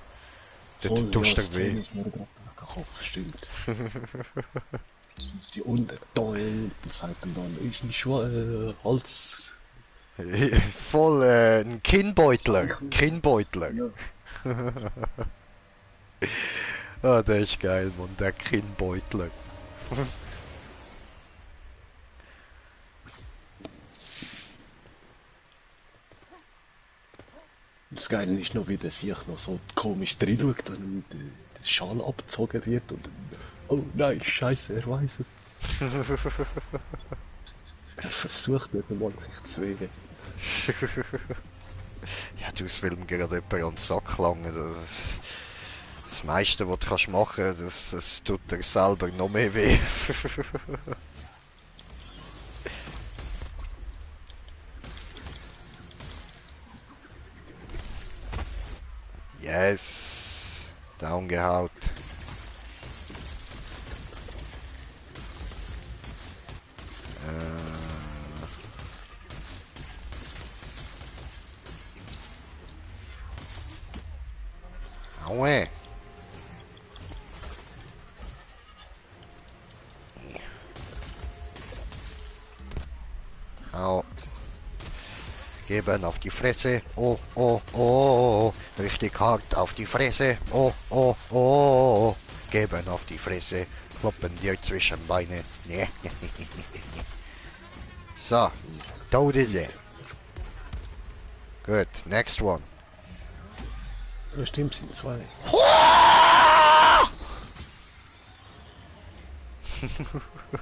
Voll, Dort ja, tust du dir Szene weh. ist mir gerade durch den Kopf, stimmt. Die unten, da, sagt ihm dann, ist ein Hals... Voll ein Kinnbeutler. Kinnbeutler. Ja. Ah, der ist geil, Mann, der Kinnbeutler. Das Geile ist noch, wie der sich noch so komisch reinschaut, wenn der Schal abgezogen wird und dann, oh nein, scheiße, er weiß es. Er versucht nicht einmal, sich zu wehren. Ja, du, es will mir gerade jemand an den Sack langen. Das meiste, was du kannst machen, das tut dir selber noch mehr weh. Yes. Down gehaut. Aue. Au. Geben auf die Fresse. Oh, oh, oh, oh. Richtig hart auf die Fresse. Oh, oh, oh. Geben auf die Fresse. Kloppen dir zwischen Beine. Nee. So. Tot ist er. Good. Next one. Ja, stimmt, sind zwei.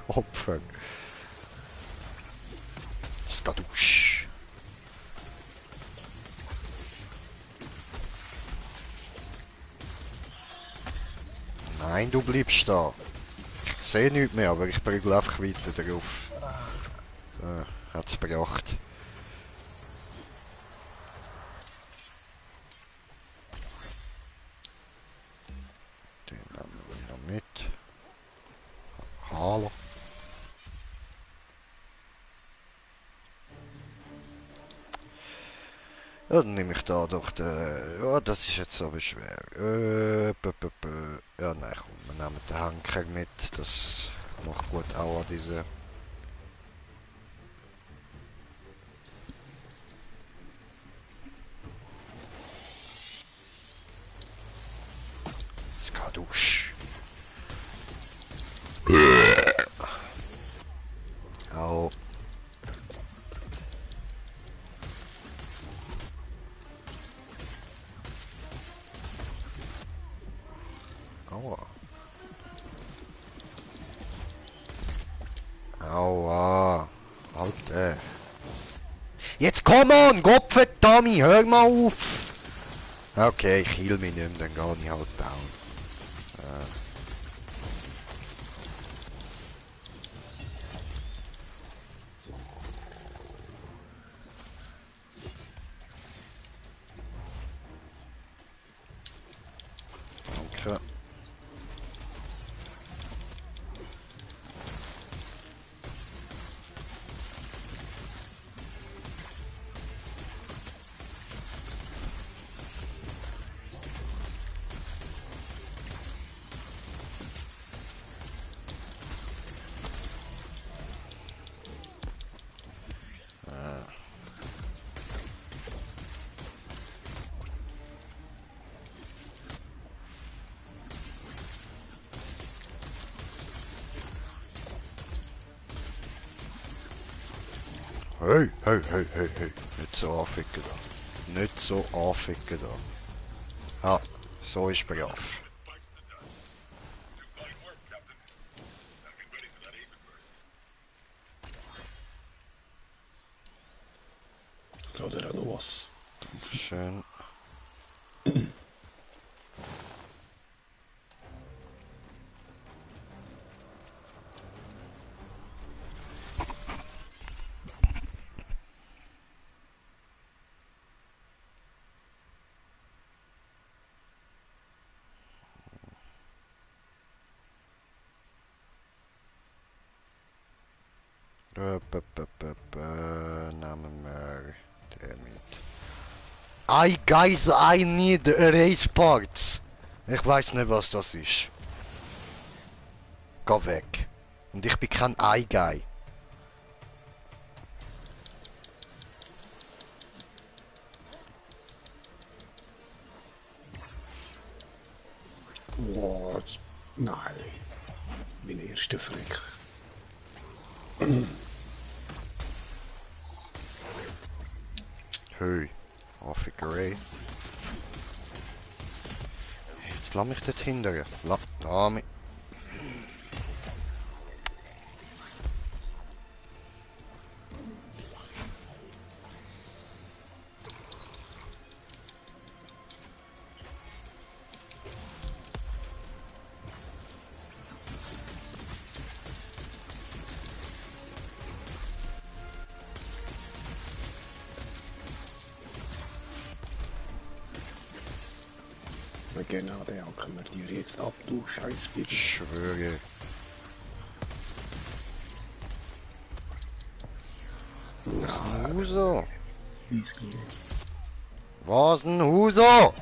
Opfer. Skadusch. Nein, du bleibst da. Ich sehe nichts mehr, aber ich prügel einfach weiter drauf. Hat's gebracht. Den nehmen wir noch mit. Hallo. Ja, dann nehme ich da doch den... Ja, das ist jetzt aber schwer. Ja, nein, komm, wir nehmen den Henker mit. Das macht gut auch an diese... Skadusch. Au. Aua. Aua. Alter. Jetzt komm on, Gottverdammt, hör mal auf! Okay, ich heal mich nicht mehr, dann gehe ich halt down. Danke. Hey, hey, hey, hey, hey. Nicht so anficken da. Nicht so anficken da. Ah, so ist brav. Bites the dust. Do fine work, Captain. Now get ready for that Aether burst. Ich glaube, der hat noch was. Schön. Nehmen wir den mit. Guys, I need race parts. Ich weiß nicht, was das ist. Geh weg. Und ich bin kein Guy. What? Nein. Mein erster Freck. Hey, Affigerei. Jetzt lass mich dort hindern. Da mit. Genau, den hacken wir dir jetzt ab, du scheiß Bitch. Ich schwöre. Was ein Huso? Whisky. Was ein Huso?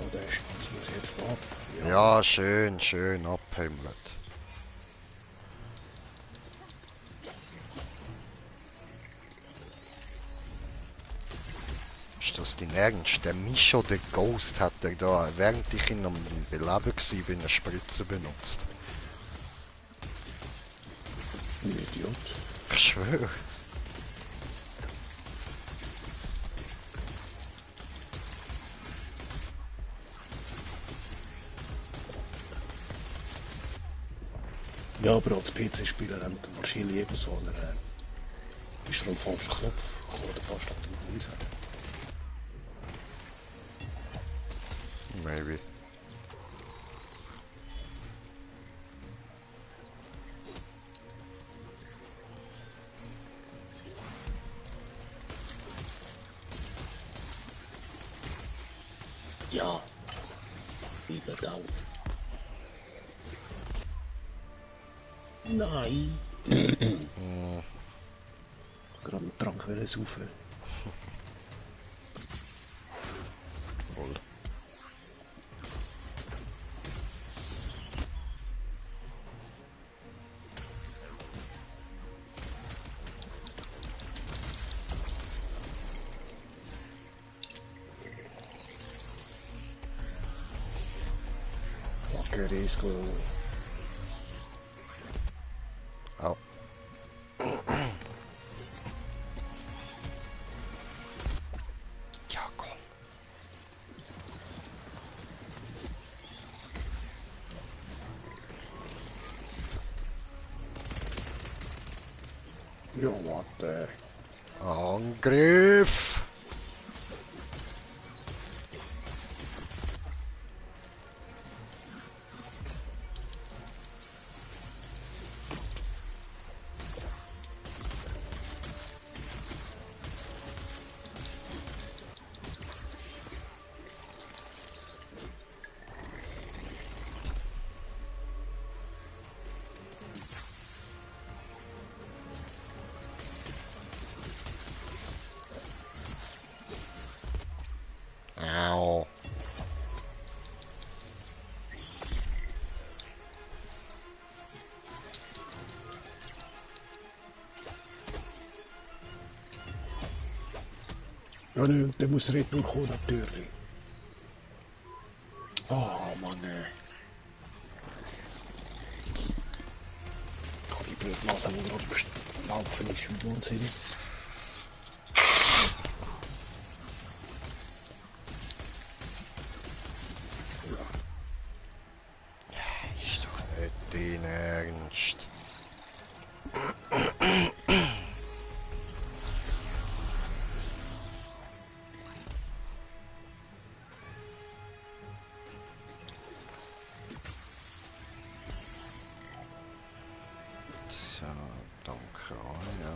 Oh, der Schwanz muss jetzt ab. Ja, schön, schön abhimmelt. Ist das dein Ernst? Der Micho, der Ghost, hat er da, während ich in einem Beleben war, eine Spritze benutzt. Ein Idiot. Ich schwöre. Ja, aber als PC-Spieler haben wir wahrscheinlich eben so einen... ist er am falschen Knopf? Oder fast auf dem Eisen. Maybe. Ja. Wieder down. Nein. Gerade einen Trank saufen. Voll. Grisco. Au. Ja, komm. Ja, warte. Angriff! Au. Ja, ne, der muss Retour kommen, natürlich. Oh, Mann, ey. Kann die Blödnase, die gerade laufen ist, wie Wahnsinn. Ist doch nicht dein Ernst. So, danke auch, ja.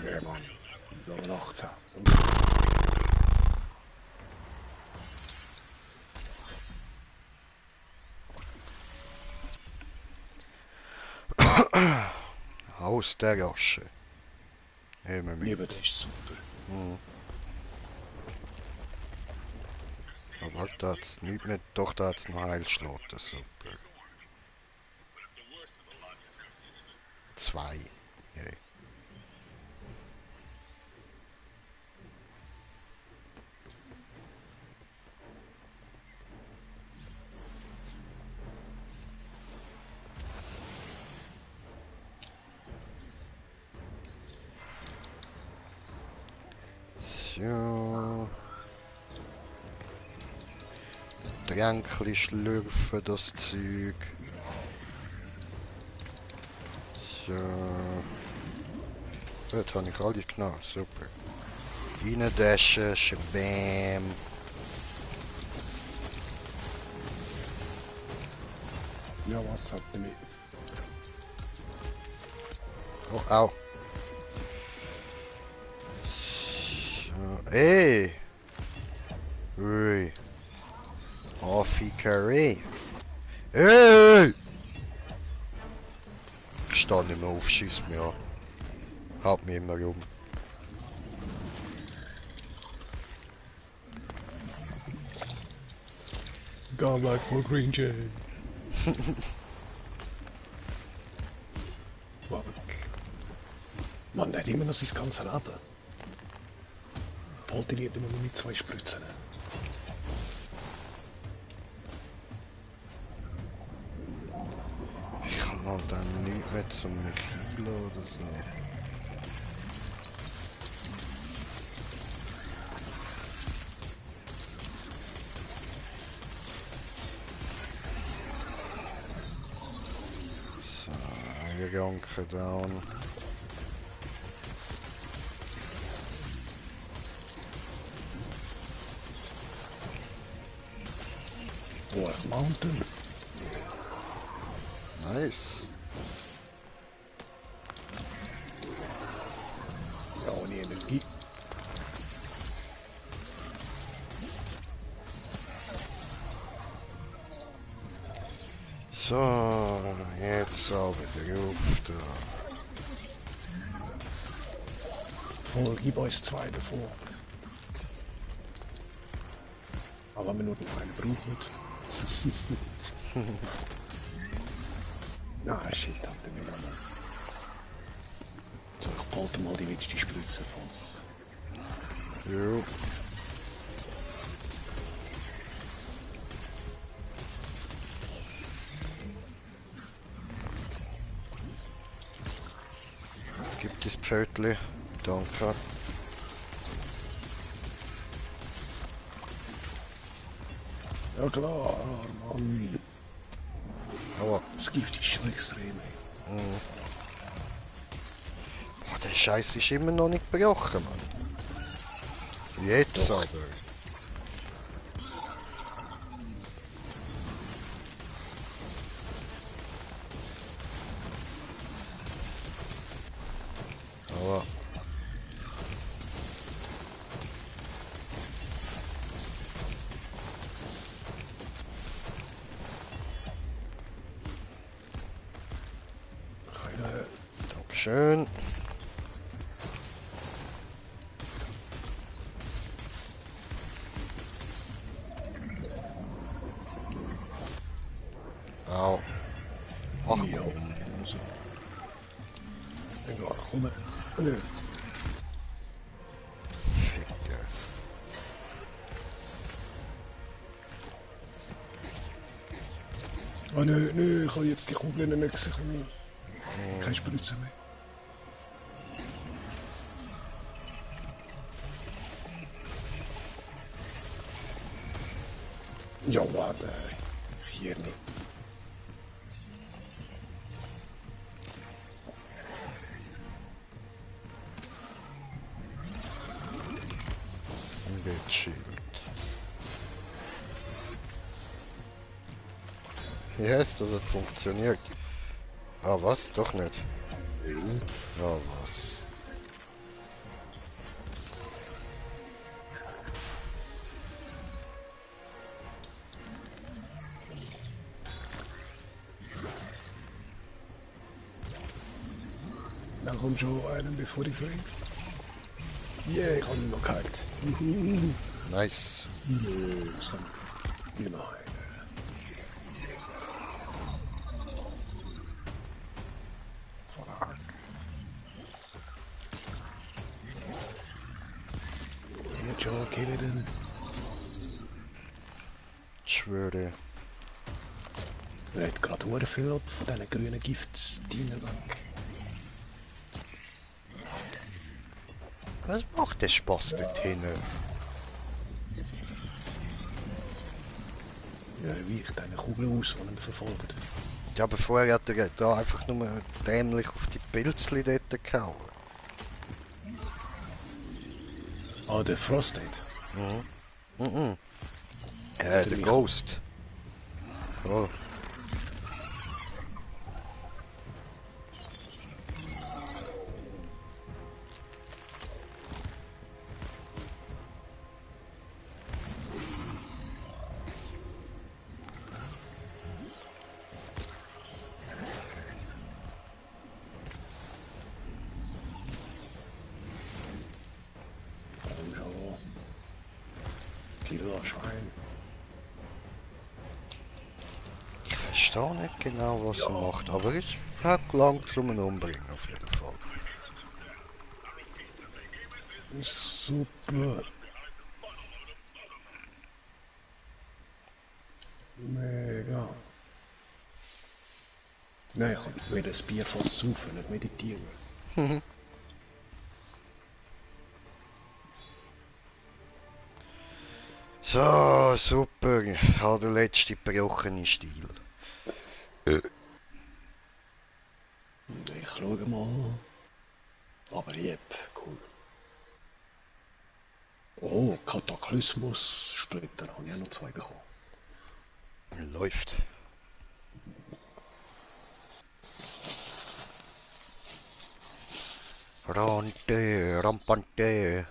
Ja, Mann. Level 18. So. Aus der Asche. Immer mit. Lieber, das ist super. Mhm. Aber da hat's nicht mehr, doch da hat's noch Heilschloten, super. But it's the worst of the lot, you two. 2. Yay. So. Tränkli schlürfen, das Zeug. So. Dort habe ich alles genommen, super. Reindäschen, schbäm. Ja, was hat damit? Oh, au. So, ey! Ui. Affi-Curry. Ey! Ich stehe nicht mehr auf, schieß mich an. Haut mich immer um. Go back for Green Jay. Fuck. Mann, der hat immer noch sein ganzes Leben. Wollte lieber nur mit 2 Spritzen. Ich kann halt dann nicht mehr zum Kilo oder so. So, Gedanke down. Black Mountain. Nice. Ja, ohne Energie. So, jetzt auch wieder rauf da. Voll, gib uns zwei davon. Aber wenn wir nur noch einen brauchen. Ah, shit, hab ich mir noch. So, ich behalte mal die letzte Spritze, falls. Jo. Gib das Pfötli. Danke. Ja klar, Mann. Aua. Das Gift ist schon extrem. Boah, der Scheiß ist immer noch nicht gebrochen, Mann. Jetzt Doch. aber. Aua. Keine. Dankeschön. Au. Ach Ja. komm. So. Egal, komm. Nö. Ficker. Oh nö, nö, ich habe jetzt die Kugeln nicht gesehen. Keine Spritze mehr. Ja, warte. Hier nicht. Ein Betschild. Wie heißt das, hat funktioniert? Ah, was? Doch nicht. Ah, was? Dann kommt schon einer, bevor ich fliege. Yeah, ich habe ihn noch gehalten. Nice. Nö, das kann ich. Nein. Fuck. Jetzt schon killen. Ich schwöre. Er hat gerade sehr viel von diesen grünen Giftdienen weg. Was macht der Spaß dort hinten? Ja, er weicht eine Kugel aus, die ihn verfolgt. Ja, aber vorher hat er da einfach nur dämlich auf die Pilzli dort gehauen. Ah, der Frosted. Mhm. Der Der Michael. Ghost. Oh. Komm schon. Killerschwein. Ich verstehe nicht genau, was er macht, aber es hat lang zum Umbringen auf jeden Fall. Super. Mega. Nein, ich kann wieder das Bier fast saufen, nicht meditieren. So, super. Ich habe den letzten gebrochenen Stil. Ich schaue mal. Aber jep, cool. Oh, Kataklysmus-Splitter, habe ich auch noch zwei bekommen. Läuft. Rante, rampante.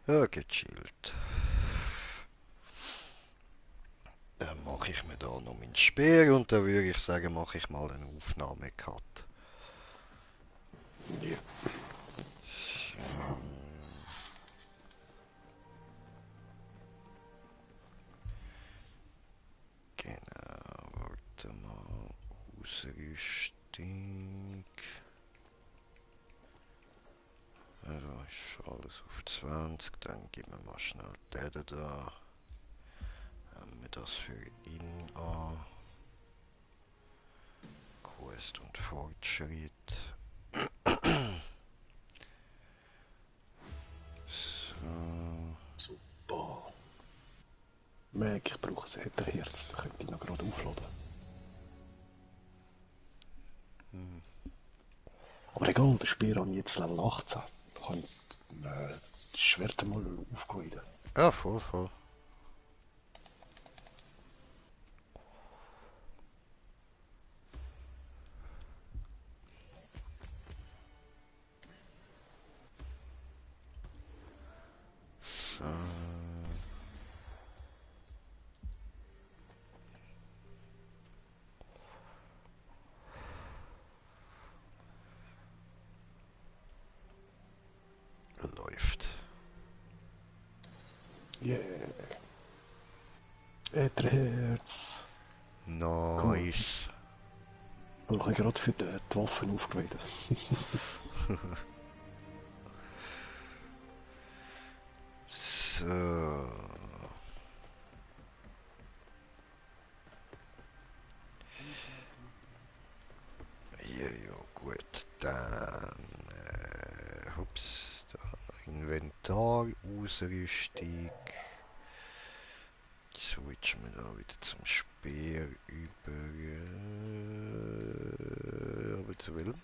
Ja, gechillt. Dann mache ich mir da noch meinen Speer und dann würde ich sagen, mache ich mal einen Aufnahmecut. Ja. So. Genau, warte mal. Ausrüstung. Also ist alles auf 20, dann geben wir mal schnell den da. Haben wir das für ihn an. Quest und Fortschritt. So. Super. Merk, ich brauche ein Ätherherz, da könnte ich noch gerade aufladen. Hm. Aber egal, der Speer habe ich jetzt Level 18. Da kann ich das Schwert mal aufgraden. Ja, voll, voll. So. Läuft. Yeah. Ätherherz. Nice. Ich habe gerade für die Waffen aufgraden. So. Ja, ja, gut. Dann, hups, da Inventar, Ausrüstung. Switchen wir da wieder zum Speer über. Aber zu will.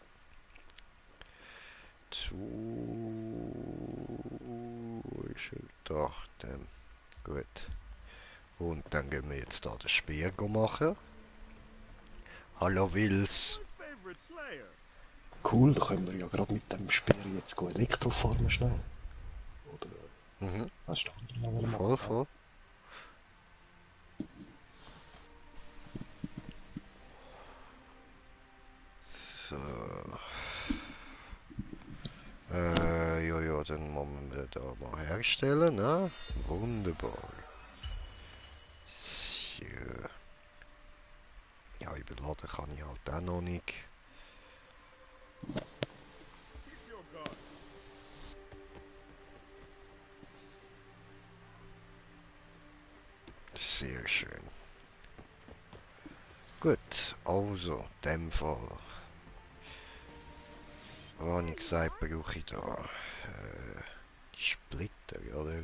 Ist er da, dann gut. Und dann gehen wir jetzt da den Speer machen. Hallo Wils. Cool, da können wir ja gerade mit dem Speer jetzt Elektrofarmen schnell. Oder Mhm, was ist da noch machen? voll, voll. So. Ja, dann müssen wir da mal herstellen, ne? Wunderbar. So. Ja, überladen kann ich halt auch noch nicht. Sehr schön. Gut, also, in dem Fall. Wie ich gesagt, brauche ich da die Splitter, oder?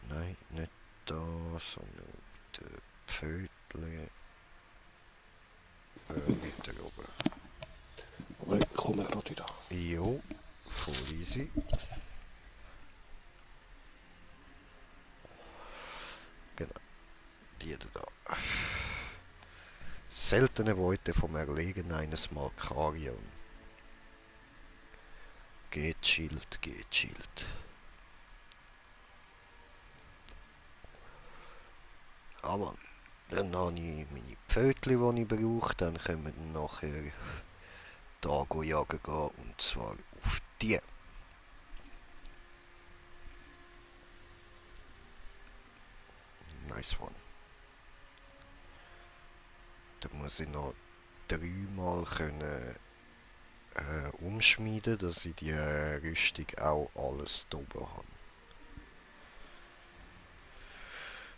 Nein, nicht da, sondern die Pfötchen. Nicht da oben. Aber ich komme gerade wieder. Jo, voll easy. Genau, die da. Seltene Beute vom Erlegen eines Malkarion. Gechillt, gechillt. Aber dann habe ich meine Pfötchen, die ich brauche. Dann können wir dann nachher da jagen gehen. Und zwar auf die. Nice one. Da muss ich noch dreimal können umschmieden, dass ich die Rüstung auch alles da oben habe.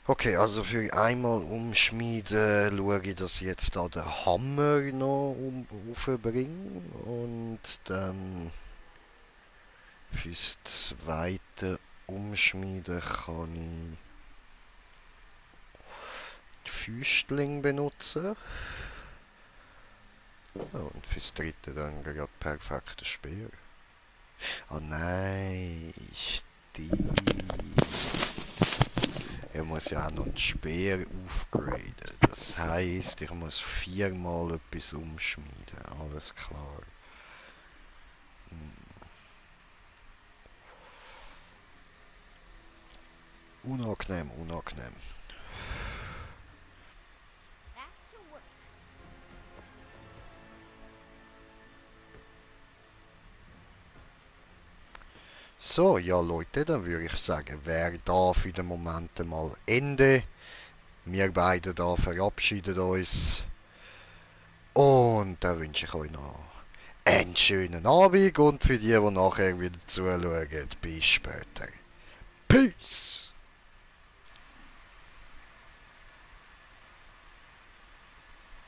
Okay, also für einmal umschmieden schaue ich, dass ich jetzt da den Hammer noch aufbringe und dann fürs zweite Umschmieden kann ich die Füßling benutzen. Ja, und fürs dritte dann gerade perfekter Speer. Oh nein, stimmt. Er muss ja auch noch einen Speer aufgraden. Das heisst, ich muss viermal etwas umschmieden. Alles klar. Unangenehm, unangenehm. Back to work. So, ja Leute, dann würde ich sagen, wäre da für den Moment mal Ende. Wir beide da verabschieden uns. Und dann wünsche ich euch noch einen schönen Abend und für die nachher wieder zuschauen, bis später. Peace!